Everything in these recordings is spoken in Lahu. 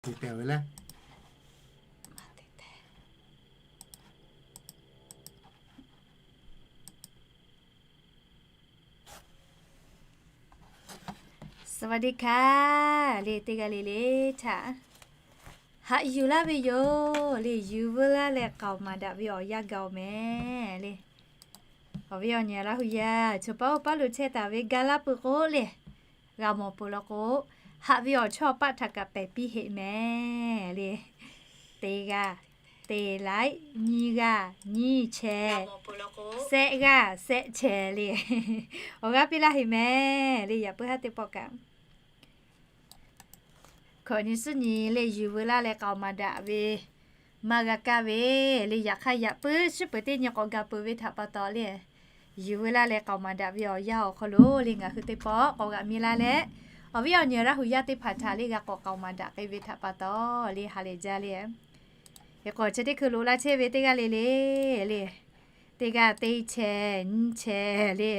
Te te ve le. สวัสดีค่ะ le teˇ g'aˇ le le htaꞈ haꞈ yuˬ laˇ ve yoˬ le. Yuˬ veu laˇ leh k'aoˍ maˍ daꞈ ve awˬ yanˇ gaˬ-oˬ mehˍ le. Awˬ viˉ awˬ nyi Laˇ hu yaˇ chaw paˉ oˇ paˉ lo chehˇ taˍ ve ga laˇ peuˬ k'o le, g'a mawˬ peuˬ law k'o, haꞈ ve awˬ chawˇ paˆ htaꞈ kaꞈ pehˬ piˇ heꞈ mehˍ le. Teˇ g'aˇ, teˇ laiˉ, nyiˇ g'aˇ, nyiˇ chehˇ, sehˆ g'aˇ, sehˆ chehˇ le. Awˬ g'aˇ piˇ laˇ heꞈ mehˍ le. Yaꞈ puiˉ haˉ teˇ pawˆ kaꞈ hkawꞈ nyi suhˉ nyi le yuˬ veu laˇ leh k'aoˍ maˍ daꞈ ve maˇ g'a kaˇ ve le. Yaꞈ hk'aˇ yaꞈ puiˉ shuˉ peuˬ teˇ nyi k'awꞈ gaˬ peuˬ ve htaꞈ pa taw le, yuˬ veu laˇ leh k'aoˍ maˍ daꞈ ve awˬ yanˇ awˬ hk'aw lo le ngaˬ hui teˇ pawˆ k'awꞈ g'aꞈ mi laˇ leh, awˬ viˉ awˬ nyi Laˇ hu yaˇ teˇ hpaˍ htaꞈ le g'a k'awꞈ k'aoˍ maˍ daꞈ k'ai ve htaꞈ pa taw le ha lehˬ jaˇ le. Hk'e k'o chi teˇ hkui loꞈ la chehˇ ve teˇ g'aˇ le le le, teˇ g'aˇ teˇ chehˇ nyiˇ chehˇ le,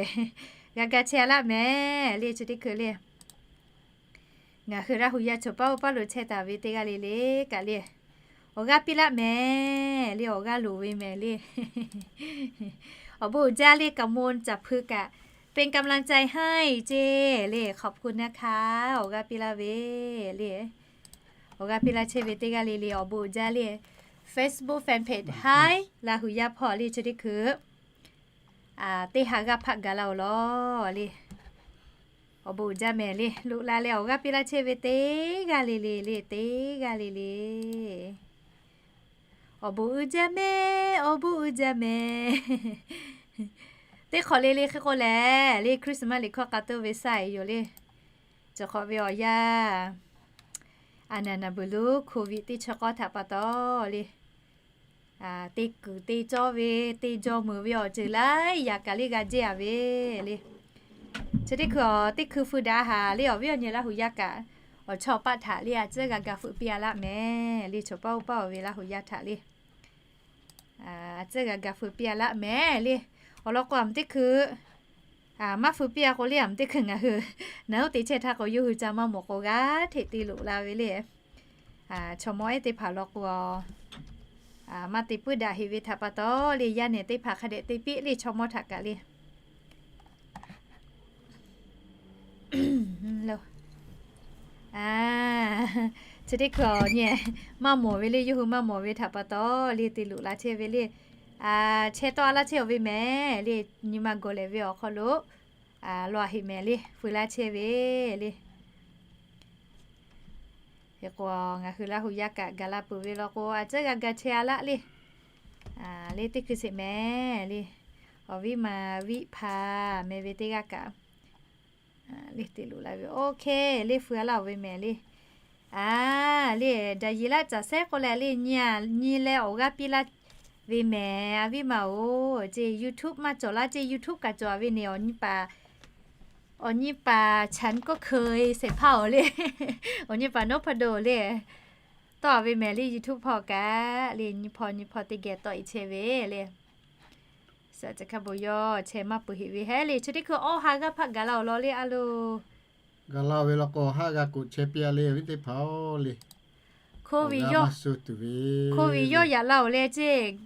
g'a ga chehˇ laˇ mehˍ le. Chi teˇ hkui le ngaˬ hui Laˇ hu yaˇ chaw paˉ oˇ paˉ lo chehˇ taˍ ve teˇ g'aˇ le le kaꞈ le, awˬ g'aˇ piˇ laˇ mehˍ le. Awˬ g'aˇ loˍ ve mehˍ le. Awˬ bon uiˍ jaˇ le. กำลังใจให้ ceˇ le, ขอบคุณนะคะ awˬ g'aˇ piˇ laˇ ve le. Awˬ g'aˇ piˇ laˇ chehˇ ve teˇ g'aˇ le le awˬ bon uiˍ jaˇ le. Facebook fan page Hai Laˇ hu yaˇ hpawˇ le chi teˇ hkui teˇ ha g'aˇ hpaˆ gaˬ laˇ-oˬ law le. Awˬ bon uiˍ jaˇ mehˍ le. Loꞈ la leh awˬ g'aˇ piˇ laˇ chehˇ ve teˇ g'aˇ le le le, teˇ g'aˇ le le awˬ bon uiˍ jaˇ mehˍ, awˬ bon uiˍ jaˇ mehˍ. Teˇ hk'awꞈ le le hk'e k'o lehˬ le Christmas liꞈ hkawˇ k'a toˇ ve saˇ-e yoˬ le. Cawˬ hk'awꞈ ve awˬ yanˇ a naˍ naˍ beuˬ lo COVID teˇ chi k'awˇ htaꞈ pa taw le, teˇ kuiˬ teˇ cawˇ ve, teˇ jaw meuˍ ve awˬ ceuˬ laiˉ yaꞈ kaꞈ le g'a jehˇ-a ve le. Chi teˇ hkui awˬ teˇ hkui feu daꞈ haˍ le. Awˬ viˉ awˬ nyi Laˇ hu yaˇ kaꞈ awˬ chawˇ paˆ htaꞈ le a tcuhˉ g'a ga feuꞈ piˇ-a laˇ mehˍ le. Chaw paˉ oˇ paˉ-oˬ ve Laˇ hu yaˇ htaꞈ le a tcuhˉ g'a ga feuꞈ piˇ-a laˇ mehˍ le. Awˬ lawn k'o a meuꞈ teˇ hkui maˇ feuꞈ piˇ-a k'o le, a meuꞈ teˇ hkui ngaˬ hui naˬ oˉ te chehˇ htaˇ k'o yawˇ hui ca maˇ mawˬ k'o g'aˇ hteꞈ te loꞈ la ve le. Chaw mawˇ ehˉ teˇ hpaˍ law k'o maˇ te puiˉ daꞈ heꞈ ve htaꞈ pa taw le, yaˇ nehˬ teˇ hpaˍ hk'a dehꞈ te piˇ le chaw mawˇ htaꞈ kaꞈ le. Chi teˇ hkui awˬ nyi maˇ mawˬ ve le, yawˇ hui maˇ mawˬ ve htaꞈ pa taw le te loꞈ la chehˇ ve le. Chehˇ tawˆ-a laˇ chehˇ-oˬ ve mehˍ le. Nyi ma gawˬ lehˬ ve awˬ hk'aw lo law heꞈ mehˍ le, feu laˇ chehˇ ve le. Hk'e k'o ngaˬ hui Laˇ hu yaˇ kaꞈ gaˬ la peuˬ ve law k'o a tcuhˉ g'a ga chehˇ-a laˇ le. Le teˇ hkui sheˍ mehˍ le. Awˬ viˉ ma Viˆ hpa meh ve teˇ g'aˇ kaꞈ le te loꞈ la ve OK le feu-a laˇ-oˬ ve mehˍ le. A le daꞈ yeˬ laˇ caˬ sehˉ k'oˆ leh le nyi leh awˬ g'aˇ piˇ laˇ ve mehˍ. A viˉ ma-oˬ, ceˇ YouTube maˇ cawˬ laˇ, ceˇ YouTube kaꞈ cawˬ ve ne. Awˬ nyi paˍ ฉันก็เคย sheˍ hpaˇ-oˬ le. Awˬ nyi paˍ นพดล le tawˆ-a ve mehˍ le. YouTube hpawˇ kaꞈ le nyi hpawˇ nyi hpawˇ teˇ geh tawˆ-e chehˇ ve le. Suhˍ ca hkaˇ bon yawˇ chehˇ maˇ peuˬ heꞈ ve hehˉ le. Chi teˇ hkui awˇ ha g'aˇ hpaˆ gaˬ la-oˬ law le a loˬ. Gaˬ la-oˬ ve law k'o haˆ g'a k'oꞈ chehˇ piˇ-a le awˬ viˉ teˇ hpaˍ-oˬ le. COVID yawˇ yaꞈ la-oˬ le ceˇ,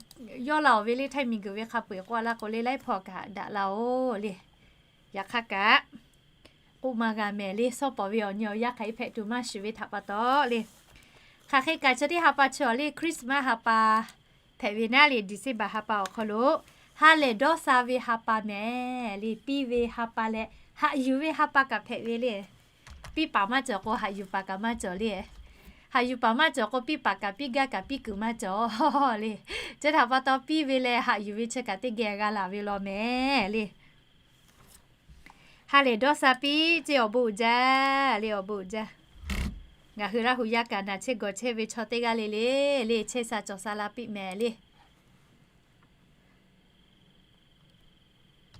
yawˇ la-oˬ ve le htaiˇ miˬguiˬ ve hk'a peu-eˬ k'oˆ-a laˇ k'o le laiˉ hpawˇ kaꞈ daꞈ la-oˬ le. Yaꞈ hk'aˇ kaꞈ k'oˆ ma g'a mehˍ le, shawˉ pawˍ ve awˬ nyi awˬ yanˇ hk'aˬ hk'e hpehꞈ tuˬ maˇ shiˍ ve htaꞈ pa taw le. Hk'aˬ hk'e kaꞈ chi teˇ ha pa chi awˬ le Christmas ha pa hpehꞈ ve naˉ le, December ha pa awˬ hk'aw lo ha lehˬ dawˇ sha ve ha pa mehˍ le. Piˇ ve ha pa leh haꞈ yuˬ ve ha pa kaꞈ hpehꞈ ve le. Piˇ paˍ maˇ cawˬ k'o haꞈ yuˬ paˍ kaꞈ maˇ cawˬ le. Haꞈ yuˬ paˍ maˇ cawˬ k'o piˇ paˍ kaꞈ piˇ gaˇ kaꞈ piˇ kuiˬ maˇ cawˬ le. Chi htaꞈ pa taw piˇ ve leh haꞈ yuˬ ve chi kaꞈ teˇ geh g'a laˬ ve law mehˍ le. Ha lehˬ dawˇ sha piˇ ceˇ, awˬ bon uiˍ jaˇ le, awˬ bon uiˍ jaˇ. Ngaˬ hui Laˇ hu yaˇ kaꞈ naˬ chehˇ gawˬ chehˇ ve chaw teˇ g'aˇ le le le chehˇ sha cawˬ sha la piˇ mehˍ le.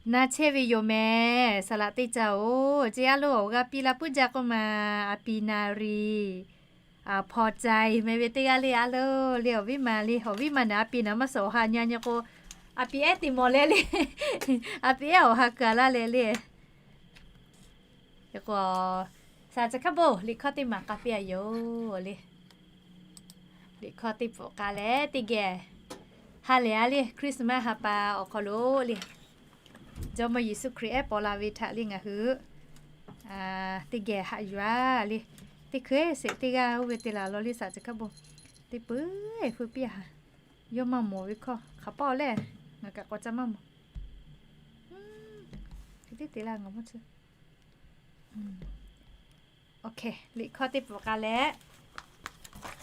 Na chehˇ ve yoˬ mehˍ, saˍ laꞈ teˇ caˇ-oˬ ceˇ. A loˬ awˬ g'aˇ piˇ la puiˉ jaˇ k'oˆ ma, a pi na ri, a hpaw cai meh ve teˇ g'aˇ le a loˬ le. Awˬ viˉ ma le, awˬ viˉ ma naˬ a pi naˬ maˇ suhˍ awˬ ha nyi nyi k'o, a pi ehˉ te mawˬ leh le, a pi ehˉ awˬ ha keu-a laˇ leh le. Hk'e k'o, saˍ ca hkaˇ bon liꞈ hkawˇ teˇ maˬ k'a piˇ-a yoˬ le. Liꞈ hkawˇ teˇ pfuhˍ k'a leh teˇ geh ha lehˬ a le, Christmas ha pa awˬ hk'aw lo le, Jawˇmawˇ Yeˍsuˆ Hkriꞈ ehˉ paw la ve htaꞈ le ngaˬ hui teˇ geh haꞈ yuˬ a le. Teˇ hkui sheˍ teˇ g'aˇ oˇ ve te laˬ law le, saˍ ceˬ hkaˇ bon teˇ peuˬ eˬ feu piˇ a. Yawˇ maˇ mawˬ ve hkawˇ hk'aˬ paˇ lehˬ, ngaˬ kaꞈ k'awꞈ ca maˇ mawˬ. Hk'e teˇ te la ngaˬ maˇ chi. Liꞈ hkawˇ teˇ pfuhˍ k'a leh,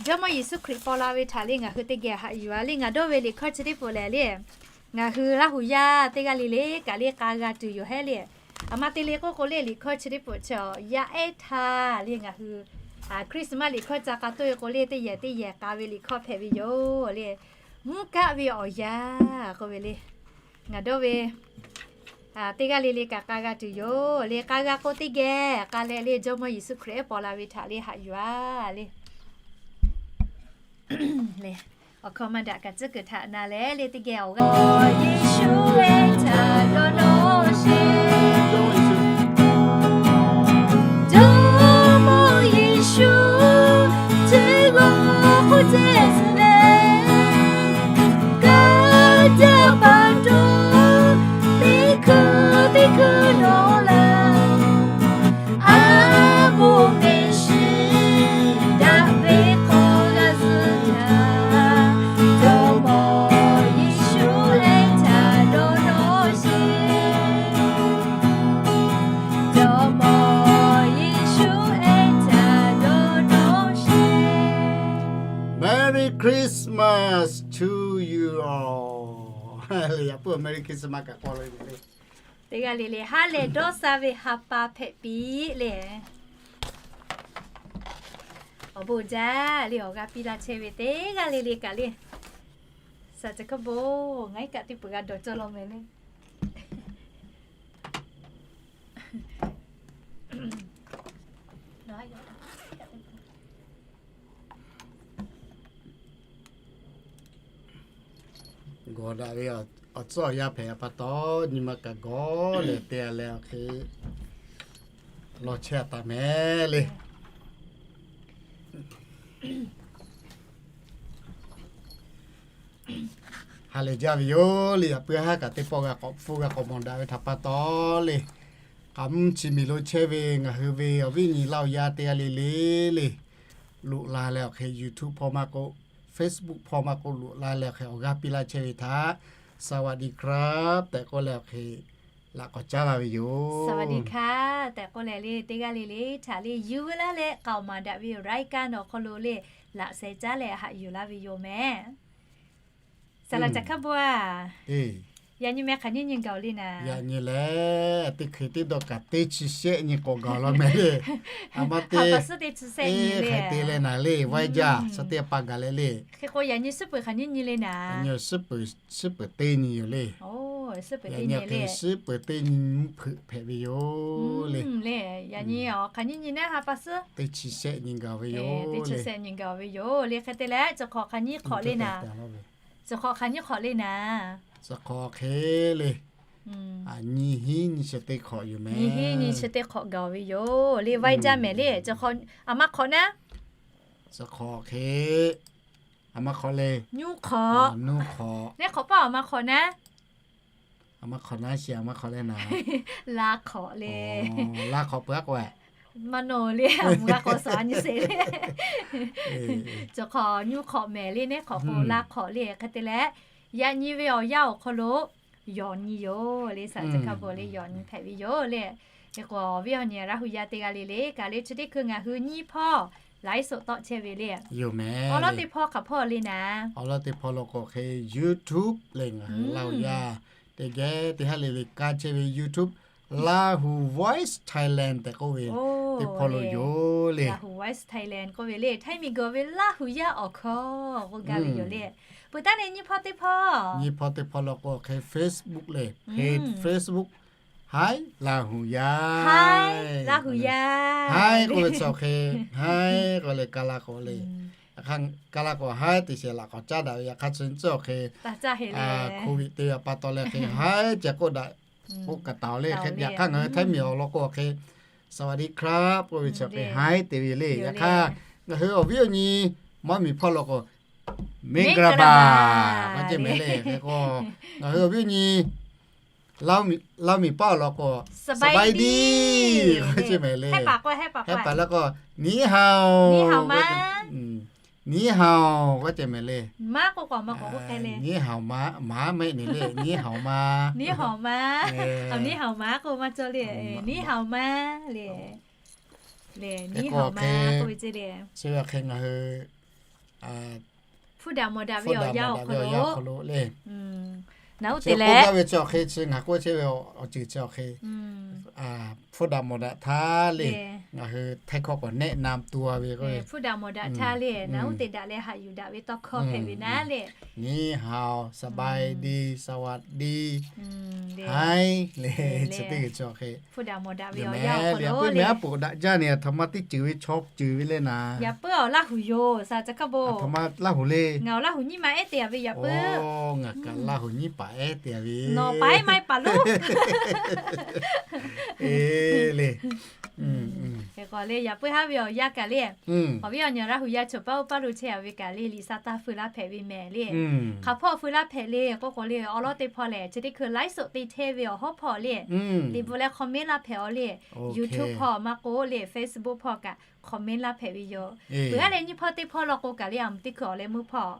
Jawˇmawˇ Yeˍsuˆ Hkriꞈ paw la ve htaꞈ le ngaˬ hui teˇ geh haꞈ yuˬ a le. Ngaˬ dawˇ ve liꞈ hkawˇ chi teˇ pfuhˍ lehˬ le, ngaˬ hui Laˇ huˍ yaˇ teˇ g'aˇ le le kaꞈ le k'a g'a tuˬ yoˬ hehˉ le. A ma te le k'oˆ k'o le, liꞈ hkawˇ chi teˇ pfuhˍ chi yaˇ ehˉ htaˇ le ngaˬ hui Christmas liꞈ hkawˇ ca k'a toˆ ve k'o le, teˇ yehˬ teˇ yehˬ k'a ve liꞈ hkawˇ hpehꞈ ve yoˬ le. Mvuhˇ kaˆ ve awˬ yanˇ k'oˆ ve le. Ngaˬ dawˇ ve teˇ g'aˇ le le kaꞈ k'a g'a tuˬ yoˬ le. K'a g'a k'o teˇ geh k'a leh le, Jawˇmawˇ Yeˍsuˆ Hkriꞈ ehˉ paw la ve htaꞈ le haꞈ yuˬ a le. Awˬ hkawˇ maˇ daꞈ kaꞈ tcuhˉ kuiˬ htaꞈ na leh le teˇ geh awˬ g'aˇ Yeˍsuˆ ehˉ htaꞈ dawˇ nawˇ sheˍ. Jawˇmawˇ Yeˍsuˆ teˇ g'aˇ k'oˆ ceh suh leh, kaˇ jaˇ pa taw teˇ hkui teˇ hkui nawˬ leh, a bon mehˍ shiˍ daꞈ ve hk'aw g'a zuhˬ htaˇ, Jawˇmawˇ Yeˍsuˆ ehˉ htaꞈ dawˇ nawˇ sheˍ. Jawˇmawˇ Yeˍsuˆ ehˉ htaꞈ dawˇ nawˇ sheˍ. Merry Christmas to you all. Yaꞈ puiˉ Merry Christmas kaꞈ k'awꞈ la ve le. Teˇ g'aˇ le le ha lehˬ dawˇ sha ve ha pa hpehꞈ piˇ le. Awˬ bon jaˇ le, awˬ g'aˇ piˇ laˇ chehˇ ve teˇ g'aˇ le le kaꞈ le. Saˍ ceˬ hkaˇ bon, ngaˬ iˉ kaꞈ teˇ peuˬ g'a dawˬ cawˇ law meh le. Gawˬ daꞈ ve awˬ tcuhˉ awˬ yanˇ hpehꞈ pa taw, nyi ma kaꞈ gawˬ leh te a leh awˬ hk'e law chehˇ a taˍ meh le. Ha lehˬ jaˇ ve yoˬ le. Yaꞈ puiˉ haˉ kaꞈ teˇ pawˆ g'a k'awꞈ hpfuhˇ g'a k'awꞈ mawˬ daꞈ ve htaꞈ pa taw le, k'aꞈ mvuhˇ chi miˬ lo chehˇ ve ngaˬ hui ve awˬ viˉ awˬ nyi Laˇ huˍ yaˇ teˇ g'aˇ le le le, loꞈ la leh awˬ hk'e YouTube hpawˇ maˇ k'oˆ, Facebook hpawˇ maˇ k'oˆ loꞈ la leh awˬ hk'e awˬ g'aˇ piˇ laˇ chehˇ ve htaꞈ สวัสดีครับ tehꞈ k'oˆ leh awˬ hk'e laꞈ k'awꞈ caˉ la ve yoˬ. สวัสดีค่ะ tehꞈ k'oˆ leh le teˇ g'aˇ le le htaꞈ le yuˬ veu laˇ leh k'aoˍ maˍ daꞈ ve รายการ awˬ hk'aw lo le laꞈ sheh caˉ leh haꞈ yuˬ laˇ ve yoˬ meh. Saˍ laꞈ caꞈ hkaˇ bon a, yaꞈ nyi meh hk'aˬ nyiˇ nyi gaˬ le naˍ. Yaꞈ nyi lehˬ teˇ hkui teˇ dawˇ kaꞈ teˇ chi shehˆ nyi k'awꞈ gaˬ law meh le. A ma te, hk'aˬ te leh naˍ le, vaiˇ jaˇ suh teˇ pa gaˬ leh le. Hk'e k'o yaꞈ nyi suhˉ peuˬ hk'aˬ nyiˇ nyi le naˍ. Suhˉ peuˬ teˇ nyi yoˬ le. Yaꞈ nyi hk'e suhˉ peuˬ teˇ nyi mvuhˇ hpeuꞈ hpehꞈ ve yoˬ le. Yaꞈ nyi hk'aˬ nyiˇ nyi naˉ ha pa suhˉ teˇ chi shehˆ nyi gaˬ ve yoˬ le. Hk'e te leh chi hk'awꞈ hk'aˬ nyiˇ hk'awꞈ le naˍ. Chi hk'awꞈ hk'aˬ nyiˇ hk'awꞈ le naˍ. Chi hk'awꞈ hk'e le, nyi hiˉ nyi chi teˇ hk'awꞈ yoˬ meh. Nyi hiˉ nyi chi teˇ hk'awꞈ gaˬ ve yoˬ le. Vaiˇ jaˇ mehˍ le. Chi hk'awꞈ a ma hk'awꞈ naˉ. Chi hk'awꞈ hk'e a ma hk'awꞈ le. Nyuˇ hk'awꞈ. Nehˉ hk'awꞈ paˇ a ma hk'awꞈ naˉ. A ma hk'awꞈ naˉ sheˍ, a ma hk'awꞈ leh naˍ. La hk'awꞈ le. La hk'awꞈ peuˬ aˉ k'o, maˇ nawˬ le, a muˬ g'a k'awꞈ suhˍ a nyi sheˍ le. Chi hk'awꞈ nyuˇ hk'awꞈ mehˍ le, nehˉ hk'awꞈ k'o la hk'awꞈ le. Hk'e te leh yaꞈ nyi ve awˬ yanˇ awˬ hk'aw lo yawˬ nyi yoˬ le. Saˍ laꞈ caꞈ hkaˇ bon le yawˬ nyi hpehꞈ ve yoˬ le. Hk'e k'o awˬ viˉ awˬ nyi Laˇ huˍ yaˇ teˇ g'aˇ le le kaꞈ le chi teˇ hkui ngaˬ hui nyiˇ hpawˇ ไลฟ์สด tawˆ chehˇ ve le. Awˬ lawn teˇ hpawˇ hk'aˬ hpawˇ le naˍ. Awˬ lawn teˇ hpawˇ lo k'o hk'e YouTube lehˬ ngaˬ hui Laˇ huˍ yaˇ teˇ geh teˇ haˉ le le kaˇ chehˇ ve YouTube Lahu Voice Thailand tehꞈ k'oˆ ve teˇ hpawˇ lo yoˬ le. Lahu Voice Thailand k'oˆ ve le, Htaiˇ miˬ gawˬ ve Laˇ huˍ yaˇ awˬ hkawˇ k'oˆ gaˇ ve yoˬ le. Peuˬ taˉ le nyiˇ hpawˇ teˇ hpawˇ. Nyiˇ hpawˇ teˇ hpawˇ lo k'o hk'e Facebook le, hk'e Facebook Htaiˇ Laˇ huˍ yaˇ, Laˇ huˍ yaˇ, Htaiˇ k'oˆ ve chi awˬ hk'e, Htaiˇ k'oˆ leh ka la k'awꞈ le. Yaꞈ hk'aˇ ka la k'awꞈ Htaiˇ te sheˍ laꞈ k'awꞈ caˉ daꞈ ve, yaꞈ hk'aˇ chi nyiˇ chi awˬ hk'e COVID te ve pa taw leh hk'e Htaiˇ ceh k'oˆ daꞈ k'oˆ kaꞈ taˍ le. Yaꞈ hk'aˇ ngaˬ hui Htaiˇ miˬ awˬ lawn k'o hk'e สวัสดีครับ k'oˆ ve chi hk'e Htaiˇ te ve le. Yaꞈ hk'aˇ ngaˬ hui awˬ viˉ awˬ nyi Mawˇ miˬ hpawˇ lo k'o Mengˇ gaˇ baˬ k'oˆ ce mehˍ le. Hk'e k'o, ngaˬ hui awˬ viˉ nyi Laˇ huˍ miˬ paˆ awˬ lawn k'o, สบายดี k'oˆ ce mehˍ le. Hehˉ paˍ leh k'o, 你好 ma, 你好 k'oˆ ce mehˍ le. 你好 ma, maˇ heˆ ne le, 你好 ma, 你好 ma k'oˆ maˇ cawˇ le, 你好 ma le. 你好 ma k'oˆ ve ce le. Chi ve hk'e ngaˬ hui hpfuhˇ daꞈ mawˬ daꞈ ve awˬ yanˇ awˬ hk'aw lo le, naˬ uˉ te leh k'oˆ gaˇ ve chi awˬ hk'e, chi ngaˬ k'oˆ chehˇ ve awˬ ceuˬ chi awˬ hk'e, hpfuhˇ daꞈ mawˬ daꞈ htaˇ le, ngaˬ hui htaiˇ hkawˇ k'awꞈ แนะนำตัว ve k'o, hpfuhˇ daꞈ mawˬ daꞈ htaˇ le, naˬ uˉ te daꞈ leh haꞈ yuˬ daꞈ ve tawˇ hkawˇ hpehꞈ ve naˉ le. 你好, สบายดี, สวัสดี, hi le, chi teˇ g'uiˬ chi awˬ hk'e hpfuhˇ daꞈ mawˬ daꞈ ve awˬ yanˇ awˬ hk'aw lo le. Yaꞈ puiˉ mehˉ aˉ poꞈ daꞈ jaˇ ne, aˬ htoꞈ ma teˇ ceuˬ ve chaw ceuˬ ve le naˍ. Yaꞈ puiˉ awˬ Laˇ huˍ yoˬ, saˍ ca hkaˇ bon. Aˬ htoꞈ ma Laˇ huˍ le. Ngaˬ awˬ Laˇ huˍ nyiˇ ma ehˉ te a ve yaꞈ puiˉ. Ngaˬ kaꞈ Laˇ huˍ nyiˇ paˍ ehˉ te a ve. Nawˬ paˍ ehˉ maˇ heˆ paˍ lonˉ. E le. Hk'e k'o le, yaꞈ puiˉ haˉ ve awˬ yanˇ kaꞈ le, awˬ viˉ awˬ nyi Laˇ huˍ yaˇ chaw paˉ oˇ paˇ lo chehˇ a ve kaꞈ le, liꞈ sa taˇ feu laˇ hpehꞈ ve mehˍ le. Hk'aˬ hpawˇ feu laˇ hpehꞈ le k'oˆ k'o le, awˬ lawn teˇ hpawˇ lehˬ, chi teˇ hkui ไลฟ์สด te chehˇ ve awˬ hawˉ hpawˇ le, liꞈ bvuhꞈ leh comment laˇ hpehꞈ a le. YouTube hpawˇ maˇ k'oˆ le, Facebook hpawˇ kaꞈ comment laˇ hpehꞈ ve yoˬ. Peuˬ aˉ leh nyiˇ hpawˇ teˇ hpawˇ law k'o kaꞈ le, aˬ mvuhˇ teˇ hkui awˬ leh meuˇ hpawˇ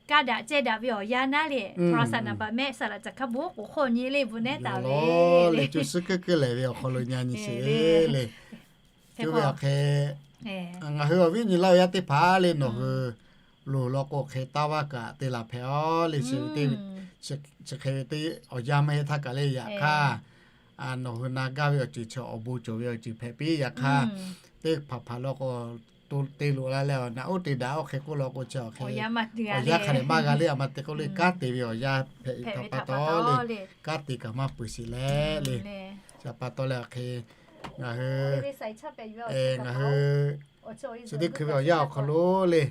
kaˇ daꞈ cehˇ daꞈ ve awˬ yanˇ naˉ le, โทรศัพท์ naˍ baꞈ mehˆ saˍ laꞈ caˬ hkaˇ bon k'oˍ hk'oˆ nyi le bvuhꞈ nehˉ taˍ ve le. Cuˇ suhˉ keu keu lehˬ ve awˬ hk'aw lo nyi nyi sheˍ le. Cuˇ ve awˬ hk'e, ngaˬ hui awˬ viˉ nyi Laˇ huˍ yaˇ teˇ hpaˍ le, nawˬ hui loˬ law k'o hk'e taˇ vaˇ kaꞈ te laˬ hpehꞈ a le. Chi hk'e ve teˇ awˬ yanˇ maˇ heˆ htaˇ kaꞈ le, yaꞈ hk'aˇ nawˬ hui na gaˇ ve awˬ ceuˬ chi awˬ bon cawˬ ve awˬ ceuˬ hpehꞈ piˇ. Yaꞈ hk'aˇ teˇ hpaˍ hpaˍ law k'o, te loꞈ la leh naˬ uˉ te daꞈ oˇ hk'e k'oˆ law k'o, chi awˬ hk'e awˬ yanˇ hk'a dehꞈ maˇ g'a le. A ma te k'oˆ le, kanˉ te ve awˬ yanˇ hpehꞈ ve htaꞈ pa taw le, kanˉ te kaꞈ maˇ peuˬ sheˍ leh le. Chi pa taw leh awˬ hk'e ngaˬ hui ngaˬ hui chi teˇ hkui ve awˬ yanˇ awˬ hk'aw lo le,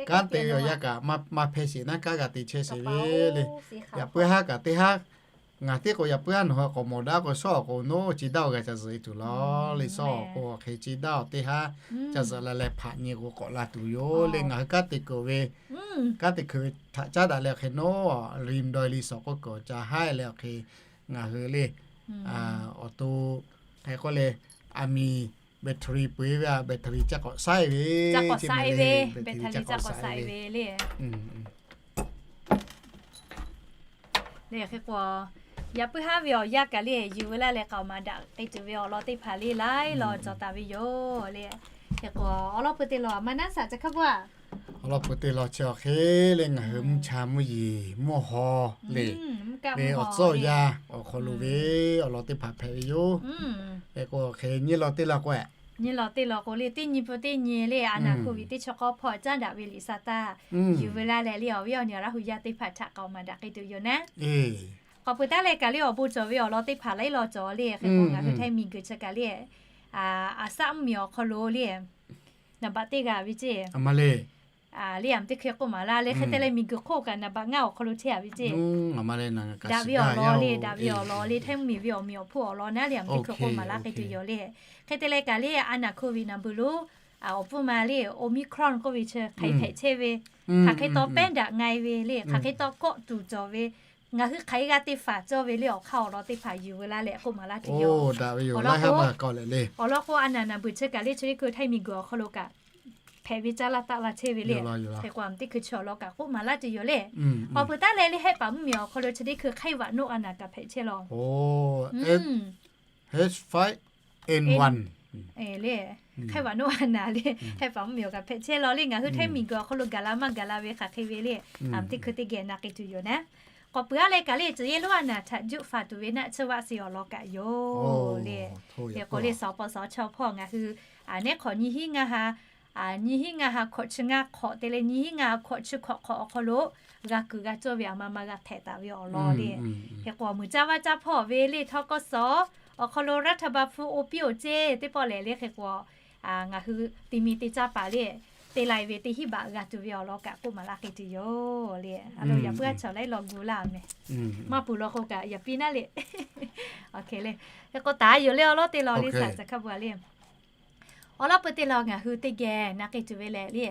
kanˉ te ve awˬ yanˇ kaꞈ maˇ hpehˇ sheˍ naˉ, kanˉ g'a te chehˇ sheˍ ve le. Yaꞈ puiˉ haˉ kaꞈ teˇ haˉ ngaˬ teˇ k'o yaꞈ puiˉ haˉ nawˬ hui k'awꞈ mawˬ daꞈ k'o, shawˉ awˬ k'o naˉ chi daˇ awˬ g'a ca zuhꞈ e tuˬ law le. Shawˉ awˬ k'o awˬ hk'e chi daˇ awˬ teˇ haˉ ca zuhꞈ la leh hpaꞈ nyi k'o k'awꞈ la tuˬ yoˬ le. Ngaˬ hui kanˉ te kuiˬ ve, kanˉ te kuiˬ ve htaꞈ caˉ daꞈ leh awˬ hk'e naˉ, rim dawˇ le shawˉ k'o kuiˬ awˬ ca haˉ leh awˬ hk'e ngaˬ hui le, awˬ to hk'e k'oˆ le, aˬ miˍ battery peu e ve, battery ca k'awꞈ saiˉ ve, ca k'awꞈ saiˉ ve le. Hk'e k'o, yaꞈ puiˉ haˉ ve awˬ yanˇ kaꞈ le, yuˬ ve laˇ leh k'aoˍ maˍ daꞈ k'ai tuˬ ve awˬ lawn teˇ hpaˍ le, laiˉ law cawˬ taˍ ve yoˬ le. Hk'e k'o, awˬ lawn pui te law a ma naˉ saˍ ca hkaˇ bon a. Awˬ lawn pui te law chi awˬ hk'e le, ngaˬ hui mvuhˇ cha mvuhˇ yeˬ mvuhˇ haw le, ve awˬ tcuhˉ awˬ yanˇ awˬ hk'aw lo ve awˬ lawn teˇ hpaˍ hpehꞈ ve yoˬ. Hk'e k'o, awˬ hk'e nyiˇ law teˇ law k'o, nyiˇ law teˇ law k'o le, teˇ nyi pui teˇ nyi le, a naˍ hko viˬ teˇ chi k'awˇ hpawˇ caˉ daꞈ ve liꞈ sa taˇ yuˬ ve laˇ leh le, awˬ viˉ awˬ nyi Laˇ huˍ yaˇ teˇ hpaˍ htaꞈ k'aoˍ maˍ daꞈ k'ai tuˬ yoˬ naˉ. K'awꞈ peuˬ taˉ leh kaꞈ le, awˬ bon cawˬ ve awˬ lawn teˇ hpaˍ laiˉ law cawˬ le. Hk'e k'o, ngaˬ hui htaiˇ miˬ guiˬ chi kaꞈ le, a saˉ mvuhˇ miˬ awˬ hk'aw lo le, naˍ baꞈ teˇ g'a ve ceˇ. Le aˬ mvuhˇ teˇ hkui k'oˆ maˍ laˇ le. Hk'e te leh miˬ guiˬ hk'oˆ kaꞈ naˍ baꞈ ngaˇ awˬ hk'aw lo chehˇ a ve ceˇ. Daꞈ ve awˬ lawn le, daꞈ ve awˬ lawn le, htaiˇ mvuhˇ miˬ ve awˬ miˬ awˬ hpfuhˇ awˬ lawn naˉ le, aˬ mvuhˇ teˇ hkui k'oˆ maˍ laˇ k'ai tuˬ yoˬ le. Hk'e te leh kaꞈ le, a naˍ hko viˬ naˍ beuˬ lo awˬ pfuhˇ ma le, Omicron k'oˆ ve chi hk'aˬ hk'e hpehꞈ chehˇ ve, hk'aˬ hk'e taw pehˉ daꞈ nga e ve le, hk'aˬ hk'e taw kawˆ tuˬ cawˬ ve, ngaˬ hui hk'aˬ hk'e g'a te faˍ cawˇ ve le, awˬ hk'aˇ awˬ lawn teˇ hpaˍ yuˬ ve laˇ leh k'oˆ maˍ laˇ tuˬ yoˬ. Awˬ lawn k'o, a naˍ naˍ beuˬ chi kaꞈ le, chi teˇ hkui htaiˇ miˬ guiˬ awˬ hk'aw lo kaꞈ hpehꞈ ve caˇ laˇ taˆ la chehˇ ve le. Hk'e k'o, aˬ mvuhˇ teˇ hkui chi awˬ lawn kaꞈ k'oˆ maˍ laˇ tuˬ yoˬ le. K'awꞈ peuˬ taˉ leh le, hehˆ paˍ mvuhˇ miˬ awˬ hk'aw lo chi teˇ hkui hk'aiˇ vaꞈ noˆ a naˍ kaꞈ hpehꞈ chehˇ law. H five N one le, hk'aiˇ vaꞈ noˆ a naˍ le, hehˆ paˍ mvuhˇ miˬ awˬ kaꞈ hpehꞈ chehˇ law le. Ngaˬ hui htaiˇ miˬ guiˬ awˬ hk'aw lo gaˬ la maˇ gaˬ la ve hk'aˬ hk'e ve le, aˬ mvuhˇ teˇ hkui teˇ geh na k'ai tuˬ yoˬ naˉ. K'awꞈ peuˬ a leh kaꞈ le, tcuh yehˇ lonˉ a naˍ htaꞈ juˆ faˍ tuˬ ve naˆ tsuhˇ vaˆ suh awˬ lawn kaꞈ yoˬ le. Hk'e k'o le, suhˍ awˬ pon suhˍ awˬ chaw hpawˇ ngaˬ hui a nehˉ hk'awꞈ nyi hiˉ ngaˇ ha, a nyi hiˉ ngaˇ ha hkawꞈ chi ngaˇ hk'awꞈ te leh nyi hiˉ ngaˇ ha hkawꞈ chi hkawꞈ hk'awꞈ awˬ hk'aw lo g'a kuiˬ g'a cawˇ ve a ma ma g'a htehꞈ taˍ ve awˬ lawn le. Hk'e k'o, muiˬ caˇ vaˇ caˇ hpawˇ ve le, htawˇ kawˇ suhˍ awˬ hk'aw lo รัฐบาล hpu oˇ piˇ oˇ ceˇ teˇ pawˆ lehˬ le. Hk'e k'o, ngaˬ hui te mi te caˇ paˍ le, te lai ve teˇ hinˉ baꞈ g'a tuˬ ve awˬ lawn kaꞈ k'oˆ maˍ laˇ k'ai tuˬ yoˬ le. A lo yaꞈ puiˉ a chaw laiˉ law gu laˇ mehˍ. Maˇ puˬ law k'o kaꞈ yaꞈ piˇ naˉ le. Hk'e k'o, taˍ yoˬ le, awˬ lawn teˇ law le, saˍ ca hkaˇ bon a le. Awˬ lawn pui teˇ law ngaˬ hui teˇ geh na k'ai tuˬ ve lehˬ le,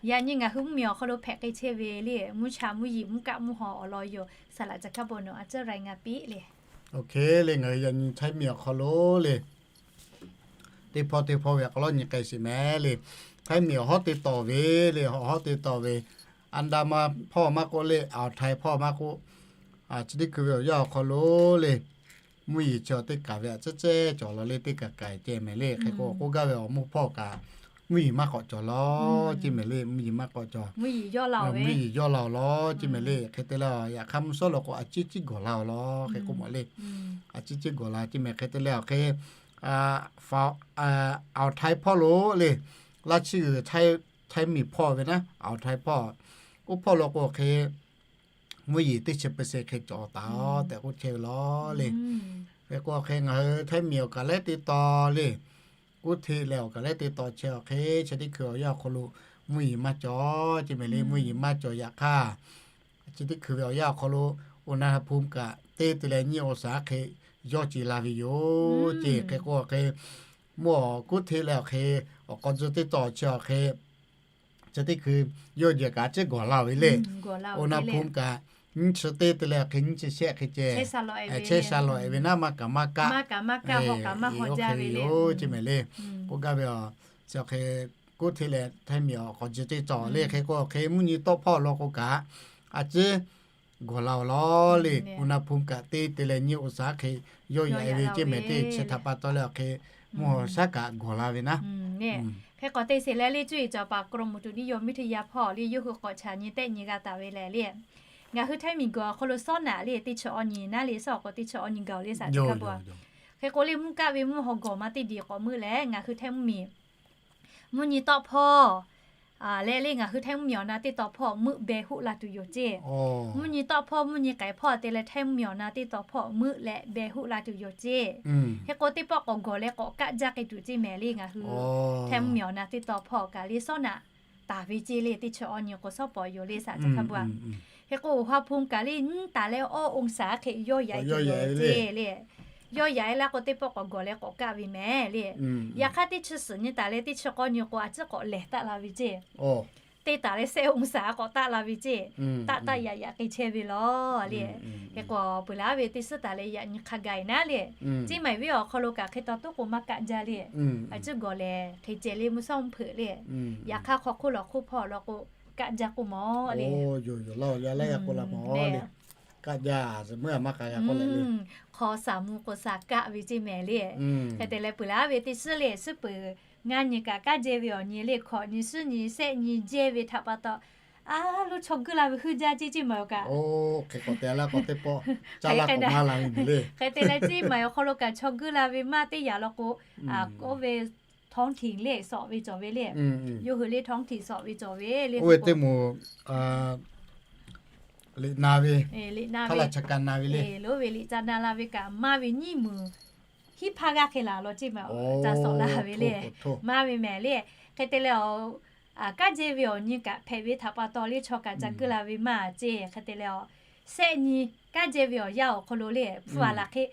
Yaꞈ nyi ngaˬ hui mvuhˇmiˬ awˬ hk'aw lo hpehꞈ k'ai chehˇ ve le, mvuhˇ cha mvuhˇ yeˬ mvuhˇ kaˆ mvuhˇ haw awˬ lawn yoˬ. Saˍ laꞈ ca hkaˉ bon nawˬ a ciˉ รายงาน piˇ le. Oˇ hk'e le, ngaˬ hui yaꞈ nyi Htaiˇ miˬ awˬ hk'aw lo le, teˇ hpawˇ teˇ hpawˇ ve awˬ hk'aw lo nyi k'ai sheˍ mehˍ le. Htaiˇ miˬ awˬ hawˉ te tawˍ ve le, awˬ hawˉ te tawˍ ve, Andaˍmanˍ hpawˇ maˇ k'oˆ le, Awˬ Htaiˍ hpawˇ maˇ k'oˆ, chi teˇ hkui ve awˬ yanˇ awˬ hk'aw lo le, mvuhˇ yeˬ chi teˇ kaˬ ve a ciˉ cehˇ cawˬ la le, teˇ kaˬ kaˬ ceh mehˍ le. Hk'e k'o k'oˆ gaˇ ve awˬ mvuhˇ hpawˇ kaꞈ mvuhˇ yeˬ maˇ k'awꞈ cawˬ law ceˇ mehˍ le, mvuhˇ yeˬ maˇ k'awꞈ cawˬ. Mvuhˇ yeˬ yawˇ la-oˬ law ceˇ mehˍ le. Hk'e te leh yaꞈ hk'aˇ mvuhˇ shawˉ lo k'o a ciˉ ciˉ gawˬ la-oˬ law hk'e k'oˆ mawˬ le. A ciˉ ciˉ gawˬ la ceˇ mehˍ. Hk'e te leh awˬ hk'e Awˬ Htaiˍ hpawˇ lo le, laˇ chiˇ g'uiˬ Htaiˇ miˬ hpawˇ ve naˉ, Awˬ Htaiˍ hpawˇ, oˇ hpawˇ lo k'o hk'e mvuhˇ yeˬ teˇ chi percent hk'e cawˬ taˍ tehꞈ k'oˆ chehˇ ve law le. Hk'e k'o hk'e ngaˬ hui Htaiˇ miˬ awˬ kaˬ lehˉ te taw le, kuˉ hteˆ leh awˬ kaˬ lehˉ te taw chehˇ awˬ hk'e, chi teˇ hkui awˬ yanˇ awˬ hk'aw lo mvuhˇ yeˬ maˇ cawˬ ceˇ mehˍ le, mvuhˇ yeˬ maˇ cawˬ yaꞈ hk'aˇ, chi teˇ hkui ve awˬ yanˇ awˬ hk'aw lo อุณหภูมิ kaꞈ teˇ te leh nyiˇ องศา hk'e yawˇ ce la ve yoˬ ceˇ. Hk'e k'o awˬ hk'e mvuhˇ awˬ kuˉ hteˆ leh awˬ hk'e awˬ k'aw tcuh teˇ taw chehˇ awˬ hk'e, chi teˇ hkui yawˇ jehˬ kaꞈ a ciˉ gawˬ la ve le. อุณหภูมิ kaꞈ nyiˇ chi teˇ te leh awˬ hk'e nyiˇ chi shehˆ hk'e ceh chehˇ sha lawˬ-e ve naˉ, maˇ kaꞈ maˇ kaˆ, oˇ hk'e ve yoˬ ceˇ mehˍ le. K'oˆ gaˇ ve a, chi awˬ hk'e kuˉ hteˆ leh Htaiˇ miˬ awˬ k'awꞈ ji teˇ cawˬ le. Hk'e k'o awˬ hk'e mvuhˇ nyi tawˆ hpawˇ law k'o kaꞈ a ciˉ gawˬ la-oˬ law le. อุณหภูมิ kaꞈ teˇ te leh nyiˇ องศา hk'e yawˇ yaꞈ-e ve ceˇ mehˍ. Teˇ chi htaꞈ pa taw leh awˬ hk'e mvuhˇ haw shaˉ kaꞈ gawˬ la ve naˉ. Hk'e k'awꞈ te sheˍ leh le, cuˇ yiˍ cawˬ paˍ กรมอุตุนิยมวิทยา hpawˇ le yawˇ hui k'awꞈ chaꞈ nyi tehˆ nyi g'a taˍ ve lehˬ le. Ngaˬ hui Htaiˇ miˬ guiˬ awˬ hk'aw lo sawˉ naꞈ le teˇ chi awˬ nyi naˉ le, sawˉ awˬ k'o teˇ chi awˬ nyi gaˬ-oˬ le saˍ ca hkaˇ bon. Hk'e k'o le mvuhˇ kaˆ ve mvuhˇ haw gawˬ ma teˇ diˬ k'awꞈ meuˆ leh ngaˬ hui Htaiˇ mvuhˇmiˬ mvuhˇ nyi tawˆ hpawˇ leh le ngaˬ hui Htaiˇ mvuhˇmiˬ awˬ na teˇ taw hpawˇ meuˆ beh hoˆ la tuˬ yoˬ ceˇ. Mvuhˇ nyi tawˆ hpawˇ mvuhˇ nyi k'ai hpawˇ te leh Htaiˇ mvuhˇmiˬ awˬ na teˇ taw hpawˇ meuˆ leh beh hoˆ la tuˬ yoˬ ceˇ. Hk'e k'o teˇ pawˆ k'awꞈ gawˬ leh k'awꞈ kaˆ jaˇ k'ai tuˬ ceˇ mehˍ le ngaˬ hui Htaiˇ mvuhˇmiˬ awˬ na teˇ taw hpawˇ kaꞈ le sawˉ naꞈ taˍ ve ceˇ le teˇ chi awˬ nyi k'o sawˉ pawˍ yoˬ le saˍ ca hkaˇ bon. Hk'e k'o อุณหภูมิ kaꞈ le nyiˇ taˍ leh awˇ องศา hk'e yawˇ yaꞈ-e tuˬ yoˬ ceˇ le. Yawˇ yaꞈ-e laˇ k'o teˇ pawˆ k'awꞈ gawˬ leh k'awꞈ kaˆ ve mehˍ le. Yaꞈ hk'aˇ teˇ chi suhˍ nyi taˍ leh teˇ chi k'awˇ nyi k'o a ciˉ k'awꞈ lehˬ taˆ la ve ceˇ. Te taˍ leh shehˆ องศา k'awꞈ taˆ la ve ceˇ. Taˆ taˆ yaꞈ yaꞈ k'ai chehˇ ve law le. Hk'e k'o peuˬ laˉ ve teˇ suhˉ taˍ leh yaꞈ nyi hk'a gaˬ-e naˉ le. Ceˇ maiˍ venˇ awˬ hk'aw lo kaꞈ hk'e taw toˉ k'o maˇ kaˆ jaˇ le. A ciˉ gawˬ lehˬ hk'e ceh le mvuhˇ shawˉ mvuhˇ hpeuꞈ le. Yaꞈ hk'aˇ hk'aw hk'oˆ lawˬ hk'oˆ hpawˇ law k'o kaˆ jaˇ k'oˆ mawˬ le. Yoˬ yoˬ laˇ-oˬ, yaˇ laˇ yaˇ k'oˆ la mawˬ le. Kaˆ jaˇ, meuˇ a maˇ k'a g'a k'oˆ leh le. Hk'aw shaˍ mvuh k'o shaˍ kaˆ ve ceˇ mehˍ le. Hk'e te leh peuˬ laˉ ve teˇ suhˉ le, suhˉ peuˬ ngaˇ nyi kaꞈ kaˆ jehˇ ve awˬ nyi le, hkawꞈ nyi, suhˉ nyi, shehˆ nyi jehˇ ve htaꞈ pa taw, a loˇ chaw guiˇ la ve heuˆ jaˇ ceˇ ceˇ maiˍ awˬ kaꞈ. Hk'e k'o te la k'o teˇ pawˆ caˇ laˇ k'awꞈ maˇ la ve mehˍ le. Hk'e te leh ceˇ maiˍ awˬ hk'aw lo kaꞈ chaw guiˇ la ve maˇ teˇ yaꞈ law k'o, oˇ ve ท้องถิ่น le sawꞈ ve cawˬ ve le. Yawˇ hui le ท้องถิ่น sawꞈ ve cawˬ ve le. Oˇ ve teˇ moˍ liꞈ na ve, hk'a laˬ cha ka na ve le. Loˇ ve liꞈ ca na la ve kaꞈ maˇ ve nyiˇ meunˍ hiˉ hpaˇ g'aˇ hk'e laˬ law ceˇ mehˍ, ca sawꞈ la ve le. Maˇ ve mehˍ le. Hk'e te leh a, kaˆ jehˇ ve awˬ nyi kaꞈ hpehꞈ ve htaꞈ pa taw le chaw kaꞈ ca guiˇ la ve maˇ ceˇ. Hk'e te leh a, shehˆ nyi kaˆ jehˇ ve awˬ yanˇ awˬ hk'aw lo le hpu a laˬ hk'e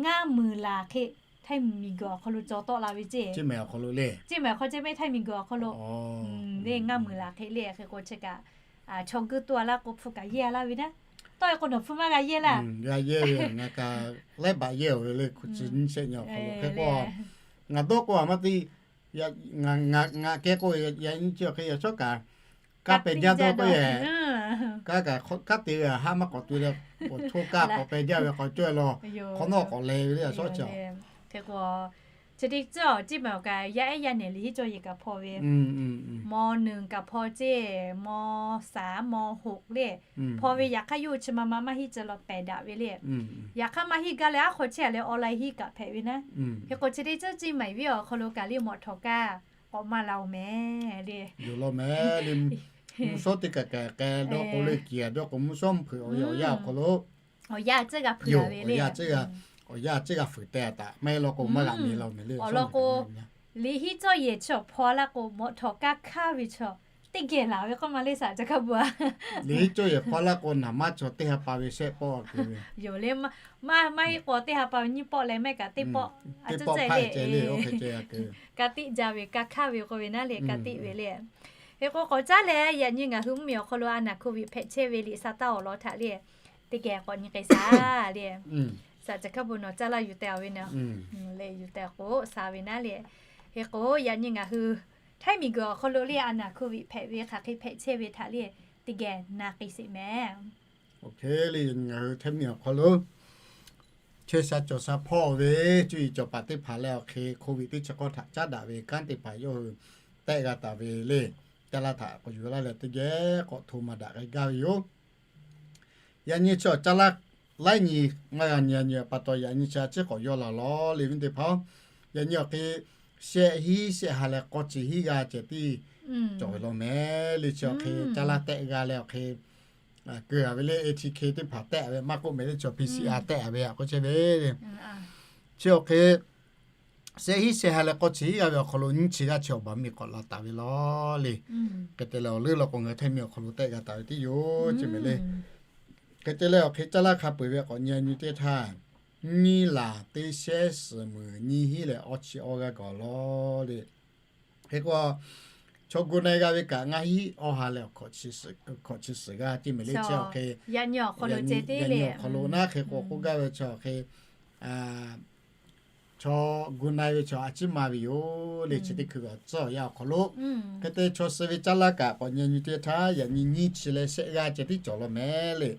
ngaˇ meunˍ laˬ hk'e Htaiˇ miˬ guiˬ awˬ hk'aw lo caw tawˆ la ve ceˇ. Ceˇ mehˍ awˬ hk'aw lo le. Ceˇ mehˍ awˬ hk'aw ceˇ mehˍ Htaiˇ miˬ guiˬ awˬ hk'aw lo le ngaˇ meunˍ laˬ hk'e le. Hk'e k'o chi kaꞈ chaw guiˇ tuˇ a laˇ k'o hpu kaꞈ yehˇ a laˇ ve naˉ. Tawˆ e k'o nawˬ hpu maˇ g'a yehˇ laˇ. G'a yehˇ ve ngaˬ kaꞈ laiˉ baꞈ yehˇ-oˬ ve le, hk'u chi nyiˇ shehˆ nyi awˬ hk'aw lo. Hk'e k'o ngaˬ dawˇ k'o a maˇ te, ngaˬ kehˉ k'o yaꞈ nyi chi awˬ hk'e yaꞈ shawˉ kaꞈ kaˇ peh jaˇ dawˇ k'o yehˬ, kaˇ kaꞈ kaˇ te ve haˉ maˇ k'awꞈ te leh, k'awꞈ choˇ kaˇ k'awꞈ peh jaˇ ve k'awꞈ cawˇ e law, hk'awꞈ nawˉ k'awꞈ leh ve le a shawˉ chi. Hk'e k'o chi teˇ ceuˬ ceˇ mehˍ awˬ kaꞈ yaˇ ehˉ yaˇ nehˬ liꞈ hiˉ cawˇ yehˬ kaꞈ hpaw ve ม.หนึ่ง kaꞈ hpaw ceˇ, ม.สาม ม.หก le hpaw ve yaꞈ hk'aˇ yawˇ hui chi ma ma maˇ hiˉ ceh law pehˬ daꞈ ve le. Yaꞈ hk'aˇ maˇ hiˉ gaˇ leh aˉ hk'aw chehˇ leh online hiˉ kaꞈ hpehꞈ ve naˉ. Hk'e k'o chi teˇ ceuˬ ceˇ maiˍ venˇ awˬ hk'aw lo kaꞈ le mawꞈ htawꞈ kaˇ k'awꞈ maˇ la-oˬ mehˍ le. Yoˬ law mehˍ le. Mvuhˇ shawˉ teˇ kaˬ kaˬ k'ai dawˇ k'o le, kiˬ a dawˇ k'o mvuhˇ shawˉ mvuhˇ hpeuꞈ awˬ yanˇ awˬ hk'aw lo awˬ yanˇ ceˇ g'a hpeuꞈ ve le. Awˬ yanˇ ceˇ g'a feuˍ teh taꞈ maˇ heˆ law k'o maˇ g'a mehˍ law mehˍ le. Awˬ lawn k'o liꞈ hiˉ cawˇ yehˬ chi awˬ hpaw laˇ k'o mawꞈ htawꞈ kaˇ hkaˇ ve chaw teˇ geh laˬ ve k'oˆ ma le saˍ ca hkaˇ bon a. Liꞈ hiˉ cawˇ yehˬ hpaw laˇ k'o naˍ maˇ chaw teˇ ha pa ve shehˆ pawˆ a keu ve yoˬ le. Maˇ heˆ k'o teˇ ha pa ve nyiˇ pawˆ leh mehˆ kaꞈ teˇ pawˆ a ceh le. Ka tiˆ jaˇ ve ka hkaˇ ve k'oˆ ve naˉ le, ka tiˆ ve le. Hk'e k'o k'awꞈ caˉ leh yaꞈ nyi ngaˬ hui mvuhˇmiˬ awˬ hk'aw lo a naˬ Covid hpehꞈ chehˇ ve liꞈ sha taˇ awˬ lawn htaꞈ le, teˇ geh k'awꞈ nyi k'ai sha le. Saˍ caˬ hkaˇ bon nawˬ caˇ laˇ yuˬ teh ve na, le yuˬ teh k'o sha ve naˉ le. Hk'e k'o yaꞈ nyi ngaˬ hui Htaiˇ miˬguiˬ awˬ hk'aw lo le a naˬ Covid hpehꞈ ve hk'aˬ hk'e hpehꞈ chehˇ ve htaꞈ le, teˇ geh na k'ai sheˍ mehˍ. Oˇ hk'e le ngaˬ hui Htaiˇ miˬ awˬ hk'aw lo chehˇ sha cawˬ sha hpawˇ ve cuˇ yiˍ cawˬ paˍ teˇ hpaˍ leh awˬ hk'e Covid teˇ chi k'awˇ htaꞈ caˉ daꞈ ve kanˉ teˇ hpaˍ yawˇ hui tehˆ g'a taˍ ve le, caˇ laˇ htaꞈ k'awꞈ yuˬ laˇ leh teˇ geh k'awꞈ hto maˍ daꞈ k'ai gaˇ ve yoˬ. Yaꞈ nyi chi awˬ caˇ laˇ laiˉ nyi maˇ g'a nyi nyi pa taw yaꞈ nyi chi a ciˉ k'awꞈ yaw laˬ lawˬ le ve teˇ hpaˍ-oˬ. Yaꞈ nyi awˬ hk'e shehˆ hinˉ shehˆ ha leh k'awˇ chi hiˉ g'aˇ ceh tiˉ cawˬ ve law mehˍ le. Chi awˬ hk'e caˇ laˇ tehˆ g'a leh awˬ hk'e keu a ve le, A T K teˇ hpaˍ tehˆ ve maˇ k'oˆ mehˍ le, chi P C R tehˆ a ve a k'oˆ chehˇ ve le. Chi awˬ hk'e shehˆ hinˉ shehˆ ha leh k'awˇ chi hiˉ g'aˇ ve awˬ hk'aw lo nyiˇ chi g'aˇ chi awˬ baˬ miˬ k'awꞈ la taˍ ve law le. Hk'e te leh awˬ leuˉ law k'o ngaˬ hui Htaiˇ miˬ awˬ hk'aw lo tehˆ g'a taˍ ve tiˉ yoˬ ce mehˍ le. Hk'e te leh awˬ hk'e caˇ laˇ hk'a peu-eˬ ve k'awꞈ nyi nyi teˇ htaˇ, nyiˇ laˬ teˇ shehˉ suhˍ muiˬ nyiˇ hinˉ leh awˇ chi awˇ g'aˇ gawˬ law le. Hk'e k'o chaw gu na-e g'a ve kaꞈ ngaˇ hinˉ awˇ ha leh awˬ hkawꞈ chi suhˍ g'aˇ ce mehˍ le. Chi awˬ hk'e yaꞈ nyi awˬ hk'aw lo naˉ hk'e k'o k'oˆ gaˇ ve chi awˬ hk'e chaw gu na-e ve chaw a ciˉ maˇ ve yoˬ le. Chi teˇ hkui ve awˬ tcuhˉ awˬ yanˇ awˬ hk'aw lo hk'e te chaw suh ve caˇ laˇ kaꞈ k'awꞈ nyi nyi teˇ htaˇ yaꞈ nyi nyiˇ chi leh shehˆ g'aˇ ceh tiˉ cawˬ law mehˍ le.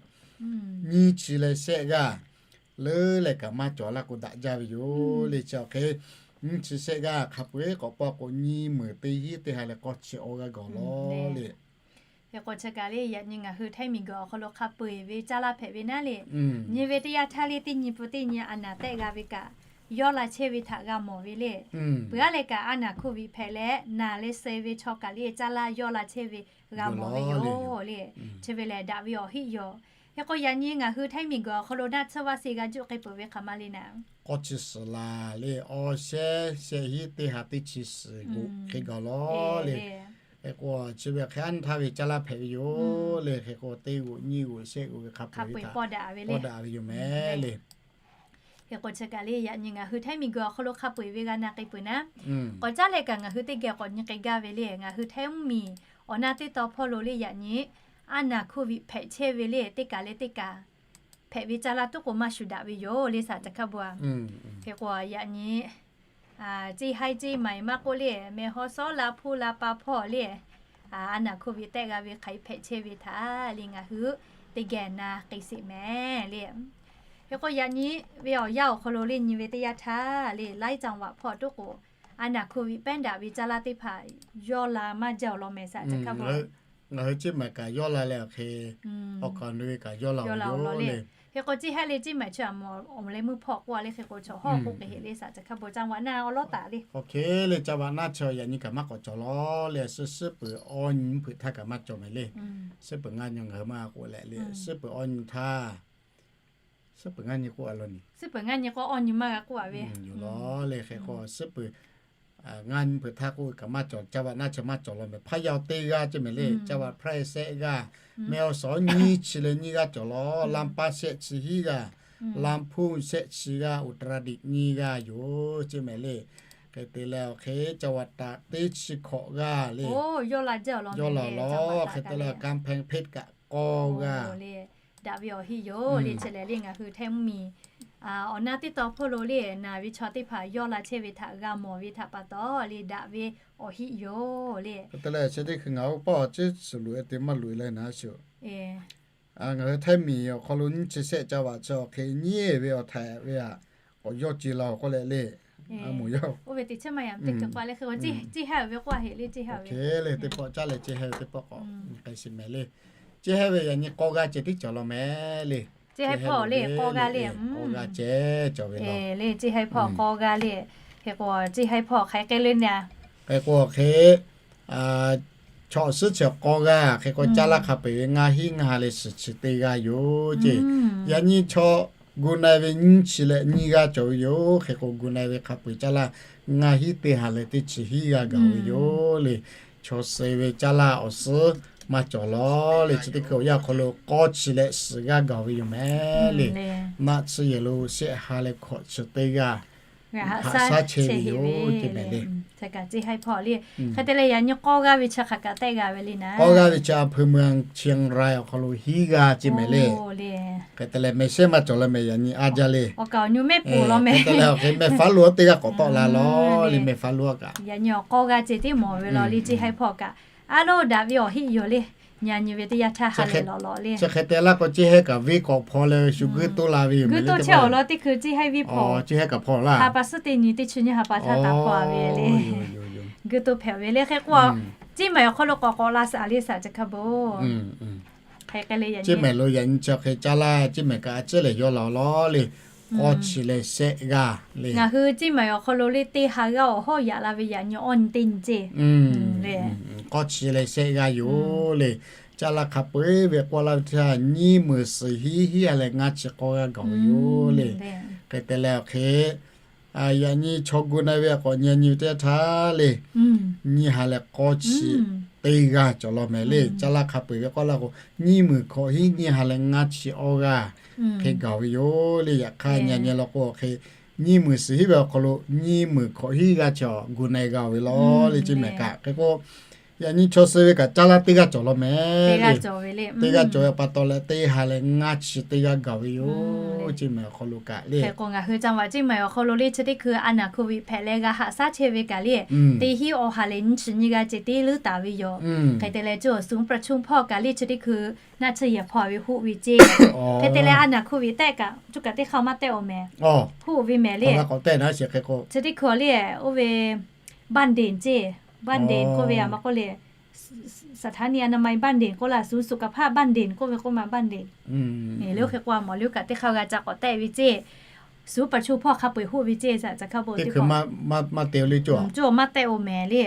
Nyiˇ chi leh shehˆ g'aˇ leuˉ leh kaꞈ maˇ cawˬ laˇ k'o daꞈ jaˇ ve yoˬ le. Chi awˬ hk'e nyiˇ chi shehˆ g'aˇ hk'a peu-eˬ k'awꞈ paw k'o nyiˇ muiˬ teˇ hinˉ teˇ ha leh k'awˇ chi awˇ g'aˇ gawˬ law le. Hk'e k'o chi kaꞈ le yaꞈ nyi ngaˬ hui Htaiˇ miˬguiˬ awˬ hk'aw lo hk'a peu-eˬ ve caˇ laˇ hpehꞈ ve naˉ le. Nyi ve teˇ yanˇ htaˇ le teˇ nyi pui teˇ nyi a naˬ tehˆ g'a ve kaꞈ yawˇ la chehˇ ve htaꞈ g'a mawˬ ve le. Peuˬ aˉ leh kaꞈ a naˬ Covid hpehꞈ leh naˬ leh suh ve chaw kaꞈ le caˇ laˇ yawˇ la chehˇ ve g'a mawˬ ve yoˬ le. Chi ve lehˬ daꞈ ve awˬ hiˆ yoˬ. Hk'e k'o yaꞈ nyi ngaˬ hui Htaiˇ miˬguiˬ awˬ hk'aw lo naˆ tsuhˇ vaˇ se g'a juˆ k'ai peuˬ ve hk'aˬ ma le naˉ, k'awˇ chi suhˍ laˬ le awˇ shehˉ shehˆ hinˉ teˇ ha teˇ chi suhˍ g'oꞈ hk'e gawˬ law le. Hk'e k'o chi ve hk'e anˇ htaˇ ve caˇ laˇ hpehꞈ ve yoˬ le. Hk'e k'o teˇ g'oꞈ nyiˇ g'oꞈ shehˆ g'oꞈ ve hk'a peu-eˬ ve htaꞈ paw daꞈ ve yoˬ mehˍ le. Hk'e k'o chi kaꞈ le yaꞈ nyi ngaˬ hui Htaiˇ miˬguiˬ awˬ hk'aw lo hk'a peu-eˬ ve g'a na k'ai peuˬ naˉ, k'awꞈ caˉ leh kaꞈ ngaˬ hui teˇ geh k'awꞈ nyi k'ai gaˇ ve le. Ngaˬ hui Htaiˇ mvuhˇmiˬ awˬ na teˇ taw hpawˇ lo le yaꞈ nyi a naˬ Covid hpehꞈ chehˇ ve le teˇ kaˬ leh teˇ kaˬ hpehꞈ ve caˇ laˇ tuˉ k'o maˇ shuˍ daꞈ ve yoˬ le saˍ caˬ hkaˇ bon a. Hk'e k'o yaꞈ nyi ceˇ haiˉ ceˇ maiˍ maˇ k'oˆ le, meh haw sawˉ la hpuˇ la pa hpawˇ le, a naˬ Covid tehˆ g'a ve hk'aˬ hk'e hpehꞈ chehˇ ve htaꞈ le ngaˬ hui teˇ geh na k'ai sheˍ mehˍ le. Hk'e k'o yaꞈ nyi ve awˬ yanˇ awˬ hk'aw lo le nyi ve teˇ yanˇ htaˇ le laiˉ caˇ vaꞈ hpawˇ tuˉ k'o a naˬ Covid pehˉ daꞈ ve caˇ laˇ teˇ hpaˍ yawˇ la maˇ jaˇ awˬ lawn mehˍ saˍ caˬ hkaˇ bon. Ngaˬ hui ceˇ maiˍ kaꞈ yawˇ la leh awˬ hk'e awˬ kaˍ nu ve kaꞈ yawˇ la awˬ le. Hk'e k'o ceˇ haiˉ le ceˇ maiˍ chi a mawˬ awˬ leh meuˇ hpawˇ k'oˆ a le hk'e k'o chaw hawˇ k'oˆ k'ai heˆ le saˍ caˬ hkaˇ bon caˇ vaꞈ naˇ awˬ lawˉ taˍ le. Awˬ hk'e le caˇ vaꞈ naˇ chi yaꞈ nyi kaꞈ maˇ k'awꞈ cawˬ law le. Suhˉ suhˉ peuˬ awˇ nyi mvuhˇ hpeuꞈ htaˇ kaꞈ maˇ cawˬ mehˍ le. Suhˉ peuˬ ngaˇ nyi ngaˬ hui maˇ k'oˆ leh le suhˉ peuˬ awˇ nyi htaˇ suhˉ peuˬ ngaˇ nyi k'oˆ a law ni. Suhˉ peuˬ ngaˇ nyi k'o awˇ nyi maˇ g'a k'oˆ a ve yoˬ law le. Hk'e k'o suhˉ peuˬ ngaˇ nyi mvuhˇ hpeuꞈ htaˇ k'oˆ ve kaꞈ maˇ cawˬ, caˇ vaꞈ naˇ chi maˇ cawˬ law mehˍ. Hpaˇ yaˇ teˇ g'aˇ ceˇ mehˍ le. Caˇ vaꞈ hpehˇ shehˆ g'aˇ, meh awˬ suhˍ nyiˇ chi leh nyiˇ g'aˇ cawˬ law. Lamˇ paˇ shehˆ chi hiˉ g'aˇ, Lamˇ hpuˇ shehˆ chi g'aˇ, Uttaradik nyiˇ g'aˇ yoˬ ceˇ mehˍ le. Hk'e te leh awˬ hk'e caˇ vaꞈ taꞈ teˇ chi hkawꞈ g'aˇ le yawˇ la law. Hk'e te leh Kanˇ hpehˇ hpehˇ kaꞈ k'awˇ g'aˇ daꞈ ve awˬ hiˆ yoˬ le. Chi lehˬ le ngaˬ hui Htaiˇ mvuhˇmiˬ awˬ na teˇ taw hpawˇ lo le naˬ ve chaw teˇ hpaˍ yawˇ la chehˇ ve htaꞈ g'a mawˬ ve htaꞈ pa taw le daꞈ ve awˬ hiˆ yoˬ le. Hk'e te leh chi teˇ hkui ngaˬ hui pawˆ awˬ ciˉ suhˍ loꞈ e te maˇ loꞈ e leh naˉ shuˍ ngaˬ hui Htaiˇ miˬ awˬ hk'aw lo nyiˇ chi shehˆ caˇ vaꞈ chi awˬ hk'e nyiˇ e ve awˬ htaiˍ ve htaꞈ k'awꞈ yawˇ ce la awˬ k'oˆ leh le. Oˇ ve teˇ chi maˇ yaꞈ teˇ hkui k'oˆ leh hk'e k'o ceˇ haiˉ ve k'oˆ a heˆ le. Ceˇ haiˉ ve teˇ pawˆ caˇ leh ceˇ haiˉ ve teˇ pawˆ k'awꞈ k'ai shiˍ mehˍ le. Ceˇ haiˉ ve yaꞈ nyi k'awˇ g'aˇ ceh tiˉ cawˬ law mehˍ le. Ceˇ haiˉ hpawˇ le k'awˇ g'aˇ le, k'awˇ g'aˇ ceh cawˬ ve le. Ceˇ haiˉ hpawˇ k'awˇ g'aˇ le. Hk'e k'o ceˇ haiˉ hpawˇ hk'aˬ hk'e le naˉ, hk'e k'o hk'e chaw suhˉ chi k'awˇ g'aˇ hk'e k'o caˇ laˇ hk'a peu-eˬ ve ngaˇ hinˉ ngaˇ ha leh suhˍ chi teˇ g'aˇ yoˬ ceˇ. Yaꞈ nyi chaw gu na-e ve nyiˇ chi leh nyiˇ g'aˇ cawˬ ve yoˬ. Hk'e k'o gu na-e ve hk'a peu-eˬ caˇ laˇ ngaˇ hinˉ teˇ ha leh teˇ chi hiˉ g'aˇ gaˬ ve yoˬ le. Chaw suh ve caˇ laˇ awˬ suhˉ maˇ cawˬ law le. Chi teˇ hkui awˬ yanˇ awˬ hk'aw lo k'awˇ chi leh suhˍ g'aˇ gaˬ ve yoˬ mehˍ le. Naˆ tsuhˇ yehˬ lo shehˆ ha leh hkawꞈ chi teˇ g'aˇ haꞈ shaˉ chehˇ ve yoˬ ceˇ mehˍ le. Hk'e te leh yaꞈ nyi k'awˇ g'aˇ ve chi hk'aˬ kaꞈ tehˆ g'a ve le naˉ. K'awˇ g'aˇ ve chi อำเภอเมืองเชียงราย awˬ hk'aw lo hiˉ g'aˇ ceˇ mehˍ le. Hk'e te leh mehˍ shehˉ maˇ cawˬ la mehˍ yaꞈ nyi a jaˇ le. Hk'e te leh awˬ hk'e mehˍ faˉ lo teˇ g'aˇ k'awꞈ tawˆ la lawˬ le, mehˍ faˉ lo kaꞈ. Yaꞈ nyi awˬ k'awˇ g'aˇ ceˇ tiˉ mawˬ ve law le, ceˇ haiˉ hpawˇ kaꞈ a loˉ daꞈ ve awˬ heˆ yoˬ le. Yaꞈ nyi ve teˇ yanˇ htaˇ ha lehˬ lawꞈ lawꞈ le. Chi hk'e te laˇ k'o, ceˇ haiˉ kaꞈ venˇ k'awꞈ hpaw leh shu guiˇ toˇ la ve yoˬ. Guiˇ toˇ chehˇ awˬ lawn teˇ hkui ceˇ haiˉ venˇ hpaw, ceˇ haiˉ kaꞈ hpaw laˇ. Ha pa suhˉ teˇ nyi teˇ chi nyi ha pa htaˇ taˍ hpaw ve le. Guiˇ toˇ hpehꞈ ve le. Hk'e k'o, ceˇ mehˍ awˬ hk'aw lo k'awꞈ k'awꞈ la shaˍ le shaˍ chi hk'a bo. Hk'e te leh ceˇ mehˍ lo yaꞈ nyi chi hk'e caˇ laˇ, ceˇ mehˍ kaꞈ a ciˉ lehˬ yawˇ la lawˬ le. K'awˇ chi leh shehˆ g'aˇ le. Ngaˬ hui ceˇ mehˍ awˬ hk'aw lo le teˇ ha g'aˇ awˬ hawˉ yaꞈ la ve yaꞈ nyi awˇ nyi teˇ nyi ceˇ le. K'awˇ chi leh shehˆ g'aˇ yoˬ le. Caˇ laˇ hk'a peu-eˬ ve k'awꞈ la ve htaˇ nyiˇ meunˍ suhˍ hiˉ hiˉ ha leh ngaˇ chi k'awˇ g'aˇ gaˬ ve yoˬ le. Hk'e te leh awˬ hk'e yaꞈ nyi chaw gu na ve a k'awꞈ nyi nyi ve teˇ yanˇ htaˇ le, nyiˇ ha leh k'awˇ chi teˇ g'aˇ cawˬ law mehˍ le. Caˇ laˇ hk'a peu-eˬ ve k'awꞈ la k'o, nyiˇ meunˍ hkawꞈ hiˉ nyiˇ ha leh ngaˇ chi awˇ g'aˇ hk'e gaˬ ve yoˬ le. Yaꞈ hk'aˇ nyi nyi law k'o hk'e, nyiˇ meunˍ suhˍ hiˉ ve awˬ hk'aw lo nyiˇ meunˍ hkawꞈ hiˉ g'aˇ chi awˬ gu na g'a ve law le ceˇ mehˍ kaꞈ. Hk'e k'o, yaꞈ nyi chaw suh ve kaꞈ caˇ laˇ teˇ g'aˇ cawˬ law mehˍ le. Teˇ g'aˇ cawˬ ve pa taw leh teˇ ha leh ngaˇ chi teˇ g'aˇ gaˬ ve yoˬ ceˇ mehˍ awˬ hk'aw lo kaꞈ le. Hk'e k'o ngaˬ hui จังหวัด ceˇ mehˍ awˬ hk'aw lo le chi teˇ hkui a naˍ hkuˇ viꞈ hpehꞈ leh g'a haꞈ shaˉ chehˇ ve kaꞈ le, teˇ hinˉ awˬ ha leh nyiˇ chi nyiˇ g'aˇ ceˇ teˇ leuˉ taˍ ve yoˬ. Hk'e te leh cawˬ suhˍ ประชุม hpawˇ kaꞈ le chi teˇ hkui naˆ tsuhˇ yehˬ hpawˇ ve huˆ ve ceˇ. Hk'e te leh a naˍ hkuˇ viꞈ tehˆ kaꞈ cuˇ kaꞈ teˇ hk'aˇ maˇ tehˆ-oˬ mehˍ. Huˆ ve mehˍ le. Chi teˇ hkui le oˇ ve บ้านเด่น ceˇ, บ้านเด่น k'oˆ ve a ma k'oˆ le สถานีอนามัย บ้านเด่น k'oˆ laˇ, ศูนย์สุขภาพ บ้านเด่น k'oˆ ve k'oˆ ma บ้านเด่น. Eˬ, le oˇ hk'e k'o a mawˬ le kaꞈ teˇ hk'aˇ g'a ca k'awꞈ tehˆ ve ceˇ. Suhˍ ประชุม hpawˇ hk'a peu-eˬ huˆ ve ceˇ, ca hk'a bo teˇ hkui maˇ tehˆ-oˬ le cawˬ. Cawˬ maˇ tehˆ-oˬ mehˍ le.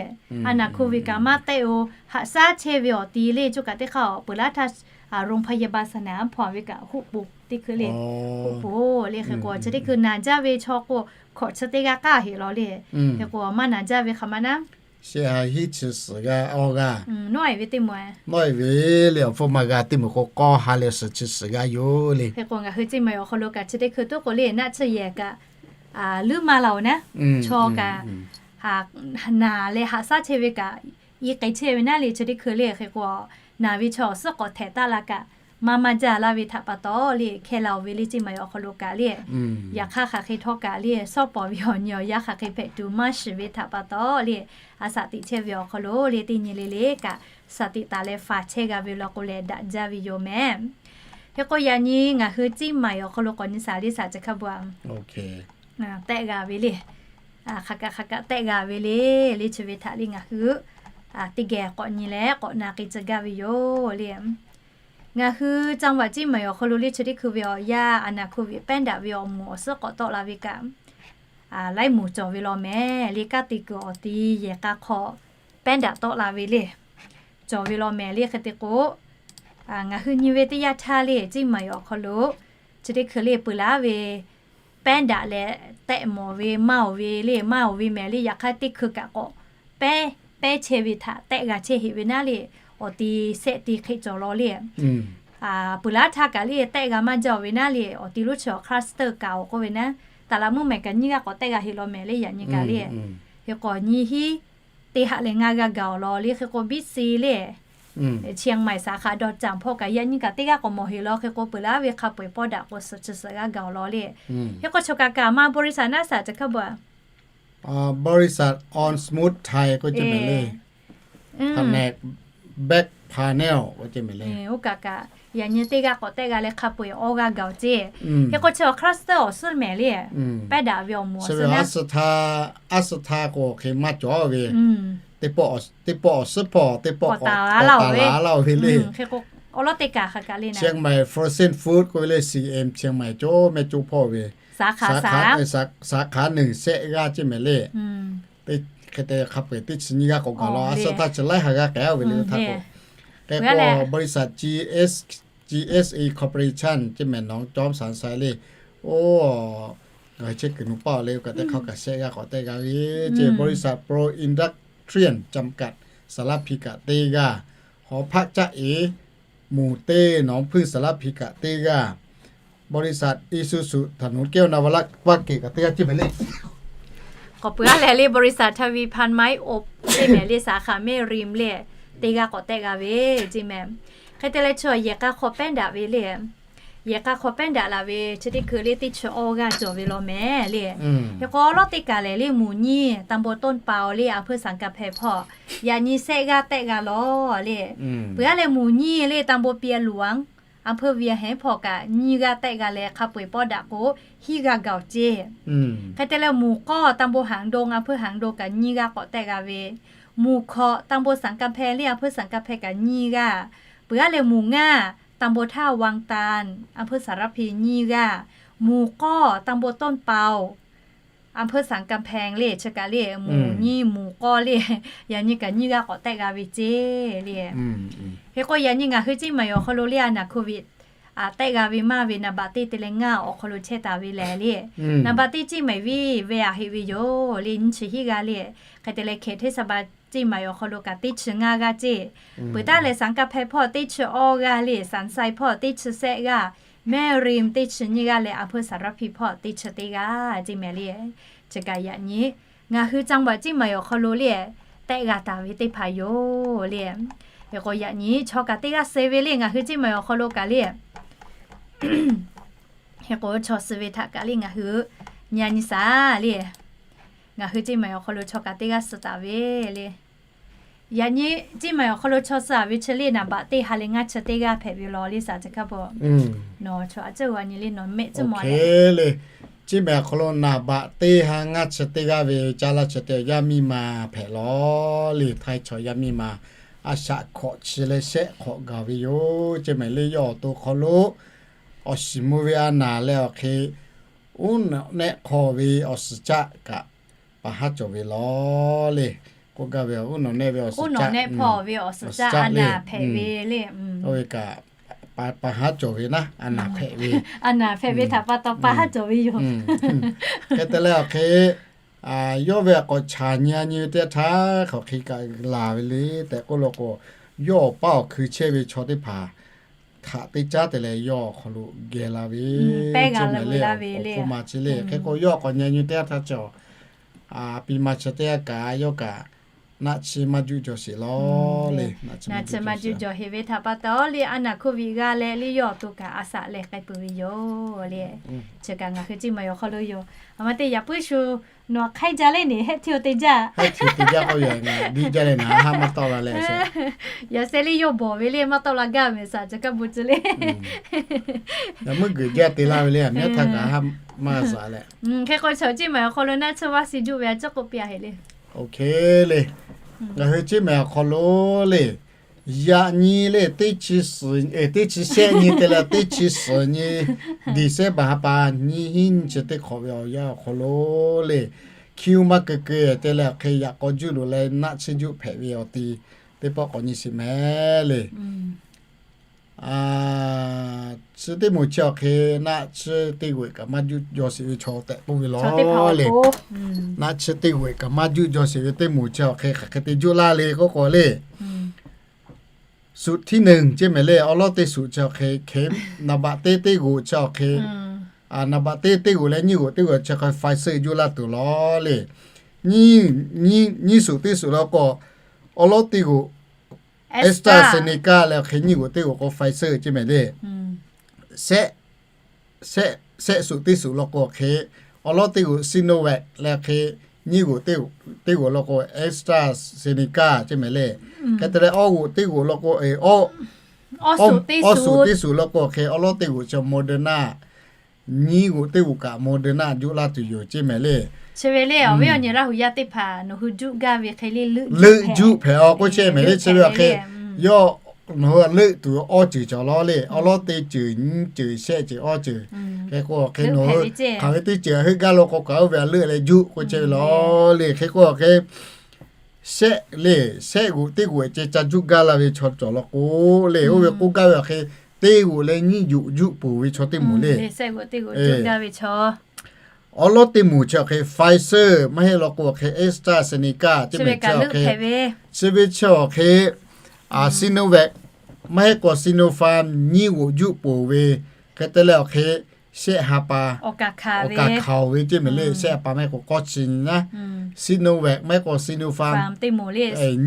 A naˍ hkuˇ viꞈ kaꞈ maˇ tehˆ-oˬ, haꞈ shaˉ chehˇ ve awˬ ti le cawˬ kaꞈ teˇ hk'aˇ peuˬ laˇ htaˇ โรงพยาบาลสนาม hpawˇ ve kaꞈ huˆ poˬ teˇ hkui le. Huˆ poˬ le hk'e k'o chi teˇ hkui naˍ jaˇ ve chaw k'o hkawꞈ chi teˇ g'aˇ k'aˇ heˆ law le. Hk'e k'o maˇ naˍ jaˇ ve hk'aˬ ma naˉ shehˆ ha hiˉ chi suhˍ g'aˇ awˇ g'aˇ. Nawˉ-e ve teˇ ma, nawˉ-e ve le awˬ hpfuhˇ ma g'a teˇ meuˬ k'o k'awˇ ha leh suhˍ chi suhˍ g'aˇ yoˬ le. Hk'e k'o ngaˬ hui ceˇ mehˍ awˬ hk'aw lo kaꞈ chi teˇ hkui tuˉ k'o le naˆ tsuhˇ yehˬ kaꞈ luˉ maˇ la-oˬ naˉ. Chaw kaꞈ naˍ leh haꞈ shaˉ chehˇ ve kaꞈ i k'ai chehˇ ve naˉ le chi teˇ hkui le. Hk'e k'o naˍ ve chaw awˬ suhˉ k'awꞈ htehꞈ taˆ la kaꞈ maˇ maˇ jaˇ laˇ ve htaꞈ pa taw le hkeh la-oˬ ve le ceˇ mehˍ awˬ hk'aw lo kaꞈ le. Yaꞈ hk'aˇ hk'aˬ hk'e htawˇ kaꞈ le shawˉ pawˍ ve awˬ nyi awˬ yaˇ hk'aˬ hk'e hpehꞈ tuˬ maˇ shiˍ ve htaꞈ pa taw le, a shaꞈ teꞈ chehˇ ve awˬ hk'aw lo le teˇ nyi le le kaꞈ shaꞈ teꞈ taˍ leh faˍ chehˇ g'a ve law k'o leh daꞈ jaˇ ve yoˬ mehˍ. Hk'e k'o yaꞈ nyi ngaˬ hui ceˇ mehˍ awˬ hk'aw lo k'awꞈ nyi shaˍ le shaˍ chi hk'a bo a tehˆ g'a ve le. Hk'aˬ kaꞈ hk'aˬ kaꞈ tehˆ g'a ve le, le chi ve htaꞈ le ngaˬ hui teˇ geh k'awꞈ nyi leh k'awꞈ na k'ai tcuh gaˇ ve yoˬ le. Ngaˬ hui จังหวัด ceˇ mehˍ awˬ hk'aw lo le chi teˇ hkui ve awˬ yanˇ a naˍ hkuˇ viꞈ pehˉ daꞈ ve awˬ moˍ awˬ suhˉ k'awꞈ tawˆ la ve kaꞈ laiˉ moˍ cawˬ ve law mehˍ le. Kanˉ te kuiˬ awˬ ti yehˬ k'a hk'aw pehˉ daꞈ tawˆ la ve le cawˬ ve law mehˍ le. Hk'e te k'o ngaˬ hui nyi ve teˇ yanˇ htaˇ le ceˇ mehˍ awˬ hk'aw lo chi teˇ hkui le peuˬ laˇ ve pehˉ daꞈ leh tehˆ mawˬ ve maˇ-oˬ ve le, maˇ-oˬ ve mehˍ le. Yaꞈ hk'aˇ teˇ hkui kaꞈ k'awꞈ pehˉ pehˉ chehˇ ve htaꞈ tehˆ g'a chehˇ heꞈ ve naˉ le. Awˬ ti sehˆ ti hk'e cawˬ law le. Peuˬ laˇ htaˇ kaꞈ le tehˆ g'a maˇ jaˇ-oˬ ve naˇ le. Awˬ ti lonˉ chi awˬ cluster kaꞈ-oˬ k'oˆ ve naˉ, taˍ laꞈ mvuhˇ mehˍ kaꞈ nyiˇ g'aˇ k'awꞈ tehˆ g'a heˆ law mehˍ le yaꞈ nyi kaꞈ le. Hk'e k'o nyiˇ hinˉ teˇ ha leh ngaˇ g'aˇ gaˬ-oˬ law le. Hk'e k'o biˇ si le เชียงใหม่ สาขาดอนจาน hpawˇ kaꞈ yaꞈ nyi kaꞈ teˇ g'aˇ k'awꞈ mawˬ heˆ law. Hk'e k'o peuˬ laˇ ve hk'a peu-eˬ pawˇ daꞈ k'o suhˍ chi suhˍ g'aˇ gaˬ-oˬ law le. Hk'e k'o chaw kaꞈ kaꞈ ma บริษัท naˉ shaˍ chi hk'a bo a บริษัท Onsmooth Thai k'oˆ ce mehˍ le. Panel, back panel k'oˆ ce mehˍ le. Oˇ kaꞈ kaꞈ yaꞈ nyi teˇ g'aˇ k'awꞈ tehˆ g'a leh hk'a peu-eˬ awˇ g'aˇ gaˬ-oˬ ceˇ. Hk'e k'o chi awˬ cluster awˬ suhˉ mehˍ le. Pehˉ daꞈ ve awˬ moˍ awˬ suhˉ naˉ, aˉ suhˉ htaˇ k'o hk'e maˇ cawˬ ve teˇ pawˆ awˬ suhˉ hpawˇ teˇ pawˆ k'awꞈ taˍ laˇ-oˬ ve le. Hk'e k'o awˬ lawˉ teˇ kaꞈ hk'a kaꞈ le naˉ เชียงใหม่ Frozen Food k'oˆ ve le, C M เชียงใหม่ cawˬ mehˆ coˇ hpawˇ ve สาขา สาขา หนึ่ง แทร่กล้า ceˇ mehˍ le. Hk'e te hk'a peu-eˬ teˇ chi nyiˇ g'aˇ k'awꞈ gaˬ law, aˉ suhˉ htaˇ chi laiˉ ha g'aˇ k'ai-oˬ ve le htaˇ k'o. Hk'e k'o บริษัท G S, G S A Corporation ceˇ mehˍ หนองจอก สารทราย le. Oˇ, ngaˬ hui chehˇ kuiˬ nu paˇ-oˬ le, oˇ kaꞈ teˇ hk'aˇ kaꞈ shehˆ g'aˇ k'awꞈ tehˆ g'a ve ceˇ. บริษัท Pro Industrial จำกัด สารภี kaꞈ teˇ g'aˇ, หอพัก หอพักจ้าเอ๋ หมู่เต้ หนองผึ้ง สารภี kaꞈ teˇ g'aˇ, บริษัท Isuzu ถนนแก้ว นวรัตน์ กว้างเกต kaꞈ teˇ g'aˇ ceˇ mehˍ le. k'awꞈ peuˬ-a leh le บริษัท ทวีพันไม้อบ ceˇ mehˍ le สาขาแม่ริม le, teˇ g'aˇ k'awꞈ tehˆ g'a ve ceˇ mehˍ. Hk'e te leh chi yehˬ k'a hk'aw pehˉ daꞈ ve le. Yehˬ k'a hk'aw pehˉ daꞈ laˬ ve chi teˇ hkui le teˇ chi awˇ g'aˇ cawˬ ve law mehˍ le. Hk'e k'o awˉ lawˉ teˇ kaˬ lehˬ le หมู่ยี่ ตำบลต้นเปา le อำเภอสันกำแพง hpawˇ yaꞈ nyi shehˆ g'aˇ tehˆ g'a law le. Peuˬ-a leh หมู่ยี่ le ตำบลเปียหลวง อำเภอเวียงแหง hpawˇ kaꞈ nyiˇ g'aˇ tehˆ g'a leh hk'a peu-eˬ pawˆ daꞈ k'o hiˉ g'aˇ gaˬ-oˬ ceˇ. Hk'e te leh หมู่เก้า ตำบลหางดง อำเภอหางดง kaꞈ nyiˇ g'aˇ k'awꞈ tehˆ g'a ve, หมู่หก ตำบลสันกำแพง le อำเภอสันกำแพง kaꞈ nyiˇ g'aˇ, peuˬ-a leh หมู่ห้า ตำบลท่าวังตาล อำเภอสารพี nyiˇ g'aˇ, หมู่เก้า ตำบลต้นเปา อำเภอสันกำแพง le chi kaꞈ le หมู่ยี่ หมู่เก้า le yaꞈ nyi kaꞈ nyiˇ g'aˇ k'awꞈ tehˆ g'a ve ceˇ le. Hk'e k'o yaꞈ nyi ngaˬ hui เชียงใหม่ awˬ hk'aw lo le a naˍ โควิด tehˆ g'a ve maˇ ve นับ baꞈ teˇ te leh ngaˇ awˬ hk'aw lo chehˇ taˍ ve lehˬ le. นับ baꞈ teˇ เชียงใหม่ viˇ ve a heˆ ve yoˬ le nyiˇ chi hiˉ g'aˇ le. Hk'e te leh เขตเทศบาล เชียงใหม่ awˬ hk'aw lo kaꞈ teˇ chi ngaˇ g'aˇ ceˇ. Peuˬ taˉ lehˬ สันกำแพง hpawˇ teˇ chi awˇ g'aˇ le, สันทราย hpawˇ teˇ chi shehˆ g'aˇ, แม่ริม teˇ chi nyiˇ g'aˇ leh อำเภอสารพี hpawˇ teˇ chi teˇ g'aˇ ceˇ mehˍ le. Chi kaꞈ yaꞈ nyi ngaˬ hui จังหวัดเชียงใหม่ awˬ hk'aw lo le tehˆ g'a taˍ ve teˇ hpaˍ yoˬ le. Hk'e k'o yaꞈ nyi chaw kaꞈ teˇ g'aˇ suh ve le ngaˬ hui เชียงใหม่ awˬ hk'aw lo kaꞈ le. Hk'e k'o chaw suh ve htaꞈ kaꞈ le ngaˬ hui nyi a nyi shaˍ le. Ngaˬ hui เชียงใหม่ awˬ hk'aw lo chaw kaꞈ teˇ g'aˇ suh taˍ ve le. Yaꞈ nyi เชียงใหม่ awˬ hk'aw lo chaw suh a ve chi le นับ baꞈ teˇ ha leh ngaˇ chi teˇ g'aˇ hpehꞈ ve law le สา chi hkaˇ paw. Nawˬ chaw a ciˉ g'a nyi le nawˬ mehˆ ciˉ maw le. เชียงใหม่ awˬ hk'aw lo นับ baꞈ teˇ ha ngaˇ chi teˇ g'aˇ ve caˇ laˇ chi teˇ yaˇ miˇ ma hpehꞈ law le. Htaiˇ chaw yaˇ miˇ ma a shaꞈ hkawꞈ chi leh shehˆ hk'awꞈ gaˬ ve yoˬ ceˇ mehˍ le. Yawˇ awˬ to hk'aw lo awˬ shiˍ mvuh ve a naˍ leh awˬ hk'e uˉ nawꞈ nehˆ hk'aw ve awˬ suhˍ caˆ kaꞈ pa haˉ cawˬ ve law le. K'oˆ gaˇ ve uˉ nawꞈ nehˆ ve awˬ suhˍ caˆ, hpawˇ ve awˬ suhˍ caˆ a naˍ hpehꞈ ve le. Oˇ ve kaꞈ pa haˉ cawˬ ve naˉ a naˍ hpehꞈ ve, a naˍ hpehꞈ ve htaꞈ pa taw pa haˉ cawˬ ve yoˬ. Hk'e te leh awˬ hk'e yawˇ ve a k'awꞈ chaˍ nyi a nyi ve teˇ htaˇ hk'aˬ hk'e kaꞈ laˬ ve le tehꞈ k'oˆ lo k'o, yawˇ awˬ paˇ awˬ hkui chehˇ ve chaw teˇ hpaˍ htaꞈ teˇ caˉ te leh yawˇ awˬ hk'aw lo geh la ve, pehˇ g'a la ve le. Awˬ hk'oˆ ma chi le. Hk'e k'o yawˇ k'awꞈ nyi a nyi teˇ htaˇ cawˬ a pi ma chi teˇ g'aˇ kaꞈ yawˇ kaꞈ naˆ chi maˇ juˆ jaw sheˍ law le. Naˆ chi maˇ juˆ jaw heˍ ve htaꞈ pa taw le a naˍ โควิด g'a leh le yawˇ awˬ to kaꞈ a shaꞈ leh k'ai peuˬ ve yoˬ le. Chi kaꞈ ngaˬ hui เชียงใหม่ awˬ hk'aw lo yoˬ. A ma te yaꞈ puiˉ shu nawˬ hk'aiˉ jaˇ le neˬ hehˆ htiˇ-o te jaˇ. Hehˆ htiˇ-o te jaˇ k'oˆ ve ngaˬ diˇ jaˇ leh naˍ haˉ maˇ tawˆ la leh, yaꞈ sheh le yawˇ bawˬ ve le maˇ tawˆ la gaˇ ve สา chi hkaˇ paw ci le. Yaꞈ meuˇ g'uiˬ jaˇ te laˇ ve le a miˉ htaˇ kaꞈ haˉ maˇ g'a shaꞈ leh. Hk'e k'o chaw เชียงใหม่ awˬ hk'aw lo naˆ chi vaˇ si juˆ ve a ciˉ k'oˆ piˇ a heˍ le. Oˇ hk'e le, ngaˬ hui เชียงใหม่ awˬ hk'aw lo le, yaꞈ nyi le teˇ chi suhˍ, teˇ chi shehˆ nyi te leh teˇ chi suhˍ nyi December ha pa nyiˇ hinˉ nyiˇ chi teˇ hk'awꞈ ve awˬ yanˇ awˬ hk'aw lo le, hkiˇ-oˇ maˇ keu keu te leh awˬ hk'e yaꞈ k'aw juˇ loꞈ leh naˆ chi juˆ hpehꞈ ve awˬ ti teˇ pawˆ k'awꞈ nyi sheˍ mehˍ le. Chi teˇ moˍ chi awˬ hk'e naˆ chi teˇ g'oꞈ-e kaꞈ maˇ juˆ jaw sheˍ ve chaw tehꞈ k'oˆ ve law le. Naˆ chi teˇ g'oꞈ-e kaꞈ maˇ juˆ jaw sheˍ ve teˇ moˍ chi awˬ hk'e hk'aˬ hk'e te juˆ laˇ le k'oˆ k'o le, suꞈ htiˇ neˬ ceˇ mehˍ le awˉ lawˉ teˇ suꞈ chi awˬ hk'e hk'e, naˍ baꞈ teˇ teˇ g'oꞈ chi awˬ hk'e, naˍ baꞈ teˇ teˇ g'oꞈ leh nyiˇ g'oꞈ teˇ g'oꞈ chi hk'e Pfizer juˆ laˇ tuˬ law le. Nyiˇ suꞈ teˇ suꞈ law k'o, awˉ lawˉ teˇ g'oꞈ AstraZeneca leh awˬ hk'e nyiˇ g'oꞈ teˇ g'oꞈ k'o Pfizer ceˇ mehˍ le. Shehˆ suꞈ teˇ suꞈ law k'o awˬ hk'e, awˉ lawˉ teˇ g'oꞈ Sinovac leh awˬ hk'e, nyiˇ g'oꞈ teˇ g'oꞈ law k'o AstraZeneca ceˇ mehˍ le. Hk'e te leh awˇ g'oꞈ teˇ g'oꞈ law k'o, awˇ suꞈ teˇ suꞈ law k'o awˬ hk'e awˉ lawˉ teˇ g'oꞈ chi Moderna, nyiˇ g'oꞈ teˇ g'oꞈ kaꞈ Moderna juˆ laˇ tuˬ yoˬ ceˇ mehˍ le. Chi ve le awˬ viˉ awˬ nyi Laˇ huˍ yaˇ teˇ hpaˍ nawˬ hui juˆ gaˇ ve hk'e le leuˆ juˆ hpehꞈ-aw k'oˆ chehˇ mehˍ le. Chi ve awˬ hk'e yawˇ nawˬ hui leuˆ tuˬ awˇ ceuˬ cawˬ law le. Awˉ lawˉ teˇ ceuˬ nyiˇ ceuˬ shehˆ ceuˬ awˇ ceuˬ. Hk'e k'o awˬ hk'e nawˬ hui hk'aˬ ve teˇ ceuˬ heuˆ gaˇ law k'o kaꞈ oˇ ve a leuˆ leh juˆ k'oˆ chehˇ ve law le. Hk'e k'o awˬ hk'e shehˆ le, shehˆ g'oꞈ teˇ g'oꞈ ceh ca juˆ gaˇ la ve chaw cawˬ law k'o le, oˇ ve k'oˆ gaˇ ve awˬ hk'e teˇ g'oꞈ leh nyiˇ g'oꞈ juˆ poˬ ve chaw teˇ moˍ le. Awˉ lawˉ teˇ moˍ chi awˬ hk'e Pfizer maˇ heˆ law k'o awˬ hk'e AstraZeneca ceˇ mehˍ chi awˬ hk'e, chi ve chi awˬ hk'e Sinovac maˇ heˆ k'o Sinopharm nyiˇ g'oꞈ juˆ poˬ ve hk'e te leh awˬ hk'e shehˆ ha pa awˬ kaˍ hkanˍ ve ceˇ mehˍ le. Shehˆ ha pa maˇ heˆ k'o k'awˇ chi nyi naˉ, Sinovac maˇ heˆ k'o Sinopharm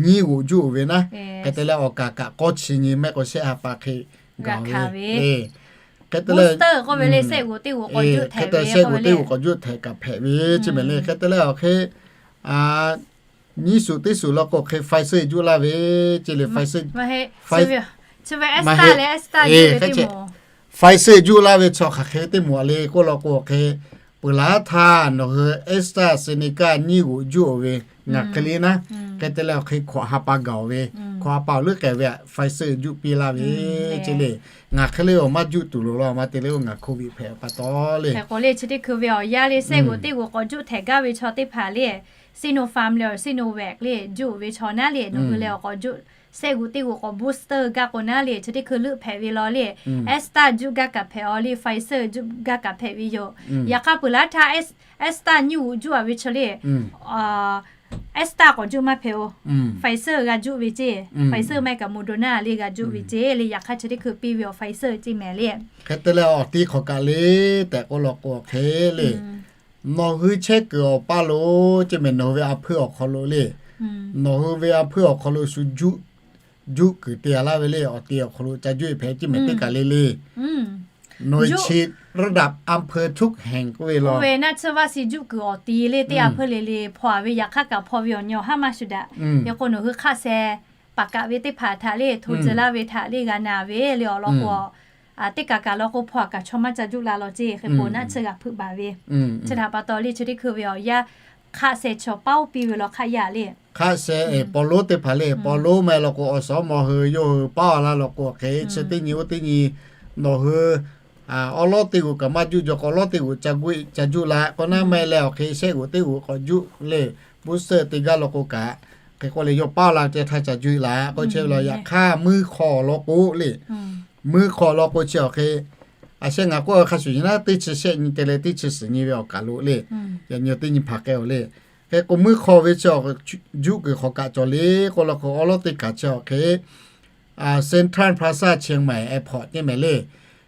nyiˇ g'oꞈ juˆ-oˬ ve naˉ. Hk'e te leh awˬ kaˍ kaꞈ k'awˇ chi nyi maˇ heˆ k'o shehˆ ha pa hk'e gaˬ ve. Hk'e te leh, hk'e te shehˆ g'oꞈ teˇ g'oꞈ k'awꞈ juˆ htehꞈ kaꞈ hpehꞈ ve ceˇ mehˍ le. Hk'e te leh awˬ hk'e nyiˇ suhˍ teˇ suhˍ law k'o hk'e Pfizer juˆ laˇ ve ceˇ le. Pfizer, Pfizer juˆ laˇ ve chi hk'aˬ hk'e teˇ moˍ a le k'oˆ law k'o hk'e, peuˬ laˇ htaˇ nawˬ hui AstraZeneca nyiˇ g'oꞈ juˆ-oˬ ve ngaˬ hk'e le naˉ. Hk'e te leh awˬ hk'e hkawꞈ ha pa gaˬ-oˬ ve, hkawꞈ ha pa awˬ leuˉ k'ai ve a Pfizer juˆ piˇ laˇ ve ceˇ le. Ngaˬ hk'e le awˬ maˇ juˆ tuˬ loˍ law maˇ te le, ngaˬ COVID hpehꞈ pa taw le. Hk'e k'o le chi teˇ hkui ve awˬ yanˇ le shehˆ g'oꞈ teˇ g'oꞈ k'awꞈ juˆ htehꞈ gaˇ ve chaw teˇ hpaˍ le, Sinopharm le awˬ Sinovac le juˆ ve chaw naˉ le, nawˬ hui leh awˬ k'awꞈ juˆ, shehˆ g'oꞈ teˇ g'oꞈ k'awꞈ booster gaˇ k'o naˉ le chi teˇ hkui leuˆ hpehꞈ ve law le. AstraZeneca juˆ gaˇ kaꞈ hpehꞈ-aw le, Pfizer juˆ gaˇ kaꞈ hpehꞈ ve yoˬ. Yaꞈ hk'aˇ peuˬ laˇ htaˇ Astra nyiˇ g'oꞈ juˆ-a ve chaw le, Astra k'awꞈ juˆ maˇ hpehꞈ-oˬ. Pfizer g'a juˆ ve ceˇ, Pfizer maˇ heˆ kaꞈ Moderna le g'a juˆ ve ceˇ le. Yaꞈ hk'aˇ chi teˇ hkui piˇ ve awˬ Pfizer ceˇ mehˍ le. Hk'e te leh awˬ ti hk'awꞈ kaꞈ le tehꞈ k'oˆ law k'o hk'e le, nawˬ hui chehˇ kuiˬ awˬ paˇ lo ceˇ mehˍ, nawˬ hui ve a hpuiˇ awˬ hk'aw lo le, nawˬ hui ve a hpuiˇ awˬ hk'aw lo shu juˆ, juˆ kuiˬ te-a laˇ ve le. Awˬ ti awˬ hk'aw lo ca juˆ-e hpehꞈ ceˇ mehˍ teˇ kaˬ le le. หน่วยฉีดระดับอำเภอทุกแห่ง k'oˆ ve law ve naˆ tsuhˇ vaˆ si juˆ kuiˬ awˬ ti le teˇ a hpeuˇ le le hpaw-a ve, yaꞈ hk'aˇ kaꞈ hpaw ve awˬ nyi awˬ haˉ maˇ shuˍ daꞈ. Hk'e k'o nawˬ hui hk'aˆ sheh paˍ kaꞈ ve teˇ hpaˍ htaꞈ le hto tcuh laˇ ve htaꞈ le g'a na ve le awˬ lawn k'o, teˇ kaˬ kaꞈ law k'o hpaw-a kaꞈ chaw maˇ ca juˆ la law ceˇ. Hk'e k'o naˆ tsuhˇ g'a hpeuꞈ baˬ ve, chi htaꞈ pa taw le chi teˇ hkui ve awˬ yanˇ hk'aˆ sheh chaw paˉ-oˬ piˇ ve law hk'aˆ yaˇ le. Hk'aˆ sheh paw lonˉ teˇ hpaˍ le, paw lonˉ maˇ heˆ law k'o awˬ suhˍ awˉ mawˬ hui yawˇ hui paˉ-a laˇ law k'o hk'e chi teˇ nyi oˇ teˇ nyi nawˬ hui awˉ lawˉ teˇ g'oꞈ kaꞈ maˇ juˆ jaw k'o awˉ lawˉ teˇ g'oꞈ ca g'oˆ-e ca juˆ la k'o naˉ maˇ heˆ leh awˬ hk'e shehˆ g'oꞈ teˇ g'oꞈ k'awꞈ juˆ le, booster te gaˇ law k'o kaꞈ, hk'e k'oˆ leh yawˇ paˉ la ceh htaˇ ca juˆ-e la k'o chi ve law. Yaꞈ hk'aˇ meuˇ hk'aw law k'o le, meuˇ hk'aw law k'o chi awˬ hk'e a shehˆ ngaˬ k'oˆ ve hk'a shuˍ nyi naˉ teˇ chi shehˆ nyi te leh teˇ chi suhˍ nyi ve awˬ kaˍ lo le, yaꞈ nyi teˇ nyi hpaˍ k'ai-oˬ le. Hk'e k'o meuˇ hk'aw ve chi juˆ kuiˬ hk'awꞈ kaꞈ cawˬ le k'oˆ law k'o awˉ lawˉ teˇ kaˬ chi awˬ hk'e Central Plaza Chiang Mai Airport ceˇ mehˍ le.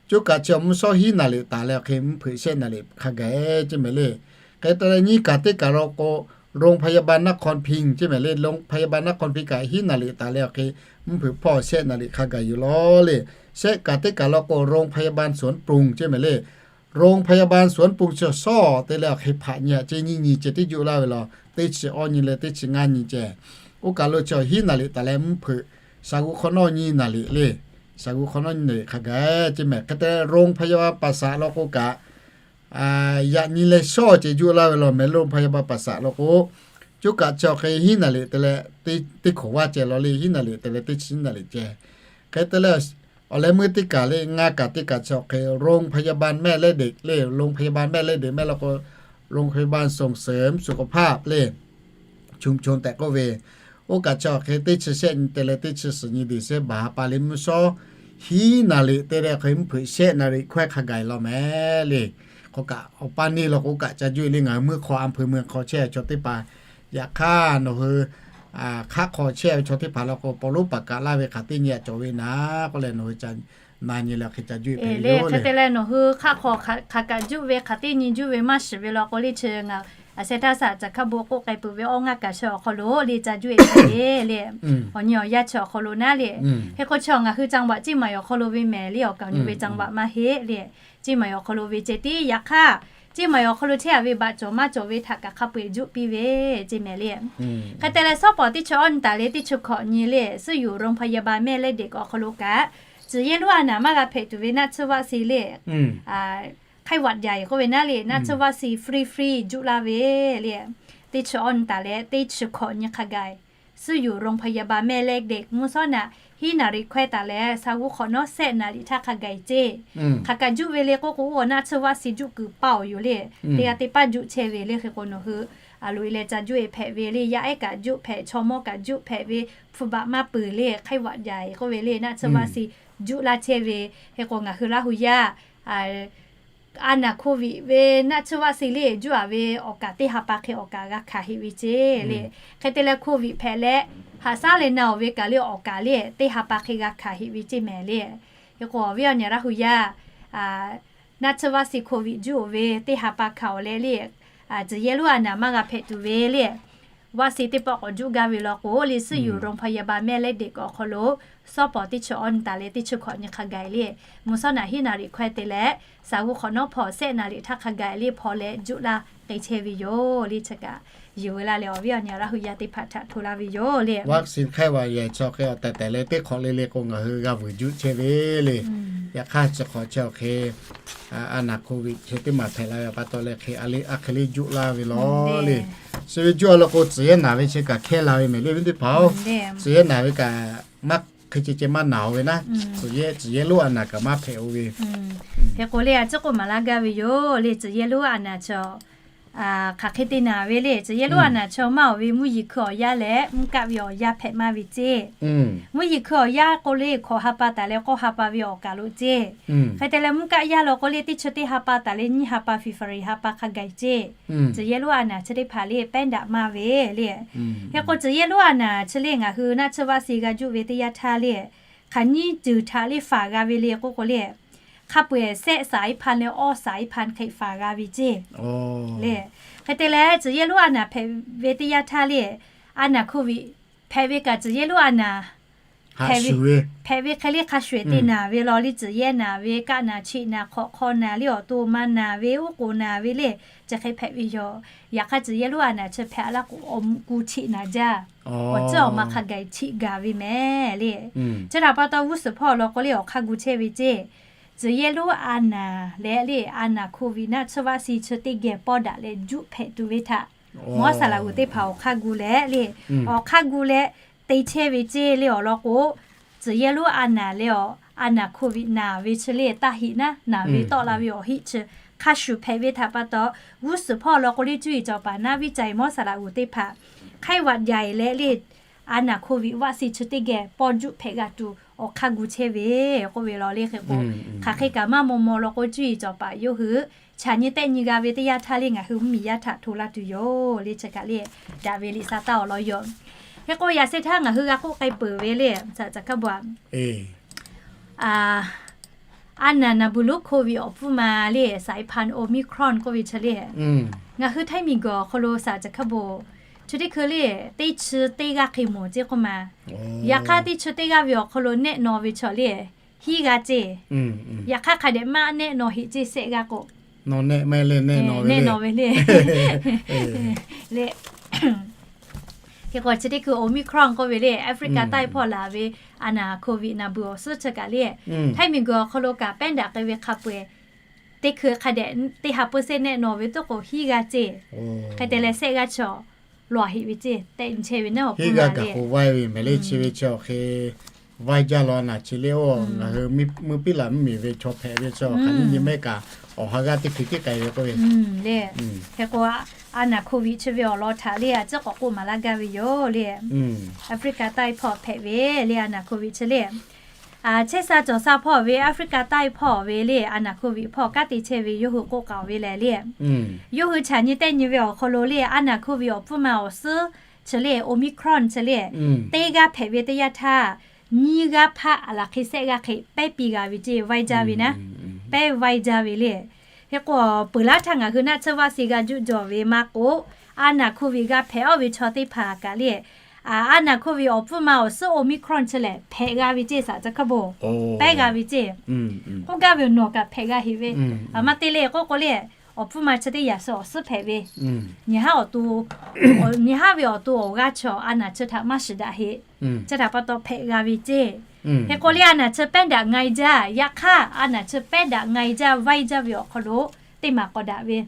Coˇ kaꞈ chi awˬ mvuhˇ shawˉ hiˉ naˍ liꞈ taˍ leh awˬ hk'e mvuhˇ hpeuꞈ shehˆ naˍ liꞈ hk'a gaˬ-e ceˇ mehˍ le. Hk'e te leh nyiˇ kaˬ teˇ kaˬ law k'o โรงพยาบาลนครพิงค์ ceˇ mehˍ le. โรงพยาบาลนครพิงค์ kaꞈ hiˉ naˍ liꞈ taˍ leh awˬ hk'e mvuhˇ hpeuꞈ hpawˇ shehˆ naˍ liꞈ hk'a gaˬ yoˬ law le. Shehˆ kaˬ teˇ kaˬ law k'o โรงพยาบาลสวนปรุง ceˇ mehˍ le. โรงพยาบาลสวนปรุง chi shawˉ te leh awˬ hk'e hpaꞈ nyi-a ceˇ nyiˇ nyi ceh tiˉ juˆ laˇ ve law, teˇ chi awˇ nyi leh teˇ chi ngaˇ nyi ceh. Oˇ kaˬ lo chi hiˉ naˍ liꞈ taˍ leh mvuhˇ hpeuꞈ shaˍ g'u hk'awꞈ nawˇ nyi naˍ liꞈ le. Shaˍ g'u hk'awꞈ nawˇ nyi naˍ liꞈ hk'a gaˬ ceˇ mehˍ. Hk'e te โรงพยาบาลป่าสัก law k'o kaꞈ yaꞈ nyi leh shawˉ ceh juˆ laˇ ve law mehˍ. โรงพยาบาลป่าสัก law k'o coˇ kaꞈ chi awˬ hk'e hiˉ naˍ liꞈ te leh teˇ hkawꞈ vaˇ ceh law le, hiˉ naˍ liꞈ te leh teˇ chi hiˉ naˍ liꞈ ceh. Hk'e te leh awˬ leh meuˇ teˇ kaˬ le ngaˇ kaˬ teˇ kaˬ chi awˬ hk'e โรงพยาบาลแม่เหล็ก le, โรงพยาบาลแม่เหล็ก mehˍ law k'o โรงพยาบาลส่งเสริมสุขภาพ le, chumbon tehꞈ k'oˆ ve, oˇ kaˬ chi awˬ hk'e teˇ chi shehˆ nyi te leh teˇ chi suhˍ nyi deˍ se baˬ ha pa le mvuhˇ shawˉ hiˉ naˍ liꞈ te leh hk'e mvuhˇ hpeuꞈ shehˆ naˍ liꞈ hkawehˇ hk'a gaˬ-e law mehˍ le. K'o kaꞈ awˬ paˇ neˇ law k'o kaꞈ ca juˆ-e le. Ngaˬ hui meuˇ hk'aw a hpuiˇ meuˇ hk'aw chehˇ ve chaw teˇ hpaˍ, yaꞈ hk'aˇ nawˬ hui hk'aˆ hk'aw chehˇ ve chaw teˇ hpaˍ law k'o paw lonˉ paˍ kaꞈ laˇ ve hk'aˬ teˇ nyi a cawˬ ve naˍ k'oˆ leh nawˬ hui ca na nyi leh hk'e ca juˆ-e hpehꞈ le. Hk'e te leh nawˬ hui hk'aˆ hk'aw hk'aˬ kaꞈ juˆ ve hk'aˬ teˇ nyi juˆ ve maˇ shiˍ ve law k'o le chi ngaˬ a sheh htaˇ shaˍ caˬ hkaˇ bon k'oˆ k'ai peuˬ ve awˇ ngaˇ kaˬ chi awˬ hk'aw lo le ca juˆ-e hpehꞈ le le. Awˬ nyi awˬ yanˇ chi awˬ hk'aw lo naˉ le. Hk'e k'o chi ngaˬ hui จังหวัด ceˇ maiˬ awˬ hk'aw lo ve mehˍ le, awˬ kaˍ awˬ nu ve จังหวัด maˇ heˆ le. Ceˇ maiˬ awˬ hk'aw lo ve ceh tiˉ yaꞈ hk'aˇ, ceˇ maiˬ awˬ hk'aw lo chehˇ-a ve baꞈ cawˬ maˇ cawˬ ve htaꞈ kaꞈ hk'a peu-eˬ juˆ piˇ ve ceˇ mehˍ le. Hk'e te leh shawˉ pawˍ teˇ chi awˇ nyi taˍ leh teˇ chi hkawꞈ nyi le ซึ่งอยู่โรงพยาบาลแม่เหล็ก awˬ hk'aw lo kaꞈ tcuh yeˇ luˉ a naˍ maˇ g'a hpehꞈ tuˬ ve naˆ tsuhˇ vaˆ si le ไข้หวัดใหญ่ k'oˆ ve naˉ le naˆ tsuhˇ vaˆ si free free juˆ laˇ ve le. Teˇ chi awˇ nyi taˍ leh teˇ chi hkawꞈ nyi hk'a gaˬ-e ซึ่งอยู่โรงพยาบาลแม่เหล็ก mvuhˇ shawˉ naꞈ hiˉ naˍ riˍ hkawehˇ taˍ leh sha g'uˇ hk'awꞈ nawˉ shehˆ naˍ riˍ htaˇ hk'a gaˬ-e ceˇ. Hk'aˬ kaꞈ juˆ ve le k'oˆ k'o, oˇ naˆ tsuhˇ vaˆ si juˆ kuiˬ paˇ-oˬ yoˬ le. Teˇ g'aˇ teˇ paˇ juˆ chehˇ ve le. Hk'e k'o nawˬ hui a loꞈ e leh ca juˆ-e hpehꞈ ve le. Yaˇ ehˉ kaꞈ juˆ hpehꞈ, chaw mawˇ kaꞈ juˆ hpehꞈ ve, hpu baꞈ maˇ peuˬ le ไข้หวัดใหญ่ k'oˆ ve le naˆ tsuhˇ vaˆ si juˆ laˇ chehˇ ve. Hk'e k'o ngaˬ hui Laˇ hu yaˇ a naˍ โควิด ve naˆ tsuhˇ vaˆ si le juˆ-a ve awˬ kaˍ teˇ ha pa hk'e awˬ kaˍ g'a hkanˍ heˆ ve ceˇ le. Hk'e te leh โควิด hpehꞈ leh haꞈ shaˉ leh na-oˬ ve kaꞈ le awˬ kaˍ le teˇ ha pa hk'e g'a hkanˍ heˆ ve ceˇ mehˍ le. Hk'e k'o awˬ viˉ awˬ nyi Laˇ hu yaˇ naˆ tsuhˇ วัคซีนโควิด juˆ-oˬ ve teˇ ha pa hkanˍ-oˬ leh le, tcuh yehˇ lonˉ a naˍ maˇ g'a hpehꞈ tuˬ ve le, วัคซีน teˇ pawˆ k'awꞈ juˆ gaˇ ve law k'o le, suhˉ yuˬ โรงพยาบาลแม่เหล็ก awˬ hk'aw lo, shawˉ pawˍ teˇ chi awˇ nyi taˍ leh teˇ chi hkawꞈ nyi hk'a gaˬ le, mvuhˇ shawˉ naˍ hiˉ naˍ riˍ hkawehˇ te leh, saˍ g'uˇ hk'awꞈ nawˉ hpawˇ shehˆ naˍ riˍ htaˇ hk'a gaˬ le hpaw leh juˆ laˇ k'ai chehˇ ve yoˬ le. Chi kaꞈ yuˬ ve laˇ leh awˬ viˉ awˬ nyi Laˇ hu yaˇ teˇ hpaˍ htaꞈ hto laˇ ve yoˬ le. วัคซีนไข้หวัดใหญ่ chi awˬ hk'e awˬ tehˬ tehˬ leh teˇ hk'awꞈ le le k'o ngaˬ hui g'a vuiˬ juˆ chehˇ ve le. Yaꞈ hk'aˇ chi hk'awꞈ chi awˬ hk'e a naˍ โควิด chi teˇ maˬ hpehꞈ la ve pa taw leh hk'e a hk'e le juˆ laˇ ve law le. Chi ve juˆ a law k'o tcuh yehˇ naˍ ve chi kaꞈ hkehˇ la ve mehˍ le, awˬ viˉ teˇ hpaˍ-oˬ. Tcuh yehˇ naˍ ve kaꞈ maˇ hk'e ceh ceh maˇ naˬ-oˬ ve naˉ, tcuh yehˇ, tcuh yehˇ lonˉ a naˍ kaꞈ maˇ hpehꞈ-oˬ ve. Hk'e k'o le, a ciˉ k'oˆ maˍ laˇ gaˇ ve yoˬ le. Tcuh yehˇ lonˉ a naˍ chi hk'aˬ hk'e te naˍ ve le. Tcuh yehˇ lonˉ a naˍ chi maˇ-oˬ ve, mvuhˇ yeˬ hkui awˬ yaˇ leh mvuhˇ kaˆ ve awˬ yaˇ hpehꞈ maˇ ve ceˇ. Mvuhˇ yeˬ hkui awˬ yaˇ k'o le, hkawꞈ ha pa taˍ leh k'awˇ ha pa ve awˬ kaˬ lo ceˇ. Hk'e te leh mvuhˇ kaˆ yaˇ law k'o le, teˇ chi teˇ ha pa taˍ leh nyiˇ ha pa, February ha pa hk'a gaˬ ceˇ. Tcuh yehˇ lonˉ a naˍ chi teˇ hpaˍ le pehˉ daꞈ maˇ ve le. Hk'e k'o tcuh yehˇ lonˉ a naˍ chi le ngaˬ hui naˆ tsuhˇ วัคซีน g'a juˆ ve teˇ yanˇ htaˇ le, hk'aˬ nyiˇ ceuˬ htaꞈ le faˍ g'a ve le k'oˆ k'o le, hk'a peu-eˬ sehˆ saˍ iˉ hpan leh awˇ saˍ iˉ hpan hk'e faˍ g'a ve ceˇ le. Hk'e te leh tcuh yehˇ lonˉ a naˍ hpehꞈ ve teˇ yanˇ htaˇ le, a naˍ โควิด hpehꞈ ve kaꞈ tcuh yehˇ lonˉ a naˍ hpehꞈ ve hk'e le hk'a shuˍ-eˬ te naˍ ve law le. Tcuh yehˇ naˍ ve, kaˆ naˍ, cheꞈ naˍ, hk'awꞈ hk'aw naˍ le, awˬ to ma naˍ ve, uˉ k'oˍ naˍ ve le, chi hk'e hpehꞈ ve yoˬ. Yaꞈ hk'aˇ tcuh yehˇ lonˉ a naˍ chi hpehꞈ a laˇ k'o awˬ muꞈ ku cheꞈ naˍ jaˇ, awˬ ceuˬ awˬ ma hk'a gaˬ cheꞈ gaˬ ve mehˍ le. Chi htaꞈ pa taw g'uˇ suhˍ hpawˇ law k'o le awˬ hk'aˇ gu chehˇ ve ceˇ. Tcuh yehˇ lonˉ a naˍ leh le a naˍ โควิด naˆ tsuhˇ วัคซีน chi teˇ geh pawˇ daꞈ leh juˆ hpehꞈ tuˬ ve htaꞈ mawˇ saˍ laꞈ g'uˬ teˇ hpaˍ awˬ hk'aˇ gu leh le, awˬ hk'aˇ gu leh te chehˇ ve ceˇ le awˬ lawn k'o, tcuh yehˇ lonˉ a naˍ leh awˬ a naˍ โควิด naˍ ve chi le taˇ heꞈ naˉ, naˍ ve tawˆ la ve awˬ heˆ chi hk'a shuˍ hpehꞈ ve htaꞈ pa taw, g'uˇ suhˍ hpawˇ law k'o le cuˇ yiˍ cawˬ paˍ naˆ viˉ ca-e mawˇ saˍ laꞈ g'uˬ teˇ hpaˍ hk'aiˉ vaꞈ yaꞈ-eˬ leh le a naˍ โควิด วัคซีน chi teˇ geh pawˇ juˆ hpehꞈ g'a tuˬ awˬ hk'aˇ gu chehˇ ve k'oˆ ve law le. Hk'e k'o, hk'aˬ hk'e kaꞈ maˇ maw maw law k'o cuˇ yiˍ cawˬ paˍ yawˇ hui chaꞈ nyi tehˆ nyi g'a ve teˇ yanˇ htaˇ le ngaˬ hui mvuhˇmiˬ yaˇ htaꞈ hto laˇ tuˬ yoˬ le. Chi kaꞈ le daꞈ ve liꞈ sa taˇ awˬ lawn yoˬ. Hk'e k'o yaꞈ sheh htaˇ ngaˬ hui g'a k'oˆ k'ai peuˬ ve le, สายพันธุ์ A naˍ naˍ buˬ lonˉ โควิด awˬ pfuhˇ ma le สายพันธุ์ Omicron k'oˆ ve chi le, ngaˬ hui htaiˇ miˬguiˬ awˬ hk'aw lo สายพันธุ์ chi teˇ hkui le teˇ chi teˇ g'aˇ hk'e mawˬ ceˇ k'oˆ ma. Yaꞈ hk'aˇ teˇ chi teˇ g'aˇ ve awˬ hk'aw lo nehˆ naw ve chaw le hiˉ g'aˇ ceˇ. Yaꞈ hk'aˇ hk'a dehꞈ maˇ nehˆ naw heꞈ ceˇ sehˆ g'aˇ k'o, nehˆ naw ve le. Hk'e k'o chi teˇ hkui Omicron k'oˆ ve le Africa taiˇ hpawˇ laˬ ve a naˍ โควิด naˍ buˬ awˬ suhˉ chi kaꞈ le htaiˇ miˬguiˬ awˬ hk'aw lo kaꞈ pehˉ daꞈ k'ai ve hk'a peu-eˬ teˇ hkui hk'a dehꞈ teˇ ha เปอร์เซ็นต์ nehˆ naw ve tuˉ k'o hiˉ g'aˇ ceˇ. Hk'e te leh sehˆ g'aˇ chaw lawˬ heꞈ ve ceˇ tehꞈ nyi chehˇ ve naˉ awˬ pfuhˇ ma le. Hiˉ g'aˇ kaꞈ k'o vaiˇ ve mehˍ le. Chi ve chi awˬ hk'e vaiˇ jaˇ law a naˍ chi le oˬ, ngaˬ hui meuˇ piˉ laˬ mvuhˇmiˬ ve chaw hpehꞈ ve chi awˬ hk'aˬ nyiˇ nyi mehˆ kaꞈ awˬ ha g'aˇ teˇ hkui tiˉ k'ai ve k'oˆ ve le. Hk'e k'o a naˍ โควิด chi ve awˬ lawn htaꞈ le a ciˉ k'awꞈ k'oˆ maˍ laˇ gaˇ ve yoˬ le. Africa taiˇ hpawˇ hpehꞈ ve le a naˍ โควิด chi le chehˇ sha cawˬ sha hpawˇ ve Africa taiˇ hpawˇ ve le a naˍ โควิด hpawˇ kanˉ te chehˇ ve yawˇ hui k'oˆ k'aoˍ ve lehˬ le, yawˇ hui chaꞈ nyi tehˆ nyi ve awˬ hk'aw lo le a naˍ โควิด awˬ pfuhˇ ma awˬ suhˉ chi le Omicron chi le teˇ g'aˇ hpehꞈ ve teˇ yanˇ htaˇ nyiˇ g'aˇ hpaˆ a laˬ hk'e sehˆ g'aˇ hk'e pehˉ piˇ g'a ve ceˇ, vaiˇ jaˇ ve naˉ, pehˉ vaiˇ jaˇ ve le. Hk'e k'o peuˬ laˇ htaˇ ngaˬ hui naˆ tsuhˇ วัคซีน g'a juˆ jawˬ ve maˇ k'oˆ, a naˍ โควิด g'a hpehꞈ-oˬ ve chaw teˇ hpaˍ kaꞈ le a naˍ โควิด awˬ pfuhˇ ma awˬ suhˉ Omicron chi lehˬ hpehꞈ g'a ve ceˇ, สายพันธุ์ chi kaˉ boˬ pehˉ g'a ve ceˇ. K'oˆ gaˇ ve nawˬ kaꞈ hpehꞈ g'a heꞈ ve, a maˇ te le k'oˆ k'o le awˬ pfuhˇ ma chi teˇ yaꞈ suh awˬ suhˉ hpehꞈ ve nyi haˉ awˬ to, nyi haˉ ve awˬ to awˬ g'aˇ chaw a naˍ chi htaꞈ maˇ shiˍ daꞈ heꞈ. Chi htaꞈ pa taw hpehꞈ g'a ve ceˇ. Hk'e k'o le a naˍ chi pehˉ daꞈ nga-e jaˇ. Yaꞈ hk'aˇ a naˍ chi pehˉ daꞈ nga-e jaˇ, vaiˇ jaˇ ve awˬ hk'aw lo teˇ maˬ k'awꞈ daꞈ ve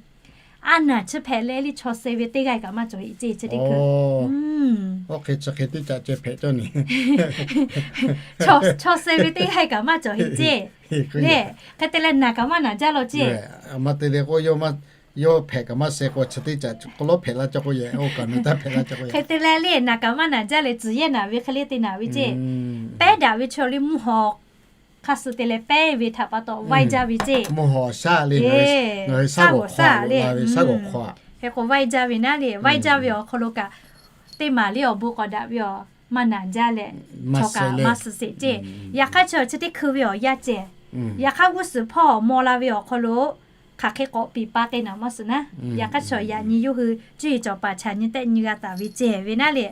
a naˍ chi hpehꞈ leh le chaw suh ve teˇ g'aˇ kaꞈ maˇ cawˬ heꞈ ceˇ. Chi teˇ hkui oˇ hk'e chi hk'e teˇ caꞈ ceh hpehꞈ cawˇ ni, chaw suh ve teˇ g'aˇ kaꞈ maˇ cawˬ heꞈ ceˇ le. Hk'e te leh naˬ kaꞈ maˇ naˬ jaˇ law ceˇ. A maˇ te le k'o yawˇ hpehꞈ kaꞈ maˇ suh k'o chi teˇ caꞈ k'o lawˉ hpehꞈ laˇ cawˇ k'o yehˬ, oˇ kaꞈ nawˬ taˇ hpehꞈ laˇ cawˇ k'o yehˬ. Hk'e te leh le naˬ kaꞈ maˇ naˬ jaˇ leh tcuhˍ yehˇ naˬ ve hk'e le te naˬ ve ceˇ. Pehˉ daꞈ ve chaw le mvuhˇ haw hk'aˇ suh te leh pehˉ ve htaꞈ pa taw vaiˇ jaˇ ve ceˇ. Mvuhˇ haw shaˉ le, shaˉ g'awˬ hk'aw le, shaˉ g'awˬ hk'aw. Hk'e k'o vaiˇ jaˇ ve naˉ le, vaiˇ jaˇ ve awˬ hk'aw lo kaꞈ teˇ maˬ le awˬ bon k'awꞈ daꞈ ve awˬ maˇ naˬ jaˇ leh chaw kaꞈ maˇ suh sheˍ ceˇ. Yaꞈ hk'aˇ chi chi teˇ hkui ve awˬ yaˇ ceh Yaꞈ hk'aˇ g'uˇ suhˍ hpawˇ maw la ve awˬ hk'aw lo hk'aˬ hk'e k'awꞈ piˍ pa k'ai naˍ maˇ suhˍ naˉ. Yaꞈ hk'aˇ chaw yaꞈ nyi yawˇ hui cuˇ yiˍ cawˬ paˍ chaꞈ nyi tehˆ nyi g'a taˍ ve ceh ve naˉ le.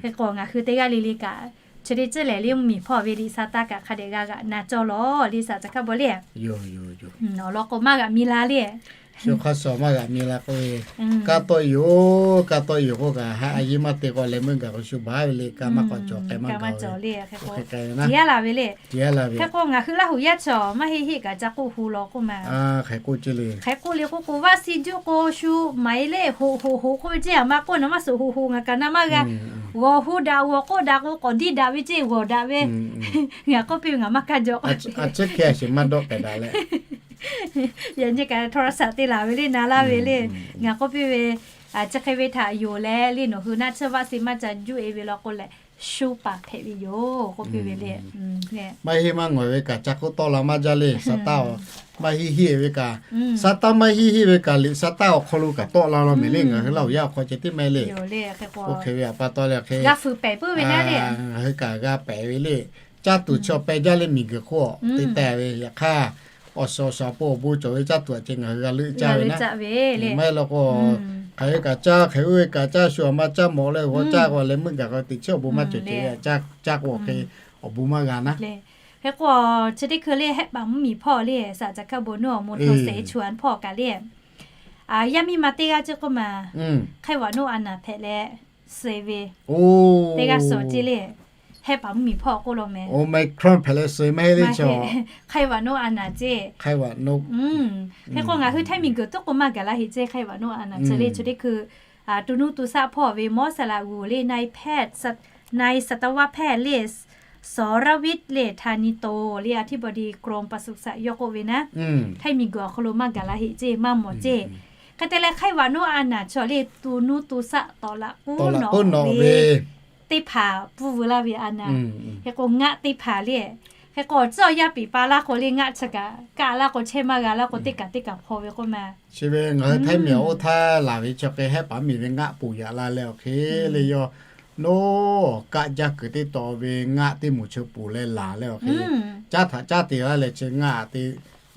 Hk'e k'o ngaˬ hui teˇ g'aˇ le le kaꞈ, chi teˇ ceuˬ lehˬ le mvuhˇmiˬ hpawˇ ve liꞈ sa taˇ kaꞈ hk'a dehꞈ g'a g'aꞈ na cawˇ lawˬ le, saˍ caˬ hk'a bon le. Awˬ lawn k'o maˇ g'aꞈ mi la le. Shu hk'aˇ suh maˇ g'aꞈ mi la k'oˆ ve, kaˇ tawˆ yoˬ, kaˇ tawˆ yoˬ k'oˆ kaꞈ, ha a yehˇ maˇ te k'o leh meuˇ gaˬ k'o shu baˬ ve le, kaˇ maˇ k'awꞈ cawˬ k'ai maˇ gaˬ ve. Tiˉ yaˇ la ve le. Hk'e k'o ngaˬ hui Laˇ huˍ yaˇ chaw maˇ heˆ heˆ kaꞈ ca k'oˆ hu law k'oˆ ma. Hk'e k'oˆ le, hk'e k'oˆ le k'oˆ k'o, vaˆ si juˇ k'o shu maˍ e le, hoꞈ hoꞈ hoꞈ k'oˆ ve ceˇ, a ma k'oˆ naˍ maˇ suhˍ hoꞈ hoꞈ ngaˬ kaꞈ na maˇ g'a. G'awˬ hu daꞈ g'awˬ k'oˆ daꞈ k'o k'awꞈ diˇ daꞈ ve ceˇ g'awˬ daꞈ ve. Ngaˬ k'oˆ piˇ ve ngaˬ maˇ kaˇ jaw k'o, yaꞈ nyi kaꞈ โทรศัพท์ te laˬ ve le, na laˇ ve le. Ngaˬ k'oˆ piˇ ve, chi hk'e ve htaꞈ yoˬ leh le, nawˬ hui naˆ tsuhˇ vaˆ si maˇ ca juˇ e ve law k'o lehˬ, shu paˍ hpehꞈ ve yoˬ k'oˆ piˇ ve le. Maˇ heˆ maˇ ngawˬ ve kaꞈ ca k'oˆ tawˆ la maˇ jaˇ le, sa taˇ-oˬ. Maˇ heˆ heˆ ve kaꞈ, sa taˇ maˇ heˆ heˆ ve kaꞈ liꞈ sa taˇ awˬ hk'aw lo kaꞈ tawˆ la law mehˍ le, ngaˬ hui Laˇ huˍ yaˇ awˬ hk'aw ceh tiˉ mehˍ le. Oˇ hk'e ve a pa taw le hk'e, ngaˬ hui kaꞈ g'a pehˍ ve le. Caˇ tuˬ chaw peh jaˇ le, miˬguiˬ hk'oˆ te teh ve. Yaꞈ hk'aˇ, awˬ suhˍ awˬ shaˍ awˬ pon awˬ bon cawˬ ve caˇ tuˬ a ceh ngaˬ hui g'a leuˆ caˇ ve naˉ. Maˇ heˆ law k'o, hk'aˬ ve kaꞈ caˇ, hk'e oˇ ve kaꞈ caˇ, shu aˬ ma caˇ mawꞈ leh g'awˬ caˇ k'o leh meuˇ gaˬ k'o teꞈ chiˉ awˬ bon maˇ cawˬ ceh ve, caˇ k'o hk'e awˬ bon maˇ g'a naˉ. Hk'e k'o, chi teˇ hkui le Hehˆ paˍ mvuhˇmiˬ hpawˇ le, saˍ caˬ hkaˇ bon nuˇ awˬ mo hto sehˍ e chu anˇ hpawˇ kaꞈ le, yaˇ miˇ ma teˇ g'aˇ ceˇ k'oˆ ma, hk'aiˇ vaꞈ nuˇ a naˍ hpehꞈ leh suh e ve teˇ g'aˇ suh ceˇ le. Hehˆ paˍ mvuhˇmiˬ hpawˇ k'oˆ law mehˍ. Omicron hpehꞈ leh suh e maˇ heˆ le chaw. Hk'aiˇ vaꞈ nuˇ a naˍ ceˇ. Hk'e k'o ngaˬ hui Htaiˇ miˬguiˬ tuˉ k'o maˇ gaˬ la heˆ ceˇ, hk'aiˇ vaꞈ nuˇ a naˍ chi le. Chi teˇ hkui to nuˇ to shaˆ hpawˇ ve mawˇ saˍ laꞈ g'uˬ le, นายแพทย์ สัตวแพทย์ le, สรวิทย์ le, ธานิโต le,อธิบดีกรมปศุสัตว์ yawˇ k'oˆ ve naˉ, Htaiˇ miˬguiˬ awˬ hk'aw lo maˇ gaˬ la heˆ ceˇ, maˇ mawˬ ceˇ. Hk'e te leh hk'aiˇ vaꞈ nuˇ a naˍ chaw le to nuˇ to shaˆ tawˍ laꞈ k'oˉ nawꞈ ve teˇ hpaˍ pfuhˇ veu laˇ ve a naˍ. Hk'e k'o ngaˆ teˇ hpaˍ le. Hk'e k'o tcuhˇ awˬ yaˇ piˍ pa laˇ k'o le ngaˆ chi kaꞈ kaˆ laˇ k'o chehˇ maˇ g'a laˇ k'o teˇ kaꞈ teˇ kaꞈ hpaw ve k'oˆ ma. Chi ve ngaˬ hui Htaiˇ miˬ awˬ oˇ htaˇ laˬ ve chi hk'e Hehˆ paˍ mvuhˇmiˬ ve ngaˆ ponˬ yaꞈ la leh awˬ hk'e le, yawˇ noˉ kaˆ jaˇ kuiˬ teˇ taw ve ngaˆ teˇ moˍ chi ponˬ leh laˬ leh awˬ hk'e, caˇ htaꞈ caˇ te laˇ leh chi ngaˆ te,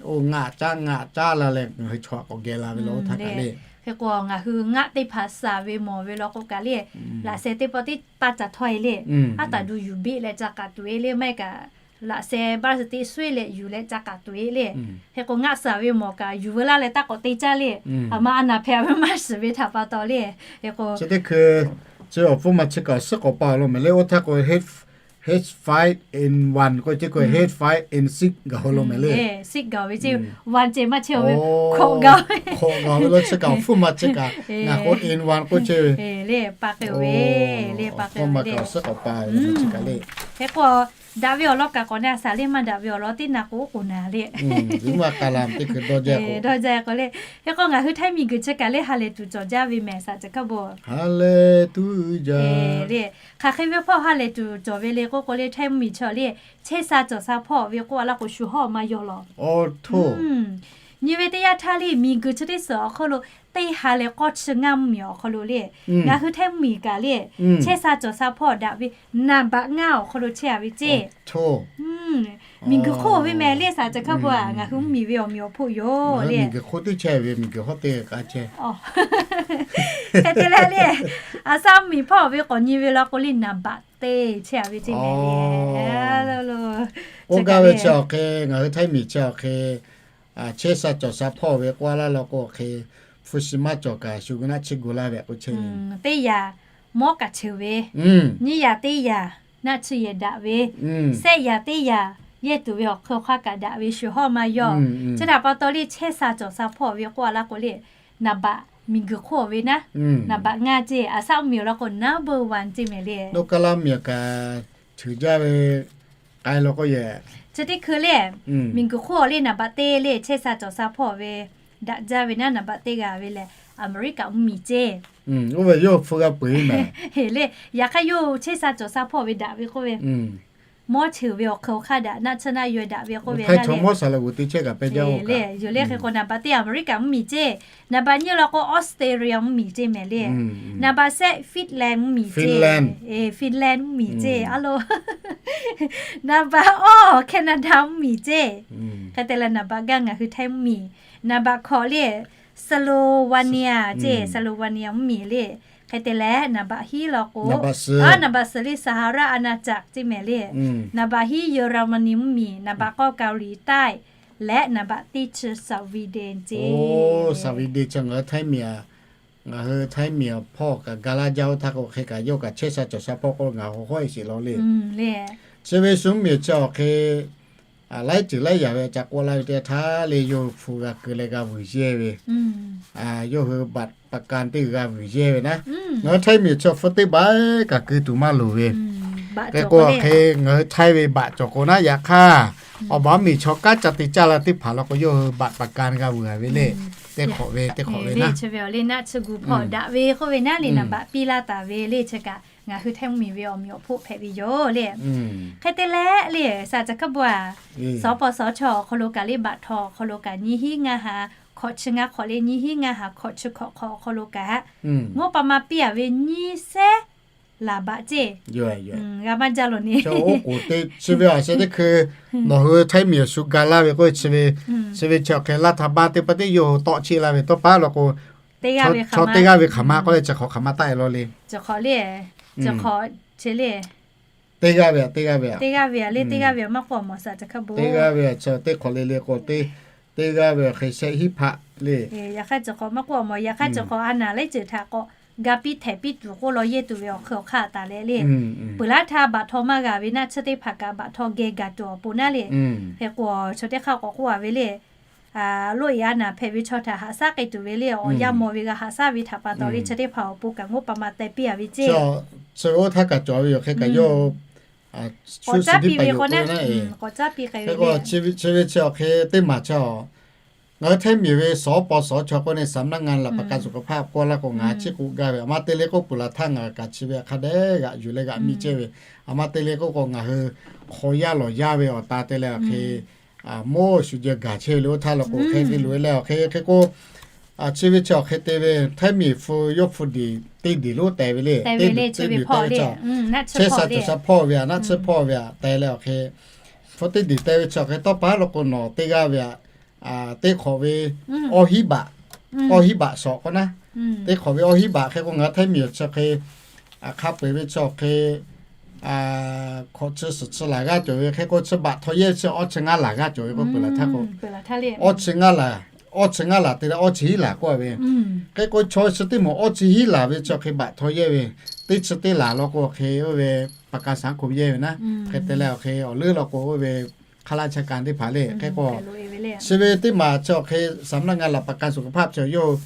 oˇ ngaˆ caˇ ngaˆ caˇ la leh ngaˬ hui chaw htaꞈ k'awꞈ geh la ve la oˇ htaˇ kaꞈ le. Hk'e k'o ngaˬ hui ngaˆ teˇ hpaˍ shaˍ ve mawˬ ve law k'o kaꞈ le, laꞈ sheh teˇ pawˆ teˇ taˇ ca htawˇ e le, aˉ taˍ du yuˬ biˆ leh ca k'aꞈ tuˬ e le, maˇ heˆ kaꞈ laꞈ sheh baˆ suh teˇ suˉ e leh yuˬ leh ca k'aꞈ tuˬ e le. Hk'e k'o ngaˆ shaˍ ve mawˬ kaꞈ yuˬ veu laˇ leh taˇ k'awꞈ te caˇ le. Aˬ ma a naˍ hpehꞈ ve maˇ shiˍ ve htaꞈ pa taw le. Hk'e k'o chi teˇ hkui chi awˬ hpfuhˇ ma chi kaꞈ awˬ suhˉ k'awꞈ pa lo mehˍ le, oˇ htaˇ k'o H five in one k'oˆ ceˇ k'o H five in six gaˬ ho lo mehˍ le. Six gaˬ ve ceˇ, one ceh maˇ chehˇ ve, hkawꞈ gaˬ ve, hkawꞈ gaˬ ve la chi kaꞈ awˬ hpfuhˇ ma chi kaꞈ ngaˬ k'o in one k'oˆ ceˇ ve le, pa k'ai ve le, pa k'ai ve le, awˬ suhˉ k'awꞈ pa ve chi kaꞈ le. Hk'e k'o daꞈ ve awˬ lawn kaꞈ k'awꞈ na shaˍ le, maˇ daꞈ ve awˬ lawn teˇ na k'o oˉ k'oˍ naˍ le. Dawˇ jaˇ k'o le. Hk'e k'o ngaˬ hui Htaiˇ miˬguiˬ chi kaꞈ le ha lehˬ tuˬ cawˬ jaˇ ve mehˍ, saˍ caˬ hkaˇ bon. Ha lehˬ tuˬ jaˇ le. Hk'aˬ hk'e ve hpawˇ ha lehˬ tuˬ cawˬ ve le k'oˆ k'o le, Htaiˇ mvuhˇmiˬ chaw le chehˇ sha cawˬ sha hpawˇ ve k'oˆ a laˇ k'o shu hawˇ maˇ yawˇ lawˬ. Nyi ve teˇ yanˇ htaˇ le miˬguiˬ chi teˇ suhˍ awˬ hk'aw lo teˇ ha leh k'awˇ chi ngaˇ mvuhˇmiˬ awˬ hk'aw lo le, ngaˬ hui Htaiˇ mvuhˇmiˬ kaꞈ le chehˇ sha cawˬ sha hpawˇ daꞈ ve naˍ baꞈ ngaˇ awˬ hk'aw lo chehˇ a ve ceˇ. Miˬguiˬ hk'oˆ ve mehˍ le, saˍ caˬ hkaˇ bon a, ngaˬ hui mvuhˇmiˬ ve awˬ miˬ awˬ hpoˆ yoˬ le. Miˬguiˬ hk'oˆ teˇ chehˇ ve miˬguiˬ hk'oˆ teˇ g'aˇ chehˇ. Hk'e te leh le, aˬ saˉ mvuhˇmiˬ hpawˇ ve k'awꞈ nyi ve law k'o le naˍ baꞈ teˇ chehˇ a ve ceˇ mehˍ le. Oˇ gaˇ ve chi awˬ hk'e ngaˬ hui Htaiˇ miˬ chi awˬ hk'e chehˇ sha cawˬ sha hpawˇ ve k'oˆ a laˇ law k'o awˬ hk'e hpu shi maˇ cawˬ kaꞈ shu gu naˆ chi gu laˇ ve k'o chehˇ ve. Teˇ yaꞈ mawˉ kaꞈ cheuˬ ve, nyiˇ yaꞈ teˇ yaꞈ naˆ tsuhˇ yehˬ daꞈ ve, sehˆ yaꞈ teˇ yaꞈ yehˇ tuˬ ve awˬ hk'aw hk'aˇ kaꞈ daꞈ ve shu hawˇ maˇ yawˇ. Chi htaꞈ pa taw le chehˇ sha cawˬ sha hpawˇ ve k'oˆ a laˇ k'o le, naˍ baꞈ miˬguiˬ hk'oˆ ve naˉ, naˍ baꞈ ngaˇ ceˇ, aˬ saˉ mvuhˇmiˬ awˬ lawn k'o number one ceˇ mehˍ le. Naw kaˇ laˇ miˬ kaꞈ cheuˬ jaˇ ve k'ai law k'o yehˬ. Chi teˇ hkui le miˬguiˬ hk'oˆ le naˍ baꞈ teˇ le chehˇ sha cawˬ sha hpawˇ ve daꞈ jaˇ ve naˉ, naˍ baꞈ teˇ g'aˇ ve lehˬ Aˍmeˍriˆkaꞈ mvuhˇmiˬ ceˇ. Oˇ ve yawˇ hpu g'a peu eˬ mehˍ. Heˍ le, yaꞈ hk'aˇ yawˇ chehˇ sha cawˬ sha hpawˇ ve daꞈ ve k'oˆ ve mawˇ cheuˬ ve awˬ hk'e awˬ hk'aˇ daꞈ naˆ tsuhˇ naˆ yaweh daꞈ ve k'oˆ ve naˆ le. Yoˬ le, hk'e k'o naˍ baꞈ teˇ America mvuhˇmiˬ ceˇ, naˍ baꞈ nyiˇ law k'o Australia mvuhˇmiˬ ceˇ mehˍ le. Naˍ baꞈ shehˆ Finland mvuhˇmiˬ ceˇ, Finland mvuhˇmiˬ ceˇ a lo. Naˍ baꞈ awˇ Canada mvuhˇmiˬ ceˇ. Hk'e te leh naˍ baꞈ gaˇ ngaˬ hui Htaiˇ mvuhˇmiˬ. Naˍ baꞈ hkawꞈ le Slovenia ceˇ, Slovenia mvuhˇmiˬ le. Hk'e te leh naˍ baꞈ hiˉ law k'o, naˍ baꞈ suhˍ le สหราชอาณาจักร ceˇ mehˍ le. Naˍ baꞈ hiˉ เยอรมนี mvuhˇmiˬ, naˍ baꞈ k'awˇ เกาหลีใต้ leh naˍ baꞈ teˇ chi Sweden ceˇ. Sweden chi ngaˬ hui Htaiˇ miˬ, ngaˬ hui Htaiˇ miˬ awˬ hpawˇ kaꞈ ga laˇ jaˇ oˇ htaˇ k'o hk'e kaꞈ yawˇ kaꞈ chehˇ sha cawˬ sha hpawˇ k'o ngaˬ hui hawˉ e sheˍ law le. Chi ve shu mvuhˇmiˬ chi awˬ hk'e laiˉ ceuˬ laiˉ yaꞈ ve ca k'oˆ laˇ ve teˇ htaˇ le yawˇ hui hpu g'a keu leh g'a vuiˬ yehˇ ve, yawˇ hui บัตรประกัน teˇ g'a vuiˬ yehˇ ve naˉ. Ngaˬ hui Htaiˇ miˬ chi awˬ hpfuhˇ teˇ baˆ kaꞈ keu tuˬ maˇ loˍ ve. Hk'e k'o hk'e ngaˬ hui Htaiˇ ve บัตร cawˬ k'o naˉ, yaꞈ hk'aˇ awˬ baˬ mvuhˇmiˬ chaw kanˉ ca te caˇ la teˇ hpaˍ law k'o yawˇ hui บัตรประกัน g'a vuiˬ a ve le. Teˇ hk'awꞈ ve teˇ hk'awꞈ ve naˉ, chi ve awˬ le naˆ chi gu hpawˇ daꞈ ve k'oˆ ve naˉ le, naˍ baꞈ piˇ laˇ taˍ ve le. Chi kaꞈ ngaˬ hui Htaiˇ mvuhˇmiˬ ve awˬ meꞈ awˬ hpoˆ hpehꞈ ve yoˬ le. Hk'e te leh le, saˍ caˬ hk'aˇ bon a, สปสช awˬ hk'aw lo kaꞈ le บัตร htaw awˬ hk'aw lo kaꞈ nyiˇ hinˉ ngaˇ ha hkawꞈ chi ngaˇ hk'awꞈ le nyiˇ hinˉ ngaˇ ha hkawꞈ chi hkawꞈ hk'awꞈ awˬ hk'aw lo kaꞈ งบประมาณ piˇ a ve nyiˇ sehˉ laˬ บาท ceˇ. G'a maˇ jaˇ lo ni. Chi ve awˬ sheh teˇ hkui nawˬ hui Htaiˇ miˬ awˬ shu ga laˇ ve k'oˆ ve chi ve, chi ve chi awˬ hk'e laˇ htaˇ baˇ teˇ pa teˇ yawˇ hui tawˆ cheˆ laˇ ve tawˇ paˉ law k'o, chaw teˇ g'aˇ ve hk'aˬ ma k'oˆ leh chi hk'awꞈ hk'aˬ ma taˆ e law le. Chi hk'awꞈ le, chi hk'awꞈ chi le. Teˇ g'aˇ ve, teˇ g'aˇ ve, teˇ g'aˇ ve le, teˇ g'aˇ ve maˇ k'oˆ awˬ mawˬ saˍ caˬ hk'aˇ bon. Teˇ g'aˇ ve chi teˇ hk'awꞈ le le k'o, teˇ g'aˇ ve awˬ hk'e shehˆ hiˉ hpaˆ le. Yaꞈ hk'aˇ chi hk'awꞈ maˇ k'oˆ awˬ mawˬ, yaꞈ hk'aˇ chi hk'awꞈ a naˍ laiˉ ceuˬ htaꞈ k'awꞈ ga piˇ htehꞈ piˇ tuˬ k'oˆ law yehˇ tuˬ ve awˬ hk'e awˬ hk'aˇ taˍ leh le. Peuˬ laˇ htaˇ บัตร htaw maˇ g'a ve naˆ tsuhˇ teˇ hpaˍ kaꞈ บัตร htaw geh gaˬ tuˬ awˬ pon naˉ le. Hk'e k'o chaw teˇ hk'aˇ k'awꞈ k'oˆ a ve le, loˆ e a naˍ hpehꞈ ve chaw htaꞈ haꞈ shaˉ k'ai tuˬ ve le, awˬ yanˇ maw ve g'a haꞈ shaˉ ve htaꞈ pa taw le chi teˇ hpaˍ awˬ pon kaꞈ งบประมาณ teh piˇ a ve ceˇ. Chi oˇ htaˇ kaꞈ cawˬ ve yoˬ hk'e kaꞈ yawˇ k'awꞈ caˇ piˇ ve k'o naˉ, k'awꞈ caˇ piˇ k'ai ve le. Chi ve chi awˬ hk'e teˇ maˬ chi ngaˬ hui Htaiˇ miˬ ve สปสช k'oˆ ve สำนักงานหลักประกันสุขภาพ k'oˆ laˇ k'o ngaˬ hui chiˇ k'oˆ gaˇ ve, aˬ ma te le k'oˆ peuˬ laˬ htaˇ ngaˬ kaꞈ chi ve hk'a dehꞈ g'aꞈ yuˬ leh g'aꞈ miˇ chehˇ ve, aˬ ma te le k'oˆ k'o ngaˬ hui hk'aw yaˇ lawˬ yaˇ ve awˬ ta te leh awˬ hk'e mawˇ shu jeh gaˬ chehˇ ve le. Oˇ htaˇ law k'o hk'e te loꞈ e leh awˬ hk'e hk'e k'o, chi ve chi awˬ hk'e te ve Htaiˇ miˬ hpu yawˇ hpu diˬ teˇ diˬ lonˉ teh ve le, teˇ diˬ te ve chi, chehˇ sha cawˬ sha hpawˇ ve aꞈ, naˆ tsuhˇ hpawˇ ve aꞈ teh leh awˬ hk'e, hpu teˇ diˬ teh ve chi awˬ hk'e tawˇ pa law k'o nawˬ teˇ g'aˇ ve aꞈ, teˇ hk'awꞈ ve awˇ hiˉ baꞈ, awˇ hiˉ baꞈ shawˍ k'o naˉ, teˇ hk'awꞈ ve awˇ hiˉ baꞈ hk'e k'o ngaˬ hui Htaiˇ miˬ awˬ chi hk'e hk'a peu eˬ ve chi awˬ hk'e hkawꞈ chi suhˍ chi laˬ g'aˇ cawˬ ve hk'e k'o chi บัตร htaw yehˇ chi awˇ chi ngaˇ laˬ g'aˇ cawˬ ve k'o peuˬ laˬ htaˇ k'o, awˇ chi ngaˇ laˬ, awˇ chi ngaˇ laˬ te leh awˇ chi hiˉ laˬ k'oˆ ve. Hk'e k'o chaw chi teˇ moˍ awˇ chi hiˉ laˬ ve chi awˬ hk'e บัตร htaw yehˇ ve, teˇ chi teˇ laˬ law k'o awˬ hk'e oˇ ve ประกันสังคม yehˇ ve naˉ. Hk'e te leh awˬ hk'e awˬ leuˉ law k'o oˇ ve hk'a laˇ cha ka teˇ hpaˍ le. Hk'e k'o chi ve teˇ maˬ chi awˬ hk'e สำนักงานหลักประกันสุขภาพ chi yawˇ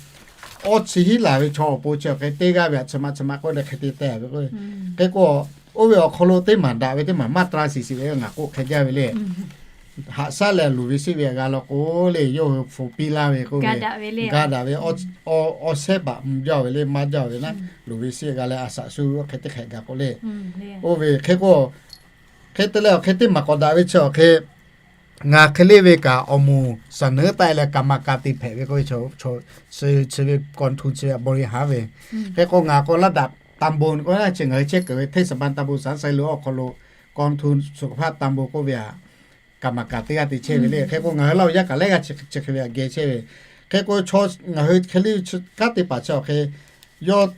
awˇ chi hiˉ laˬ ve chaw awˬ pon chi awˬ hk'e teˇ g'aˇ ve aꞈ chi ma chi ma k'oˆ leh hk'e te teh ve k'o, hk'e k'o oˇ ve awˬ hk'aw lo teˇ maˬ daꞈ ve teˇ maˬ มาตราสี่สิบ ve ngaˬ k'oˆ hk'e jaˇ ve le. Haꞈ shaˉ leh luˬ ve sheˆ ve aꞈ g'a law k'o le yawˇ hui hpu piˇ laˇ ve k'oˆ ve, ga daꞈ ve le, awˇ shehˉ baꞈ mvuh jaˇ ve le, maˇ jaˇ ve naˉ, luˬ ve sheˆ g'a leh a shaꞈ shu oˇ hk'e teˇ hk'ehꞈ gaˬ k'o le. Oˇ ve hk'e k'o, hk'e te leh awˬ hk'e teˇ maˬ k'awꞈ daꞈ ve chi awˬ hk'e ngaˬ hk'e le ve kaꞈ awˬ moˍ shaˍ neuˉ taˆ e leh กรรมการ te hpehꞈ ve k'oˆ ve, chi ve กองทุน chi ve บริหาร ve. Hk'e k'o ngaˬ k'o ระดับตำบล k'o chi ngaˬ hui chehˇ kuiˬ ve เทศบาลตำบลสันทราย lo awˬ hk'aw lo กองทุนสุขภาพตำบล k'oˆ ve aꞈ กรรมการ teˇ g'aˇ te chehˇ ve le. Hk'e k'o ngaˬ hui Laˇ huˍ yaˇ kaꞈ lehˉ g'aˇ chi hk'e ve aꞈ geh chehˇ ve. Hk'e k'o chaw ngaˬ hui hk'e le kaˉ teˇ hpaˍ chi awˬ hk'e yawˇ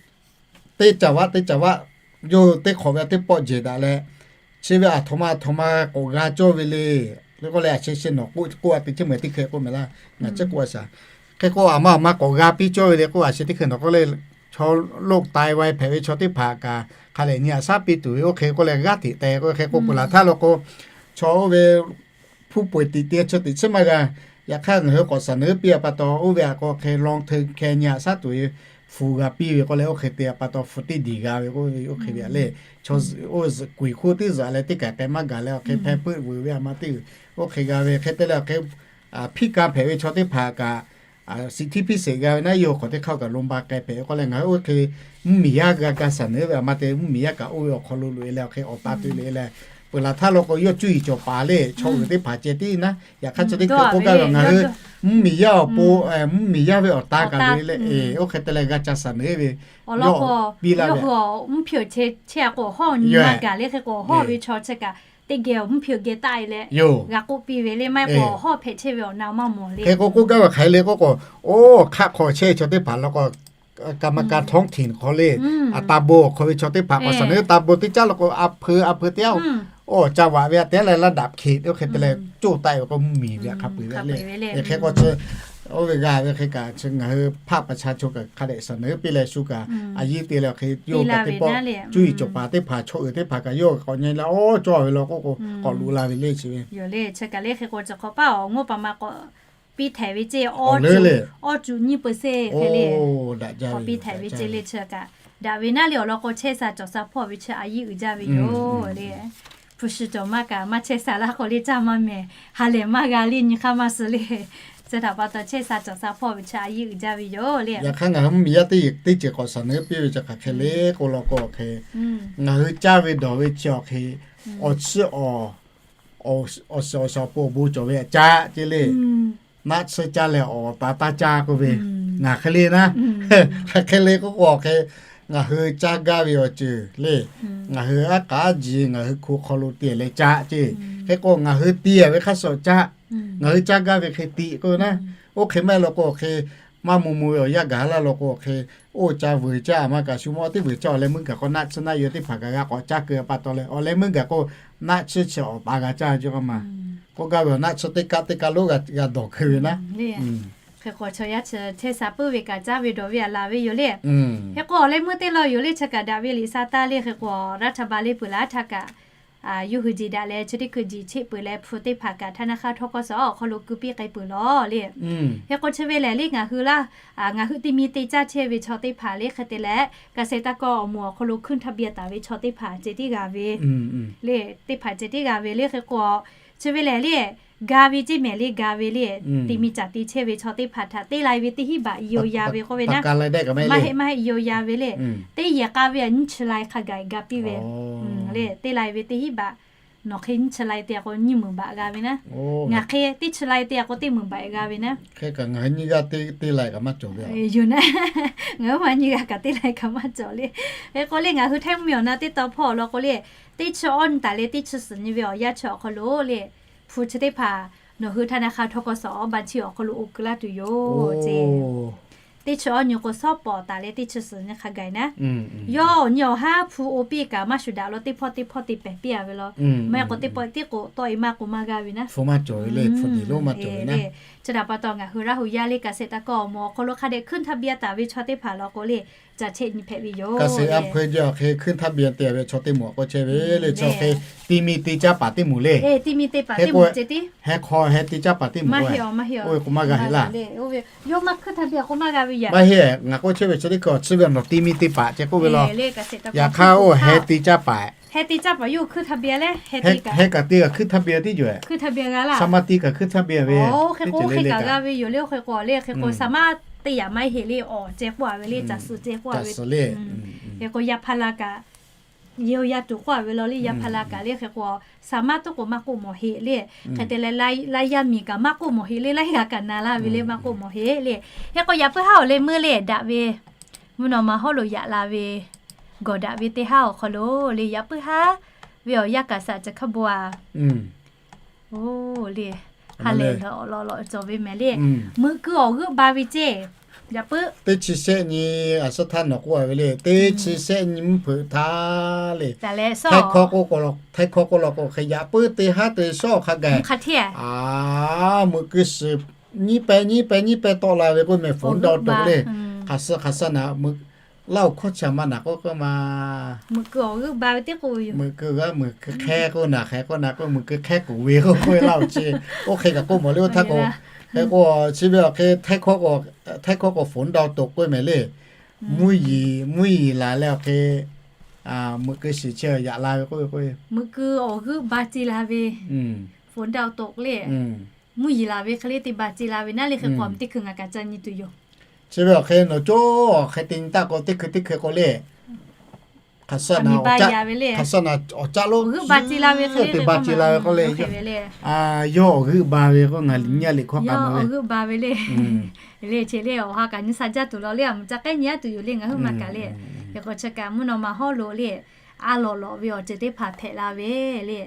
teˇ caˍ vaˆ teˇ caˍ vaˆ yawˇ hui teˇ hk'awꞈ ve aꞈ teˇ pawˆ jehˬ daꞈ leh, chi ve aˬ htoꞈ ma aˬ htoꞈ ma k'awꞈ g'a cawˇ ve le. Hk'e k'oˆ leh a sheh sheh nawˬ k'oˆ k'oˆ a te chehˇ meuˬ teˇ hkeh k'oˆ mehˍ laˇ, ngaˬ chi k'oˆ a shaˍ. Hk'e k'o aˬ ma aˬ ma k'awꞈ g'a piˇ cawˇ ve le k'oˆ a sheh teˇ hkeh nawˬ k'oˆ leh, chaw โรคไตวาย hpehꞈ ve chaw teˇ hpaˍ kaꞈ hk'a lehˬ nyi aꞈ shaˉ piˇ tuˬ ve oˇ hk'e k'oˆ leh g'aˇ hteꞈ teh k'o hk'e k'o peuˬ laˬ htaˇ law k'o, chaw oˇ ve ผู้ป่วยติดเตียง chi teꞈ chiˉ maˇ g'a. Yaꞈ hk'aˇ ngaˬ hui k'awꞈ shaˍ neuˉ piˇ a pa taw oˇ ve aꞈ k'o hk'e ลองเทอมแคร์ nyi aꞈ shaˉ tuˬ ve hpu g'a piˇ ve k'oˆ leh oˇ hk'e te a pa taw hpu teˇ diˬ g'a ve k'oˆ ve oˇ hk'e ve aꞈ le. Chaw oˇ kuiˬ hk'oˆ teˇ zuhꞈ leh teˇ kaꞈ k'ai maˇ gaˬ leh awˬ hk'e hpeh puiˆ vuiˬ ve aˬ ma teˇ g'uiˬ oˇ hk'e g'a ve hk'e te leh awˬ hk'e พิการ hpehꞈ ve chaw teˇ hpaˍ kaꞈ สิทธิพิเศษ g'a ve naˉ, yawˇ hk'awꞈ teˇ hk'aˇ kaꞈ โรงพยาบาล k'ai hpehꞈ ve k'oˆ leh ngaˬ hui oˇ hk'e mvuhˇmiˬ yaˇ g'a ga shaˍ neuˉ ve aˬ ma te mvuhˇmiˬ yaˇ kaꞈ oˇ ve awˬ hk'aw lo loꞈ e leh awˬ hk'e awˬ ta te loꞈ e leh Peuˬ laˬ htaˇ law k'o, yawˇ cuˇ yiˍ cawˬ paˍ le, chaw uiˍ teˇ hpaˍ ceh tiˉ naˉ. Yaꞈ hk'aˇ chi teˇ hkui k'oˆ gaˇ ve, ngaˬ hui mvuhˇmiˬ yaˇ awˬ pon, mvuhˇmiˬ yaˇ ve awˬ ta kaꞈ le le, oˇ hk'e te leh g'a ca shaˍ neˉ ve, yawˇ piˇ laˇ ve, mvuhˇ hpyeˬ chehˇ k'o, hawˇ nyi ma gaˬ le hk'e k'o, hawˇ ve chaw chi kaꞈ teˇ geh awˬ mvuhˇ hpyeˬ geh taˆ e leh g'a k'oˆ piˇ ve le. Maˇ heˆ k'o, hawˇ hpehꞈ chehˇ ve awˬ na maˇ mawˬ le. Hk'e k'o k'oˆ gaˇ ve hk'aˬ hk'e le k'oˆ k'o, oˇ hk'aˆ hk'aw chehˇ ve chaw teˇ hpaˍ law k'o, กรรมการท้องถิ่น hk'aw le, a taˍ bon awˬ hk'aw ve chaw teˇ hpaˍ k'awꞈ shaˍ neˉ taˍ bon teˇ caˉ law k'o, a hpeu a hpeu teˇ yanˇ, oˇ ca vaꞈ ve a teˇ yanˇ leh ระดับเขต oˇ hk'e te leh coˇ taˆ e ve k'o, mvuhˇmiˬ ve hk'a peu-eˬ ve le. Hk'e k'o chi, oˇ ve g'a ve hk'e kaꞈ chi ngaˬ hui ภาคประชาชน kaꞈ hk'a dehꞈ shaˍ neˉ piˇ leh shu kaꞈ a yiˇ te leh hk'e yawˇ kaꞈ teˇ pawˆ cuˇ yiˍ cawˬ paˍ teˇ hpaˍ, chaw uiˍ teˇ hpaˍ kaꞈ yawˇ k'awꞈ nyi leh, oˇ cawˇ ve law k'oˆ k'o, k'awꞈ luꞈ la ve le chi ve. Yawˇ le chi kaꞈ le hk'e k'o, chi hk'awꞈ paˇ awˬ งบประมาณ k'awꞈ piˇ htehꞈ ve ceˇ, awˇ cuˬ nyiˇ เปอร์เซ็นต์ hk'e le, k'awꞈ piˇ htehꞈ ve ceˇ le chi kaꞈ. Daꞈ ve naˉ le awˬ lawn k'o, chehˇ sha cawˬ sha hpawˇ ve chi a yiˇ uiˍ jaˇ ve yoˬ le. Hpu shi cawˬ maˇ kaꞈ maˇ chehˇ sha laˇ k'o le, caˇ maˇ mehˍ, ha lehˬ maˇ g'a le, nyi hk'aˇ maˇ suh le. Chi htaꞈ pa taw chehˇ sha cawˬ sha hpawˇ ve chi a yiˇ uiˍ jaˇ ve yoˬ le. Yaꞈ hk'aˇ ngaˬ hui mvuhˇmiˬ yaˇ teˇ ceuˬ k'awꞈ shaˍ neˉ piˇ ve chi hk'aˬ hk'e le k'o law k'o hk'e, ngaˬ hui caˇ ve dawˬ ve chi awˬ hk'e, awˬ chiˇ awˬ awˬ shiˍ awˬ shaˍ awˬ pon awˬ bon cawˬ ve a caˆ ceˇ le. Naˆ tsuhˇ caˇ leh awˬ taˍ taˇ caˇ k'oˆ ve, ngaˬ hk'e le naˉ, hk'aˬ hk'e le k'oˆ k'o hk'e, ngaˬ hui caˇ gaˇ ve awˬ ceuˬ le. Ngaˬ hui aˉ k'aˉ ji ngaˬ hui hko hk'aw lo tiꞈ leh caˆ ceˇ. Hk'e k'o ngaˬ hui tiꞈ ve hk'aˇ suh caˆ. Ngaˬ hui caˇ gaˇ ve hk'e tiꞈ k'oˆ ve naˉ. Oˇ hk'e maˇ heˆ law k'o hk'e, maˇ mvuh mvuh ve awˬ yanˇ gaˬ laˇ law k'o hk'e, oˇ ca vuiˬ caˇ a ma kaꞈ shu mawˇ teˇ vuiˬ caˇ awˬ leh meuˇ gaˬ k'o naˆ tsuhˇ naˆ yawˇ teˇ hpaˍ kaꞈ g'a k'awꞈ caˇ keu pa taw leh, awˬ leh meuˇ gaˬ k'o naˆ tsuhˇ chi awˬ pa g'a caˇ cawˇ k'oˆ ma. K'oˆ gaˇ ve awˬ naˆ tsuhˇ teˇ kaˆ teˇ kaˆ lonˉ g'a dawˬ keu ve naˉ. Hk'e k'o chaw yaˇ chi chehˇ sha puiˉ ve kaꞈ caˇ ve dawˬ ve a laˬ ve yoˬ le. Hk'e k'o awˬ leh meuˇ teˇ law yoˬ le chi kaꞈ daꞈ ve liꞈ sha taˇ le hk'e k'o, รัฐบาล le peuˬ laˇ htaˇ kaꞈ, yawˇ hui jeˬ daꞈ leh chi teˇ hkui jeˬ cheˆ peuˬ leh hpu teˇ hpaˍ kaꞈ ธนาคาร ทกส awˬ hk'aw lo keu piˇ k'ai peuˬ lawˬ le. Hk'e k'o chi ve lehˬ le ngaˬ hui laˇ, ngaˬ hui teˇ mi te caˇ chehˇ ve chaw teˇ hpaˍ le hk'e te leh เกษตรกร awˬ moˍ awˬ hk'aw lo ขึ้นทะเบียน taˍ ve chaw teˇ hpaˍ ceh tiˉ g'a ve le, teˇ hpaˍ ceh tiˉ g'a ve le hk'e k'o, chi ve lehˬ le, ga ve ceˇ mehˍ le, ga ve le, teˇ mi caˍ te chehˇ ve chaw teˇ hpaˍ htaꞈ teˇ lai ve teˇ hinˉ baꞈ yoˬ ya ve k'oˆ ve naˉ. Maˇ heˆ, maˇ heˆ yoˬ ya ve le. Teˇ yehˬ k'aˇ ve a nyiˇ chi lai hk'a gaˬ ga piˇ ve le. Teˇ lai ve teˇ hinˉ baꞈ, nawˬ hk'e nyiˇ chi lai te a k'o nyiˇ meunˍ baꞈ g'a ve naˉ. Ngaˬ hk'e teˇ chi lai te a k'o teˇ meunˍ baꞈ g'a ve naˉ. Yoˬ naˉ, ngaˬ hui ma nyiˇ g'aˇ kaꞈ teˇ lai kaꞈ maˇ cawˬ le. Hk'e k'o le ngaˬ hui ไทย mvuhˇmiˬ awˬ na teˇ taw hpawˇ awˬ lawn k'o le, teˇ chi awˇ nyi taˍ leh teˇ chi suhˍ nyi ve awˬ yanˇ chi awˬ hk'aw lo le, hpu chi teˇ hpaˍ nawˬ hui ธนาคาร ทกส awˬ bank chi awˬ hk'aw lo oˇ keu laˇ tuˬ yoˬ ceˇ. Teˇ chi awˇ nyi k'o shawˉ pawˍ taˍ leh teˇ chi suhˍ nyi hk'a gaˬ naˉ. Yawˇ awˬ nyi awˬ haˉ hpu oˇ piˇ kaꞈ maˇ shuˍ daꞈ lo teˇ hpawˇ teˇ hpawˇ te pehˍ piˇ a ve law. Maˇ heˆ k'o teˇ pawˆ tiˉ k'o tawˆ e maˇ k'o maˇ g'a ve naˉ. Chi htaꞈ pa taw ngaˬ hui Laˇ hu yaˇ le เกษตรกร awˬ moˍ awˬ hk'aw lo hk'a dehꞈ ขึ้นทะเบียน taˍ ve chaw teˇ hpaˍ law k'o le, caꞈ chehˇ nyi hpehꞈ ve yoˬ. Hk'e ขึ้นทะเบียน te ve chaw teˇ moˍ k'o chehˇ ve le, chaw hk'e ti mi te caˇ paˍ teˇ moˍ le. Hk'e k'o heh hk'aw heh te caˇ paˍ teˇ moˍ k'o k'o maˇ g'a heˆ laˇ. Maˇ heˆ, ngaˬ k'oˆ chehˇ ve chi teˇ hkui chi ve nawˬ ti mi te paˍ ceh k'oˆ ve law. Yaꞈ hk'aˇ oˇ heh te caˇ paˍ, heh kaꞈ te kaꞈ ขึ้นทะเบียน tiˉ yoˬ. Saˍ maˇ te kaꞈ ขึ้นทะเบียน ve, teˇ ceuˬ le le kaꞈ. Hk'e k'o saˍ maˇ te yaꞈ maˇ heˆ le, awˬ ceh k'oˆ a ve le, caꞈ suhˍ ceh k'oˆ a ve. Hk'e k'o yaˇ hpaˇ la kaꞈ, yehˬ yaˇ tuˬ k'oˆ a ve law le, yaˇ hpaˇ la kaꞈ le hk'e k'o, saˍ maˇ tuˉ k'o maˇ k'oˆ mawˬ heˆ le. Hk'e te leh laiˉ yaˇ miˬ kaꞈ maˇ k'oˆ mawˬ heˆ le, laiˉ g'aˇ kaꞈ na laˇ ve le, maˇ k'oˆ mawˬ heˆ le. Hk'e k'o yaꞈ puiˉ haˉ awˬ leh meuˇ le daꞈ ve, mvuhˇ naw ma hawˉ lo yaꞈ la ve, gawˬ daꞈ ve teˇ haˉ awˬ hk'aw lo le yaꞈ puiˉ haˉ ve awˬ yanˇ kaꞈ saꞈ ca hk'a bon a. Oˇ le, ha lehˬ lawꞈ lawꞈ cawˬ ve mehˍ le. Meuꞈ keu awˬ g'euˆ ba ve ceˇ. Yaꞈ puiˉ teˇ chi shehˆ nyi, a suhˉ htaˇ nawˬ k'oˆ a ve le, teˇ chi shehˆ nyi mvuhˇ hpeuꞈ htaˇ le, htaiˇ hkawˇ k'oˆ law k'o hk'e yaꞈ puiˉ teˇ haˉ te shawˉ hk'a gaˬ, a, meuꞈ keu shiˍ nyiˇ peh nyiˇ peh nyiˇ peh tawˆ la ve k'oˆ mehˍ, phone dawˇ toꞈ le. Hk'aˬ suh hk'aˬ suh naꞈ meuꞈ Laˇ huˍ hkawˇ chi a maˇ naꞈ k'oˆ k'oˆ ma. Meuꞈ keu awˬ g'euˆ ba ve teˇ k'o yoˬ. Meuꞈ keu g'aˇ meuꞈ keu hk'ehˇ k'oˆ naꞈ hk'ehꞈ k'oˆ naꞈ k'oˆ meuꞈ keu hk'ehˇ kuˬ ve k'oˆ k'oˆ ve Laˇ huˍ chi. Oˇ hk'e kaꞈ k'oˆ mawˬ le oˇ htaˇ k'o, hk'e k'o chi ve awˬ hk'e htaiˇ hkawˇ k'o phone dawˇ toꞈ k'oˆ mehˍ le. Mvuhˇ yiˍ mvuhˇ yiˍ laˬ leh awˬ hk'e meuꞈ keu shiˍ chi yaꞈ la ve k'oˆ ve k'o, meuꞈ keu awˬ g'euˆ ba ce la ve, phone dawˇ toꞈ le. Mvuhˇ yiˍ laˬ ve hk'e le te ba ce la ve naˉ le hk'e k'o teˇ hkui ngaˬ kaꞈ ca nyi tuˬ yoˬ. Chi ve awˬ hk'e nawˬ coˇ awˬ hk'e te nyi taˇ k'o teˇ hkui teˇ hkui k'o le, hk'aˬ suh naˍ awˬ caˆ, hk'aˬ suh naˍ awˬ caˆ lo g'euˆ ba ci la ve hk'e le, yawˇ awˬ g'euˆ ba ve k'o, ngaˬ nyi a liꞈ hkawˇ k'a ma ve, le, chi le awˬ ha kaꞈ nyi sha jaˇ tuˬ law le, a muꞈ ca k'ehˉ nyi a tuˬ yoˬ le, ngaˬ hui ma kaꞈ le. Hk'e k'o chi kaꞈ mvuhˇ naw ma hawˉ lo le, a lawꞈ lawꞈ ve awˬ ceuˬ teˇ hpaˍ hpehꞈ la ve le.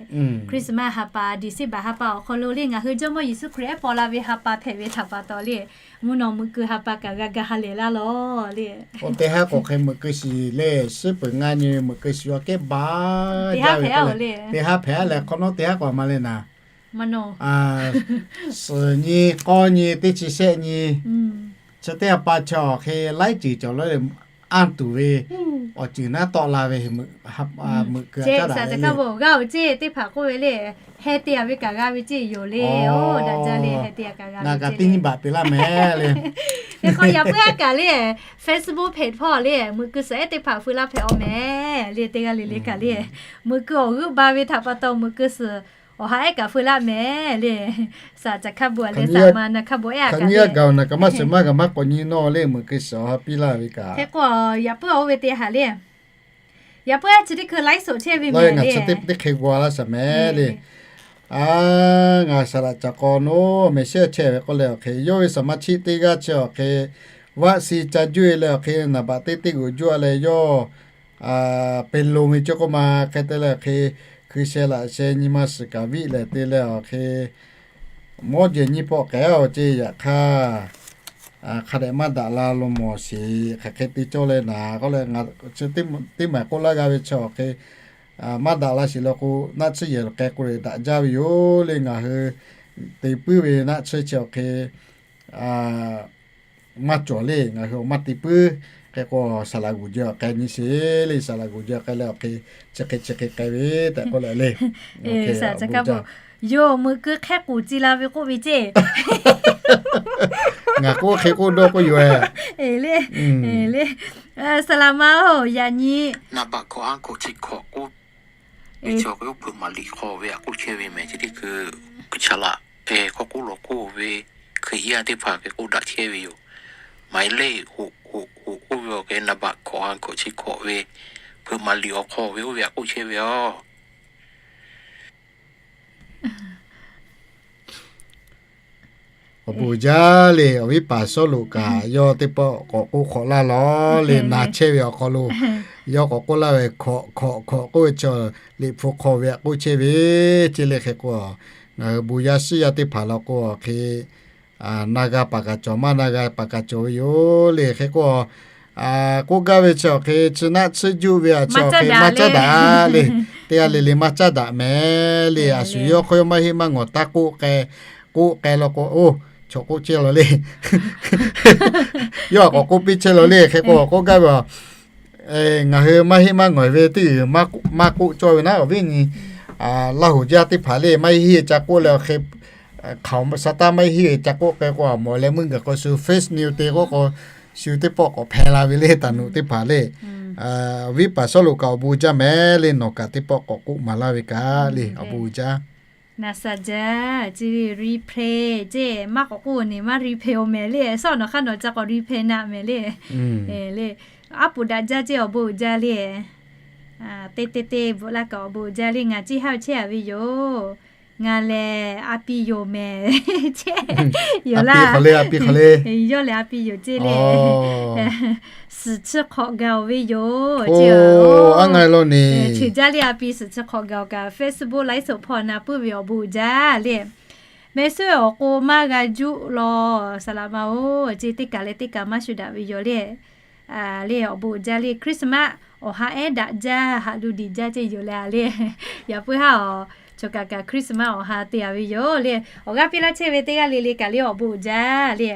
Christmas ha pa, December ha pa awˬ hk'aw lo le, ngaˬ hui Jawˇmawˇ Yeˍsuˆ Hkriꞈ ehˉ paw la ve ha pa hpehꞈ ve htaꞈ pa taw le, mvuhˇ naw mvuhꞈ keu ha pa kaꞈ g'a ga ha lehˬ laˇ law le. Oˇ teˇ haˉ k'awꞈ hk'e meuꞈ keu shiˍ le, shiˉ peuˬ ngaˇ nyi meuꞈ keu shiˍ a kehˉ ba jaˇ ve k'o le, teˇ haˉ hpehꞈ a leh hk'awꞈ nawˉ teˇ haˉ k'awꞈ ma le naˍ. Suhˍ nyi, k'awˇ nyi, teˇ chi shehˆ nyi, chi teˇ ha pa chaw awˬ hk'e laiˉ ceuˬ cawˬ lawˉ le, anˇ tuˬ ve awˬ ceuˬ naˉ tawˆ la ve meuꞈ keu a caˉ daꞈ le. G'aˇ oˬ ceˇ teˇ hpaˍ k'oˆ ve le, heh te a ve kaꞈ g'a ve ceˇ yoˬ le. Oˇ daꞈ jaˇ le, heh te a kaꞈ g'a ve ceˇ le. Teˇ nyi baꞈ te laˇ mehˍ le. Hk'e k'o yaꞈ puiˉ a kaꞈ le, Facebook page hpawˇ le meuꞈ keu suhˍ ehˉ teˇ hpaˍ feu laˇ hpehꞈ a mehˍ le, teˇ g'aˇ le le kaꞈ le, meuꞈ keu awˬ g'euˆ ba ve htaꞈ pa taw meuꞈ keu suhˍ awˬ ha ehˉ kaꞈ feu laˇ mehˍ le. Saˍ caˍ hk'a bvuhꞈ a leh saˍ ma na hk'a bvuhꞈ ehˉ a kaꞈ le, gaˬ naˍ kaꞈ maˇ shehˍ maˇ kaꞈ maˇ k'awꞈ nyi nawˇ le, meuꞈ keu suhˍ awˬ ha piˇ laˇ ve kaꞈ. Hk'e k'o yaꞈ puiˉ a oˇ ve teˇ ha le, yaꞈ puiˉ a chi teˇ hkui laiˉ soꞈ chehˇ ve mehˍ le, ngaˬ chi teˇ hk'e g'aw laˇ shaˍ mehˍ le. A, ngaˬ saˍ laꞈ caˍ k'aw naˉ mehˍ shehˉ chehˇ ve k'oˆ leh awˬ hk'e, yawˇ ve saˍ ma chiˆ teˇ g'aˇ chi awˬ hk'e, vaˆ si ca juˇ e leh awˬ hk'e naˍ baꞈ teˇ teˇ g'uˬ juˇ a leh yawˇ pe lo ve cawˇ k'oˆ ma hk'e te leh awˬ hk'e, hkui sheh laꞈ sheh nyi ma suhˍ kaꞈ viˆ lehˬ te leh awˬ hk'e, mawˇ jehˬ nyiˇ pawˆ k'ehˉ awˬ ceˇ yaꞈ hk'aˇ, hk'a dehꞈ maˇ daꞈ la lo mawˬ sheˍ hk'aˬ hk'e te cawˇ leh naˍ k'oˆ leh, ngaˬ chi teˇ maˬ k'oˆ laˇ g'a ve chi awˬ hk'e, maˇ daꞈ la sheˍ leh k'o, naˆ tsuhˇ yehˬ lo k'ai k'o leh daꞈ jaˇ ve yoˬ le. Ngaˬ hui te puiˉ ve naˆ tsuhˇ chi awˬ hk'e maˇ cawˬ le, ngaˬ hui maˇ te puiˉ. Hk'e k'o saˍ laꞈ g'uˬ jeh awˬ k'ai nyi sheˍ le, saˍ laꞈ g'uˬ jeh awˬ k'ai leh awˬ hk'e, chi hk'e chi hk'e k'ai ve tehꞈ k'oˆ leh le. Yoˬ, meuꞈ keu hk'ehˇ k'oˍ ci la ve k'oˆ ve ceˇ. Ngaˬ k'oˆ hk'e k'oˆ dawˇ k'oˆ yoˬ le. Saˍ laꞈ ma oˬ, yaꞈ nyi naˍ baꞈ hkawꞈ ha hkawꞈ chi hkawꞈ k'oˆ ve chi awˬ hk'e, oˇ hpeuꞈ maˍ liꞈ hk'aw ve a k'oˆ chehˇ ve mehˍ, chi teˇ hkui G'uiˬsha laꞈ hk'e k'awꞈ k'oˆ lawˬ k'oˆ ve, Hkriꞈ yaˇ teˇ hpaˍ hk'e k'oˆ daꞈ chehˇ ve yoˬ. Maˍ e le, hoꞈ hoꞈ hoꞈ k'oˆ ve awˬ hk'e naˍ baꞈ hkawꞈ ha hkawꞈ chi hkawꞈ ve hpeuꞈ maˍ liꞈ awˬ hk'aw ve oˇ ve a k'oˆ chehˇ ve yoˬ. Awˬ bon uiˍ jaˇ le, awˬ viˉ paˍ Sawˉluꞈ kaꞈ yawˇ teˇ pawˆ k'awꞈ k'oˆ hk'awꞈ laˇ lawˬ le, na chehˇ ve awˬ hk'aw lo yawˇ k'awꞈ k'oˆ laˇ ve, hkawꞈ hkawꞈ hkawꞈ k'oˆ ve chi liꞈ hpu hk'aw ve a k'oˆ chehˇ ve ceˇ le. Hk'e k'o, ngaˬ hui bon yaˇ shiˉ yaˇ teˇ hpaˍ law k'o awˬ hk'e, na g'a paˍ kaꞈ cawˬ, maˇ na g'a paˍ kaꞈ cawˬ ve yoˬ le. Hk'e k'o, k'oˆ gaˇ ve chi awˬ hk'e, chi naˆ tsuhˇ juˇ ve a chi awˬ hk'e maˇ caˉ daꞈ le. Teˇ g'aˇ le le maˇ caˉ daꞈ mehˍ le. A shu yawˇ hk'aw yawˇ maˇ heˆ maˇ ngawˬ taˇ k'oˆ k'ai, k'oˆ k'ai law k'o, oˇ, chaw k'oˆ chehˇ law le. Yawˇ a k'awꞈ k'oˆ piˇ chehˇ law le. Hk'e k'o k'oˆ gaˇ ve a, ngaˬ hui maˇ heˆ maˇ ngawˬ ve teˇ g'uiˬ maˇ k'oˆ cawˇ ve naˉ, awˬ viˉ nyi Laˇ huˍ jaˇ teˇ hpaˍ le, maˇ heˆ heˆ ca k'oˆ leh awˬ hk'e, hk'aˬ sa taˇ maˇ heˆ heˆ ca k'oˆ k'ai k'o, a mawˬ leh meuˇ gaˬ k'o shu fake news te k'oˆ k'o, shu teˇ pawˆ k'awꞈ hpehꞈ la ve le, taˍ nuꞈ teˇ hpaˍ le. Awˬ viˉ paˍ Sawˉluꞈ kaꞈ awˬ bon jaˇ mehˍ le, nawˬ kaꞈ teˇ pawˆ k'awꞈ k'oˆ maˍ laˇ ve kaꞈ le, awˬ bon jaˇ. Na sa jaˇ, chi replay ceˇ, maˇ k'awꞈ k'oˆ ni maˇ replay awˬ mehˍ le, sawˉ nawˬ hk'aˇ nawˬ ca k'awꞈ replay naˆ mehˍ le. Le, aˉ poꞈ daꞈ jaˇ ceˇ, awˬ bon uiˍ jaˇ le. Teˇ teˇ teˇ bvuhꞈ laˇ kaꞈ awˬ bon uiˍ jaˇ le, ngaˬ ceˇ haˉ chehˇ a ve yoˬ. Ngaˬ lehˬ a pi yoˬ mehˍ ceˇ, yoˬ laˇ. Yawˇ lehˬ a pi yoˬ ceˇ le. Suhˍ chi hk'awꞈ gaˬ-oˬ ve yoˬ. Aˉ ngaˬ lo ni, ceuˬ jaˇ le a pi suhˍ chi hk'awꞈ gaˬ-oˬ kaꞈ Facebook ไลฟ์สด hpawˇ na puiˉ ve awˬ bon uiˍ jaˇ le. Mehˍ suhˉ awˬ k'o maˇ g'a juˆ law, saˍ laꞈ ma-oˬ, ceˇ teˇ kaˬ leh teˇ kaˬ maˇ shu daꞈ ve yoˬ le. Le awˬ bon uiˍ jaˇ le, Christmas awˬ ha ehˉ daꞈ jaˇ, haꞈ lu diˬ jaˇ ceˇ yoˬ leh a le. Yaꞈ puiˉ haˉ awˬ, chaw kaꞈ kaꞈ Christmas awˬ ha te a ve yoˬ le. Awˬ g'aˇ piˇ laˇ chehˇ ve teˇ g'aˇ le le kaꞈ le awˬ bon uiˍ jaˇ le.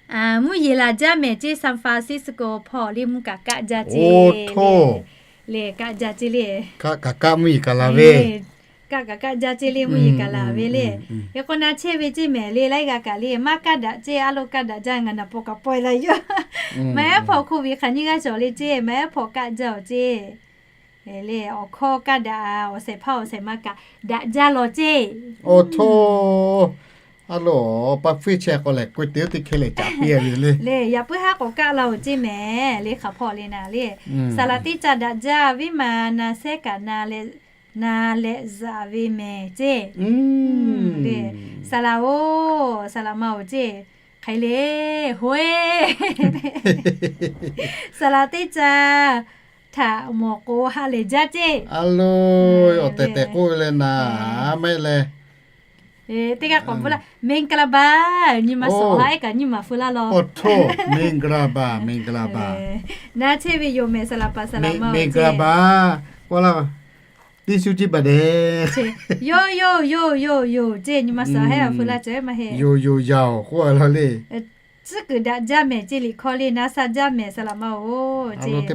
Mvuhˇ yeˬ laˬ jaˇ mehˍ ceˇ, San Francisco hpawˇ le mvuhˇ kaꞈ kaˆ jaˇ ceˇ. Le kaˆ jaˇ ceˇ le. Kaˆ kaꞈ kaˆ mvuhˇ yeˬ kaꞈ laˬ ve, kaˆ kaꞈ kaˆ jaˇ ceˇ le, mvuhˇ yeˬ kaꞈ laˬ ve le. Hk'e k'o na chehˇ ve ceˇ mehˍ le, laiˉ g'aˇ kaꞈ le maˇ kaˆ daꞈ ceˇ, a lo kaˆ daꞈ jaˇ, ngaˬ naˍ paw kaꞈ pawehˇ la yoˬ. Maˇ ehˉ hpawˇ โควิด hk'aˬ nyiˇ g'aˇ cawˬ le ceˇ, maˇ ehˉ hpawˇ kaˆ jaˇ-oˬ ceˇ. Le awˬ hkawˇ kaˆ daꞈ, awˬ shehˍ hpaˇ awˬ shehˍ ma kaꞈ daꞈ jaˇ law ceˇ. Oˇ htoˇ, A loˬ, pa hpuiˇ chehˇ k'o lehˬ, k'oˆ te oˇ teˇ hkeh lehˬ caˍ piˇ ve le. Le, yaꞈ puiˉ haˉ k'awꞈ kaˆ la-oˬ ceˇ mehˍ le, hk'aˬ hpawˇ le naˍ le. Saˍ laˍ teˇ ca daꞈ jaˇ, viˉ ma na sehˉ kaꞈ na leh, na leh zaꞈ ve mehˍ ceˇ. Le, saˍ laˍ-oˬ, saˍ laˍ ma-oˬ ceˇ. Hk'e le, hoˉ-e. Saˍ laˍ teˇ ca htaꞈ mawˬ k'o ha lehˬ jaˇ ceˇ. A loˬ, awˬ tehˬ tehˬ k'oˆ ve leh naˍ, maˇ heˆ leh. Teˇ g'aˇ k'awꞈ bvuhꞈ laˇ, မင်္ဂလာပါ, nyi ma suhˍ ha ehˉ kaꞈ nyi ma feu laˇ law. မင်္ဂလာပါ, မင်္ဂလာပါ. Na chehˇ ve yoˬ mehˍ, saˍ laˍ paˍ saˍ laˍ ma-oˬ ceˇ. K'oˆ laˇ, ကျေးဇူးတင်ပါတယ်. Yoˬ yoˬ yoˬ yoˬ yoˬ ceˇ, nyi ma suhˍ ha ehˉ awˬ feu laˇ cawˬ ehˉ maˇ heˆ. Yoˬ yoˬ yoˬ k'oˆ a laˇ le. Tcuhˉ kuiˬ daꞈ jaˇ mehˍ ceˇ, liꞈ hkawˇ le na sha jaˇ mehˍ, saˍ laˍ ma-oˬ ceˇ. A loˬ,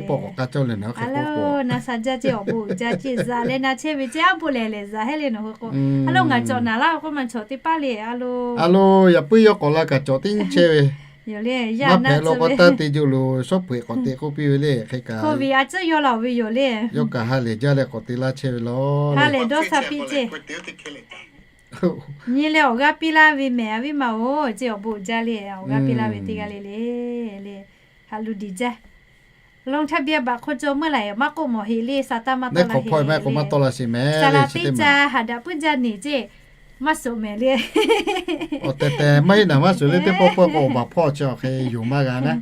na sha jaˇ ceˇ, awˬ bon uiˍ jaˇ ceˇ, zaꞈ leh na chehˇ ve ceˇ, aˉ boˆ lehˬ lehˬ zaꞈ hehˉ le nawˬ hui k'o. A loˬ, ngaˬ cawˬ naˍ laˇ k'oˆ ma chawˬ teˇ paˉ le, a loˬ. A loˬ, yaꞈ puiˉ yawˇ k'awꞈ la kaꞈ cawˬ teˇ nyi chehˇ ve. Maˇ hpehꞈ law k'o taˇ te jo loˬ, shawˉ hpeuꞈ k'awꞈ te k'oˆ piˇ ve le, hk'e kaꞈ. Yawˇ kaꞈ ha lehˬ jaˇ leh k'awꞈ te laˇ chehˇ ve le. Yawˇ kaꞈ ha lehˬ jaˇ leh k'awꞈ te laˇ chehˇ ve law. Ha lehˬ dawˇ sha piˇ ceˇ. Nyi leh awˬ g'aˇ piˇ laˇ ve mehˍ, a viˉ ma-oˬ ceˇ, awˬ bon uiˍ jaˇ le, awˬ g'aˇ piˇ laˇ ve teˇ g'aˇ le le le. Haꞈ lu diˍ jaˇ. ลงทะเบียนบัตรคนจน เมื่อไหร่ maˇ k'oˆ mawˬ heꞈ le, sa taˇ maˇ tawˆ la heꞈ le. Saˍ laˍ teˇ ca haˍ daꞈ puiˉ jaˇ neˬ ceˇ, maˇ suhˍ mehˍ le. Awˬ tehˬ tehˬ maˇ heˆ naˍ, maˇ suhˍ le, teˇ pawˆ pawˆ k'o awˬ baˬ hpawˇ chi awˬ hk'e yoˬ maˇ g'a naˉ.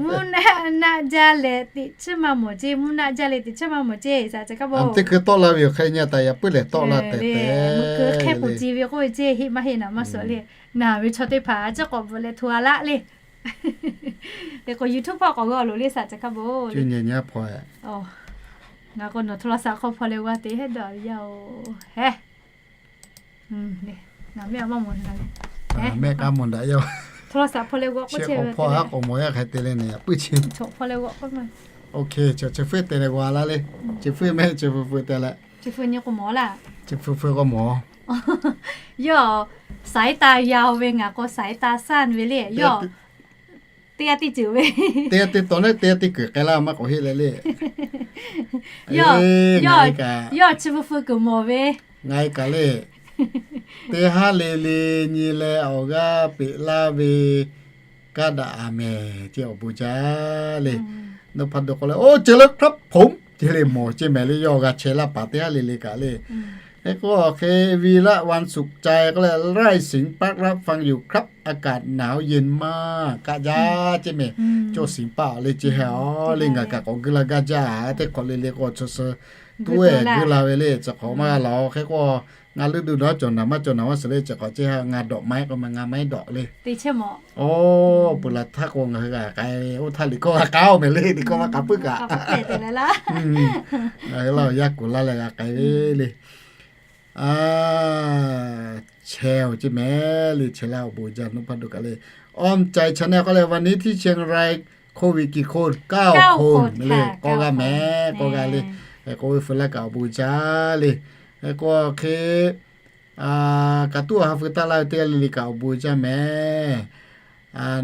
Mvuhˇ naˆ naˆ jaˇ leh teꞈ chiˉ maˇ mawˬ ceˇ, mvuhˇ naˆ jaˇ leh teꞈ chiˉ maˇ mawˬ ceˇ, saˍ ca kaˇ bo. Teˇ hkui tawˆ la ve yoˬ, hk'e nyi taˍ yaꞈ puiˉ lehˬ tawˆ la tehꞈ tehꞈ. Mvuhˇ hkui hk'e k'oˍ ci ve k'oˆ ve ceˇ, heˆ maˇ heˆ naˍ, maˇ suhˍ le. Naˍ ve chaw teˇ hpaˍ a ciˉ k'awꞈ bvuhꞈ leh hto a laˆ le. Teˇ k'o YouTube hpawˇ k'awꞈ g'a loˬ le, saˍ ca kaˇ bo. Ngaˬ k'o nawˬ โทรศัพท์ hk'aw hpaw leh g'a te hehˉ dawˇ ve yaˇ-oˬ hehˉ. Ngaˬ mehˆ maˇ mawˬ le. Mehˆ k'aˉ mawˬ daꞈ yaˇ-oˬ. โทรศัพท์ hpaw leh g'a k'oˆ chehˇ ve k'awꞈ hpaw ha k'awꞈ mawˬ yaˇ hk'e te leh neˬ, yaꞈ puiˉ chi. Chaw hpaw leh g'a k'oˆ ma. Ok, chi chi hpuiˇ te leh g'a laˇ le. Chi hpuiˇ mehˆ chi hpu hpu te leh. Chi hpu nyi k'o mawˬ laˇ. Chi hpu hpu k'o mawˬ. Yawˇ สายตา yaw ve, ngaˬ k'o สายตาสั้น ve le. Yawˇ teˇ g'aˇ teˇ ceuˬ ve. Teˇ g'aˇ teˇ taw naˉ, teˇ g'aˇ teˇ kuiˬ k'ai laˇ maˇ k'awꞈ heˆ leh le. Yawˇ, yawˇ chi hpu hpu kuiˬ mawˬ ve. Ngaˬ e kaꞈ le, teˇ haˉ le le nyi leh awˬ g'aˇ peꞈ laˇ ve kaˇ daꞈ a mehˍ ceˇ, awˬ bon jaˇ le. Nawˬ hpaˇ dawˬ k'o leh, oˇ ceh leh ครับผม ceˇ le, mawˬ ceˇ mehˍ le, yawˇ g'a chehˇ laˇ paˍ teˇ haˉ le le kaꞈ le. Hk'e k'o hk'e วีระวันสุขใจ k'oˆ leh ไร่สิงห์ปาร์ค รับฟังอยู่ครับ อากาศหนาวเย็นมาก kaˆ jaˇ ceˇ mehˍ. Cawˇ siˍ paˆ le ceˇ hehˉ-oˬ le, ngaˬ kaꞈ k'awꞈ guiˇ la gaˇ jaˇ, teˇ hk'awꞈ le le k'o chaw suh tuˉ ehˍ guiˇ la ve le, chi hk'awꞈ maˇ g'a laˬ-oˬ. Hk'e k'o ngaˬ leuˆ duˬ dawˇ cawˬ naˍ maˇ cawˬ naˍ maˇ suhˍ le, chi hk'awꞈ ceˇ hehˉ, ngaˬ dawꞈ maˇ heˆ k'o ngaˬ maˇ heˆ dawꞈ le. Oˇ, peuˬ laˬ htaˇ k'o ngaˬ hui g'a k'ai ve, oˇ htaˇ liꞈ hkawˇ g'a k'ai-oˬ mehˍ le, liꞈ hkawˇ maˇ k'ai puiˉ kaꞈ. Ngaˬ hui laˇ-oˬ, yaˇ kuˬ laˇ leh g'a k'ai ve le. Chehˇ-oˬ ceˇ mehˍ le, chehˇ laˇ, awˬ bon jaˇ, nawˬ hpaˇ dawˬ kaꞈ le. อ้อมใจ แชนแนล k'oˆ leh วันนี้ที่เชียงราย โควิดกี่คน เก้าคน le, k'awˇ g'aˇ mehˍ, k'awˇ g'aˇ le. Hk'e k'o oˇ ve hpu laˇ kaꞈ awˬ bon jaˇ le. Hk'e k'o hk'e kaꞈ tuˉ awˬ ha hpu taˇ laˇ ve teˇ g'aˇ le le kaꞈ awˬ bon jaˇ mehˍ.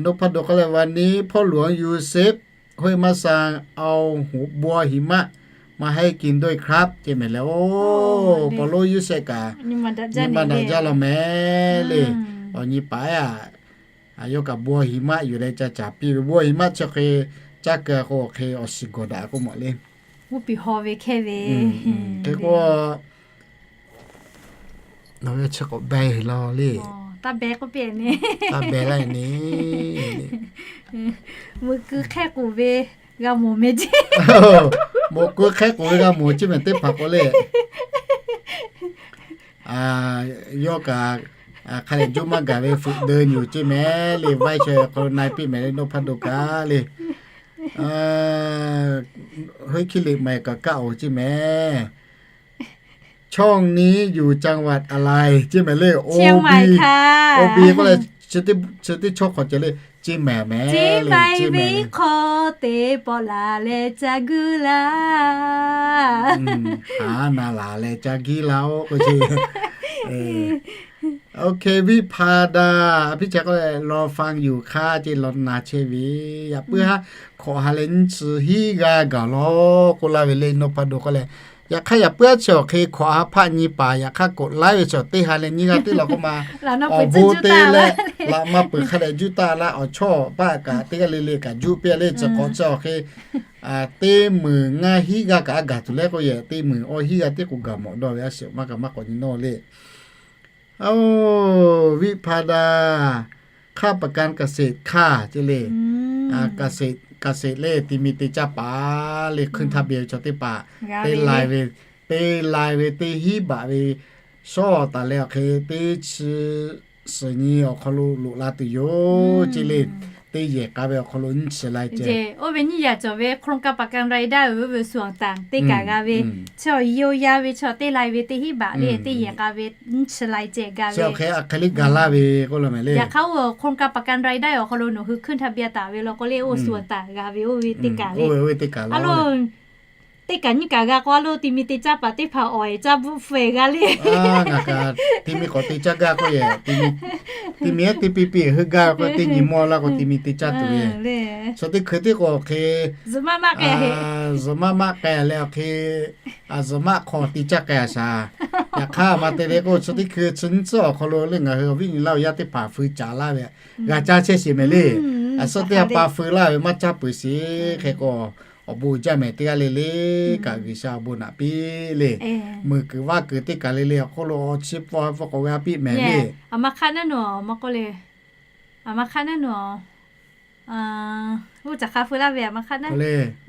Nawˬ hpaˇ dawˬ k'oˆ leh วันนี้พ่อหลวงยูเซฟ ห้วยมะซาง เอาบัวหิมะมาให้กินด้วยครับ ceˇ mehˍ le. Oˇ, paw lonˉ yuˇ shehˆ kaꞈ nyi ma daꞈ jaˇ law mehˍ le. Awˬ nyi paˍ aꞈ, yawˇ kaꞈ บัวหิมะ yuˬ leh ca caˍ piˇ ve, บัวหิมะ chi hk'e caˇ keu k'o hk'e awˬ shiˍ gawˬ daꞈ k'oˆ mawˬ le. G'uˇ piˍ haw ve hkehˇ ve. Hk'e k'o, nawˬ ve chi k'awꞈ beh law le. Taˇ beh k'oˆ piˇ ne. Taˇ beh laˇ ne. Meuꞈ keu hk'ehˇ k'oˍ ve g'a mawˬ mehˍ ceˇ. Meuꞈ keu hk'ehˇ k'oˍ ve g'a mawˬ ceˇ mehˍ teˇ hpaˍ k'o le. Yawˇ kaꞈ hk'a lehˬ joˇ maˇ gaˬ ve ฝึกเดิน yoˬ ceˇ mehˍ le, ไหว้เชิญคนใน piˇ mehˍ le, nawˬ hpaˇ dawˬ kaꞈ le. Heuˆ hkiˇ liꞈ maˬ kaꞈ kaˆ-oˬ ceˇ mehˍ. ช่องนี้อยู่จังหวัดอะไร ceˇ mehˍ le. Oˇ biˇ k'oˆ leh, chi teˇ chaw hk'awꞈ ceh le, ceˇ mehˍ mehˍ le, ceˇ mehˍ ve hk'aw te pawˆ laˬ leh ca guˇ laˇ. Haˉ na laˬ leh ca guˇ laˇ-oˆ k'o ce. โอเค วิภาดา a piˇ ca k'oˆ leh รอฟังอยู่ค่ะ ceˇ, law na chehˇ ve. Yaꞈ puiˉ haˉ hk'awꞈ ha leh nyiˇ chi hiˉ g'aˇ gaˬ law k'oˆ laˇ ve le, nawˬ hpaˇ dawˬ k'oˆ leh Yaꞈ hk'aˇ yaꞈ puiˉ aˉ chi awˬ hk'e hkawꞈ ha hpaˆ nyi paˍ yaꞈ hk'aˇ k'awꞈ laiˉ ve chi awˬ teˇ ha leh nyiˇ g'aˇ teˇ la k'o ma, awˬ bon te leh laꞈ ma peuˬ hk'a dehꞈ juˇ taˇ laˇ, awˬ chawˇ awˬ paˆ kaꞈ teˇ g'aˇ le le kaꞈ juˇ piˇ le. Chi hk'awꞈ chi awˬ hk'e teˇ meunˍ ngaˇ hiˉ g'aˇ kaꞈ a gaˬ tuˬ le k'oˆ yehˬ, teˇ meunˍ awˇ hiˉ g'aˇ tiˉ k'o gaˬ mawˬ dawˇ ve a sheˍ maˇ kaꞈ maˇ k'awꞈ nyi nawˇ le. Oˇ, viˆ hpa daꞈ, hk'aˇ paˍ kanˇ kaˍ seˍ hk'aˇ ce le. Kaˍ seˍ le, ti mi te caˇ paˍ le, hkuiˇ htaˇ beh ve chaw teˇ hpaˍ te lai ve, te lai ve teˇ hinˉ baꞈ ve shawˉ taˍ leh awˬ hk'e teˇ chi suhˍ nyi awˬ hk'aw lo loꞈ la tuˬ yoˬ ce le. Teˇ yehˬ k'a ve awˬ hk'aw lo nyiˇ chi lai ceh. Oˇ ve nyiˇ yaꞈ cawˬ ve โครงการประกันรายได้ oˇ ve suhˍ awˬ tanˍ teˇ kaꞈ g'a ve, chi awˬ yehˬ oˇ yaˇ ve chi awˬ teˇ lai ve teˇ hinˉ baꞈ le, teˇ yehˬ k'a ve nyiˇ chi lai ceh g'a ve. Chi awˬ hk'e a hk'e le gaˬ laˇ ve k'oˆ la mehˍ le. Yaꞈ hk'aˇ oˇ โครงการประกันรายได้ awˬ hk'aw lo nawˬ hui hkuiˇ htaˇ beh taˍ ve law k'o le, oˇ suhˍ awˬ tanˍ g'a ve oˇ ve teˇ kaꞈ le. Aˬ lo teˇ kaꞈ g'a k'o, aˬ lo ti mi te caˇ paˍ teˇ hpaˍ awˬ eˍ caˇ bvuhˆ feh g'a le. Ngaˬ kaꞈ ti mi k'awꞈ te caˇ gaˇ k'oˆ yehˬ, ti mi ehˉ teˇ piˇ piˇ heuˆ gaˇ k'o teˇ nyi mawˇ laˇ k'o ti mi te caˇ tuˬ ve. Chaw teˇ hkui teˇ k'o awˬ hk'e zuhꞈ maˆ maˆ k'ai leh awˬ hk'e, zuhꞈ maˆ hk'aw te caˇ k'ai a shaˍ. Yaꞈ hk'aˇ a ma te le k'o, chaw teˇ hkui chi nyiˇ tcuhˉ awˬ hk'aw lo le ngaˬ hui awˬ viˉ nyi laˇ awˬ yaˇ teˇ hpaˍ feu caˍ laˇ ve, g'a caˇ chehˇ sheˍ mehˍ le. A suhˉ teˇ ha pa feu laˇ ve maˇ caˇ peuˬ sheˍ hk'e k'o, awˬ bon uiˍ jaˇ mehˍ teˇ g'aˇ le le kaꞈ G'uiˬsha awˬ bon naꞈ piˇ le. Meuˬ kuiˬ vaˇ kuiˬ teˇ kaˬ le le awˬ hk'oˆ lo awˬ chi pawˆ pawˆ k'awꞈ g'a piˇ mehˍ le. Aˬ ma hk'aˇ naˉ nu, aˬ ma k'oˆ le, aˬ ma hk'aˇ naˉ nu, oˇ caˬ hk'a feu laˇ ve aˬ ma hk'aˇ naˉ,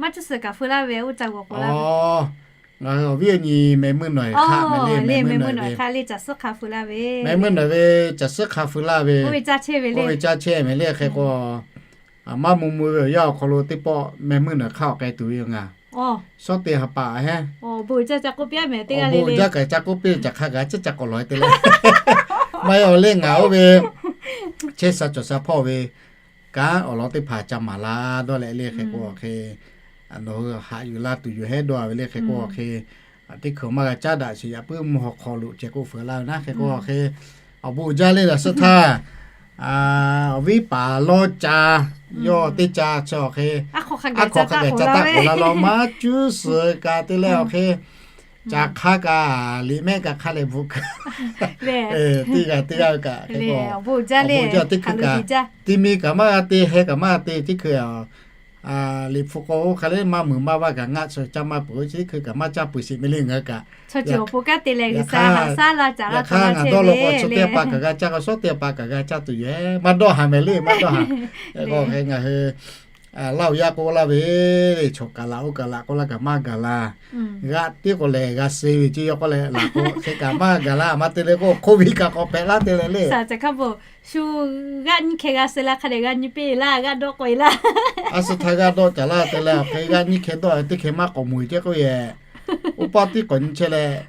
maˇ cuˇ suhˍ kaꞈ feu laˇ ve oˇ caˬ g'awˬ k'oˍ laˇ ve. Ngaˬ hui awˬ viˉ awˬ nyi mehˍ meuˇ nawˬ eˬ hk'aˇ mehˍ le, mehˍ meuˇ nawˬ eˬ ve, mehˍ meuˇ nawˬ ve caˬ suhˉ hk'a feu laˇ ve, oˇ ve caˇ chehˇ mehˍ le. Hk'e k'o, maˇ mvuh mvuh ve awˬ yanˇ awˬ hk'aw lo teˇ pawˆ mehˍ meuˇ nawˬ hk'aˇ awˬ k'ai tuˬ ve yoˬ ngaˬ. Shawˉ te ha paˍ heˉ, awˬ bon uiˍ jaˇ kaꞈ ca k'oˆ piˇ ve teˇ g'aˇ le le, maˇ heˆ awˬ le ngaˬ oˇ ve chehˇ sha cawˬ sha hpawˇ ve kanˉ awˬ lawn teˇ hpaˍ ca maˍ la dawˇ leh le hk'e k'o awˬ hk'e, nawˬ hui haꞈ yuˬ la tuˬ yoˬ hehˉ dawˇ ve le hk'e k'o awˬ hk'e, teˇ hkui maˇ g'a caˉ daꞈ sheˍ yaꞈ puiˉ mvuhˇ haw hk'aw lo ceh k'oˆ feu laˇ ve naˉ hk'e k'o awˬ hk'e, awˬ bon uiˍ jaˇ le laˬ suhˉ htaˇ, awˬ viˉ paˍ lawˇ ca, yawˇ teˇ ca chi awˬ hk'e, aˉ hk'aw hk'a gaˬ ca taˆ k'oˍ la law maˇ cuˇ suhˍ kaꞈ te leh awˬ hk'e, ca hk'aˇ kaꞈ liꞈ mehˆ kaꞈ hk'a leh bvuhꞈ kuiˬ, teˇ g'aˇ teˇ g'aˇ ve kaꞈ hk'e k'o, awˬ bon uiˍ jaˇ le, teˇ hkui kaꞈ, ti mi kaꞈ maˇ g'a te, heh kaꞈ maˇ g'a te, teˇ hkui liꞈ hpu k'o oˇ hk'a le maˇ muiˬ maˇ vaˇ kaꞈ ngaˆ chi caˇ maˇ peuˬ, teˇ hkui kaꞈ maˇ caˇ peuˬ sheˍ mehˍ le ngaˬ hui kaꞈ. Yaꞈ hk'aˇ ngaˬ dawˇ law k'o chaw teˇ ha pa kaꞈ g'a caˇ k'o, shawˉ teˇ ha pa kaꞈ g'a caˇ tuˬ yoˬ hehˉ, maˇ dawˇ haˍ mehˍ le, maˇ dawˇ haˍ. K'o hk'e ngaˬ hui Laˇ huˍ yaˇ k'oˆ laˇ ve, chaw kaꞈ laꞈ oˇ kaꞈ laꞈ k'oˆ laˇ kaꞈ maˇ gaˬ la. G'aˆ tiˉ k'o lehˬ g'a suh ve ceˇ yawˇ k'oˆ leh laꞈ k'o hk'e kaꞈ maˇ gaˬ la. A ma te leh k'o, โควิด kaꞈ k'awꞈ hpehꞈ laˇ te leh le. Shu g'aˆ nyiˇ hkeh g'a suh la hk'a dehꞈ g'a nyi piˇ laˇ, g'aˆ dawˇ k'oꞈ e laˇ. A shu htaˇ g'aˆ dawˇ caˍ laˇ te leh, awˬ hk'e g'aˆ nyiˇ hkeh dawˇ teˇ hkeh maˇ k'awꞈ mui ceˇ k'oˆ yehˬ. Oˇ paˇ tiˉ k'awꞈ nyi chehˇ leh,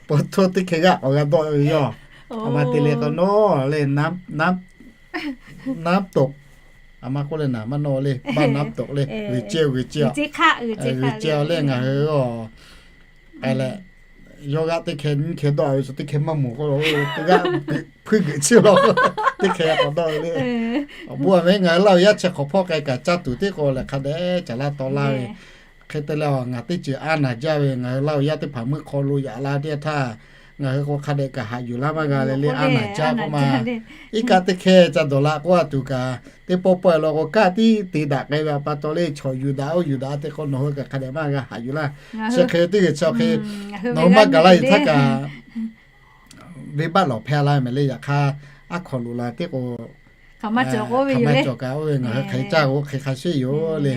pa hto teˇ hkeh g'aˆ k'awꞈ g'a dawˇ ve yoˬ. A ma te leh k'o nawˬ le, น้ำตก, a ma k'oˆ leh naˍ maˇ nawˇ le, บ้านน้ำตก le, g'uiˬ ceh g'uiˬ ceh, g'uiˬ ceh le ngaˬ hui a k'ai leh, yawˇ g'aˆ teˇ hkeh nyiˇ hkeh dawˇ ve shu teˇ hkeh maˇ mawˬ k'oˆ lo, teˇ g'aˆ hpuiˇ g'uiˬ ceh law, teˇ hkeh k'awꞈ dawˇ ve le. Awˬ bon a ve ngaˬ hui Laˇ huˍ yaˇ chi hk'awꞈ hpawˇ k'ai kaꞈ caˇ tuˬ teˇ k'o lehˬ hk'a dehꞈ caˍ laˇ taw laˇ ve. Hk'e te leh ngaˬ teˇ ceuˬ a naˬ jaˇ ve, ngaˬ hui Laˇ huˍ yaˇ teˇ hpaˍ meuˇ hk'aw lo yaꞈ la teˇ htaˇ, ngaˬ hui k'o hk'a dehꞈ kaꞈ haꞈ yuˬ laˇ maˇ g'a leh le, a naˬ jaˇ k'oˆ ma. Iˉ kaˆ teˇ hkeh ca dawˬ la k'oˆ a tuˬ kaꞈ, teˇ pawˆ pawˆ lo k'o kanˉ tiˉ te daꞈ k'ai ve a pa taw le, chaw yuˬ daꞈ oˇ yuˬ daꞈ te k'o nawˬ hui kaꞈ hk'a dehꞈ maˇ g'a haꞈ yuˬ laˇ. Chi hk'e teˇ g'uiˬ chi hk'e, nawˬ hui maˇ gaˬ laˇ yuˬ htaˇ kaꞈ venˇbaˆ lawˬ hpehˇ laˇ mehˍ le. Yaꞈ hk'aˇ, aˉ hk'aw loꞈ la teˇ k'o, hk'aˬ ma cawˬ k'oˆ ve yoˬ le. Cawˬ kaꞈ oˇ ve ngaˬ hui hk'e caˇ k'o hk'e hk'a sheˍ yoˬ le.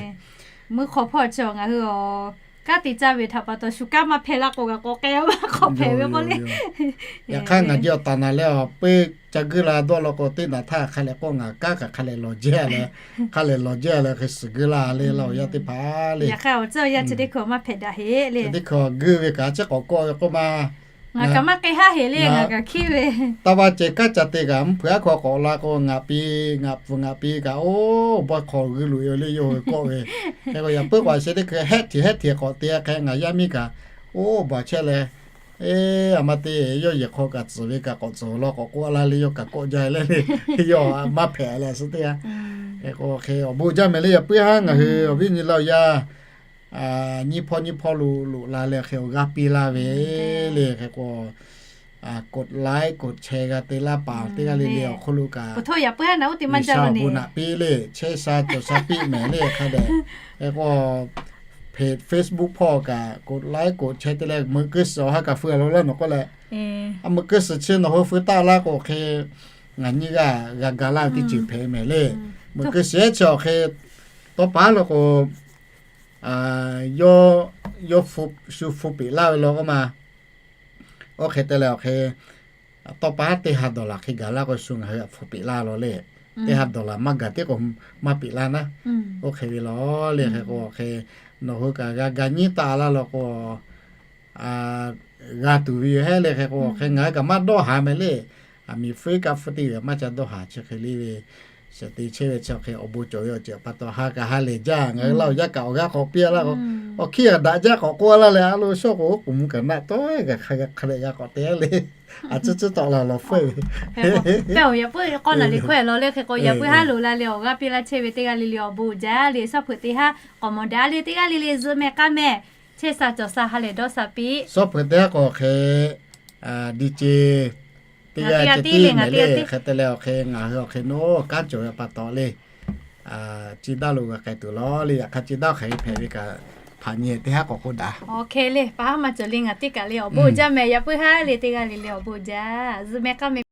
Meuˇ hk'aw hpawˇ chi ngaˬ hui kanˉ te caˇ ve htaꞈ pa taw shu kanˉ maˇ hpehˇ laˇ k'o g'a k'awꞈ k'ai maˇ hk'awꞈ hpehꞈ ve k'oˆ le. Yaꞈ hk'aˇ ngaˬ jawˇ taˍ naˍ leh awˬ peuˇ ca guiˇ la dawˇ law k'o teˇ naˍ htaˇ hk'a leh k'oˆ ngaˬ kanˉ kaꞈ hk'a leh lawˬ jehˇ leh, hk'a leh lawˬ jehˇ leh hk'e suhˍ guiˇ la le Laˇ huˍ yaˇ teˇ hpaˍ le. Yaꞈ hk'aˇ awˬ tcuhˇ awˬ yanˇ chi teˇ hkui maˇ hpehꞈ daꞈ heˆ le. Teˇ hkui guiˇ ve kaꞈ chi k'awꞈ kawˆ ve k'oˆ ma. Ngaˬ kaꞈ maˇ k'ai haˉ heˍ le, ngaˬ kaꞈ hkiˉ ve. Taˇ vaˇ ceh kanˉ ca te kaꞈ mvuhˇ hpeuꞈ aˉ hk'aw k'awꞈ la k'o ngaˬ pi, ngaˬ pfuhˍ ngaˬ pi kaꞈ oˇ bawˇ hk'aw g'uiˇ loꞈ e le yawˇ hui kawˆ ve. Hk'e k'o yaꞈ puiˉ k'o a sheh teˇ hkui hehˆ hteꞈ hehˆ hteꞈ k'awꞈ te hk'e ngaˬ yaˇ miˇ kaꞈ oˇ bawˬ chehˇ leh, eˇ, a ma te yawˇ yehˬ hk'aw kaꞈ tcuhˍ ve kaꞈ k'awꞈ tcuhˍ law k'awꞈ k'oˆ la le yawˇ kaꞈ kawˆ jaˇ leh le, yawˇ maˇ hpehꞈ leh suh teˇ g'aˇ. Hk'e k'o hk'e awˬ bon jaˇ mehˍ le yaꞈ puiˉ haˉ ngaˬ hui awˬ viˉ nyi Laˇ huˍ yaˇ nyiˇ hpawˇ nyiˇ hpawˇ lo loꞈ la leh hk'e awˬ g'aˇ piˇ laˇ ve le. Hk'e k'o, กดไลค์ กดแชร์ g'a te laˇ paˍ teˇ g'aˇ le le awˬ hk'oˆ lo kaꞈ, G'uiˬsha awˬ bon naꞈ piˇ le, chehˇ sha cawˬ sha piˇ mehˍ le hk'a dehꞈ. Hk'e k'o, Facebook hpawˇ kaꞈ กดไลค์ กดแชร์ te leh meuꞈ keu suhˍ awˬ ha kaꞈ feu a lo laˇ nawˬ k'oˆ leh, a meuꞈ keu suhˍ chi nawˬ hui feu taˆ laˇ k'o hk'e, ngaˬ nyiˇ g'aˇ g'a ga laˇ ve teˇ ceuˬ hpehꞈ mehˍ le. Meuꞈ keu suhˍ ehˉ chi awˬ hk'e, tawˇ pa lo k'o, yawˇ shu feu peꞈ laˇ ve law k'oˆ ma. Oˇ hk'e te leh awˬ hk'e, tawˇ pa teˇ ha dollar hk'e gaˬ laˇ k'o shu ngaˬ hui htaꞈ feu peꞈ laˇ law le. Teˇ ha dollar maˇ gaˬ tiˉ k'o maˇ peꞈ laˇ naˉ. Oˇ hk'e ve law le. Hk'e k'o awˬ hk'e, nawˬ hui kaꞈ g'a ga nyiˉ taˆ laˇ law k'o, g'a tuˬ ve yoˬ hehˉ le. Hk'e k'o awˬ hk'e ngaˬ hui kaꞈ maˇ dawˇ haˍ mehˍ le. Aˬ miˍ feu kaꞈ feu te ve maˇ ca dawˇ haˍ chi hk'e le ve, shaˍ te chehˇ ve chi hk'e awˬ bon cawˬ ve awˬ ceuˬ pa taw ha kaꞈ ha lehˬ jaˇ. Ngaˬ hui laˇ awˬ yaˇ kaꞈ awˬ g'aˇ k'awꞈ piˇ laˇ k'o, awˬ hkiˇ g'a daꞈ jaˇ k'awꞈ k'oˆ laˇ leh, a lo shawˉ k'o k'oˍ mvuh kaꞈ naˆ tawˇ g'a hk'a leh g'a k'awꞈ te le. A ciˉ ciˉ tawˆ la lawˬ feuˆ ve. Yaꞈ puiˉ k'awˇ naˬ liꞈ hkawˇ e law le. Hk'e k'o yaꞈ puiˉ haˉ loꞈ la leh awˬ g'aˇ piˇ laˇ chehˇ ve teˇ g'aˇ le le awˬ bon uiˍ jaˇ le. Suhˉ hpeuꞈ teˇ haˉ k'awꞈ mawˬ daꞈ le. Teˇ g'aˇ le le zuhꞈ mehˍ k'aˇ mehˍ, chehˇ sha cawˬ sha ha lehˬ dawˇ sha piˇ. Suhˉ hpeuꞈ teˇ haˉ k'o hk'e, DJ teˇ g'aˇ ceh tiˉ le ngaˬ le. Hk'e te leh awˬ hk'e ngaˬ hui awˬ hk'e naˉ kanˉ cawˬ ve pa taw le, chi daˇ lo g'a k'ai tuˬ law le. Yaꞈ hk'aˇ chi daˇ hk'aˬ hk'e hpehꞈ ve kaꞈ, hpaꞈ nyi teˇ haˉ k'awꞈ k'oˆ daꞈ. Awˬ hk'e le, pa haˉ maˇ cawˬ le. Ngaˬ teˇ kaꞈ le awˬ bon jaˇ mehˍ. Yaꞈ puiˉ haˉ le teˇ g'aˇ le le awˬ bon jaˇ. Zuhꞈ mehˍ k'aˇ mehˍ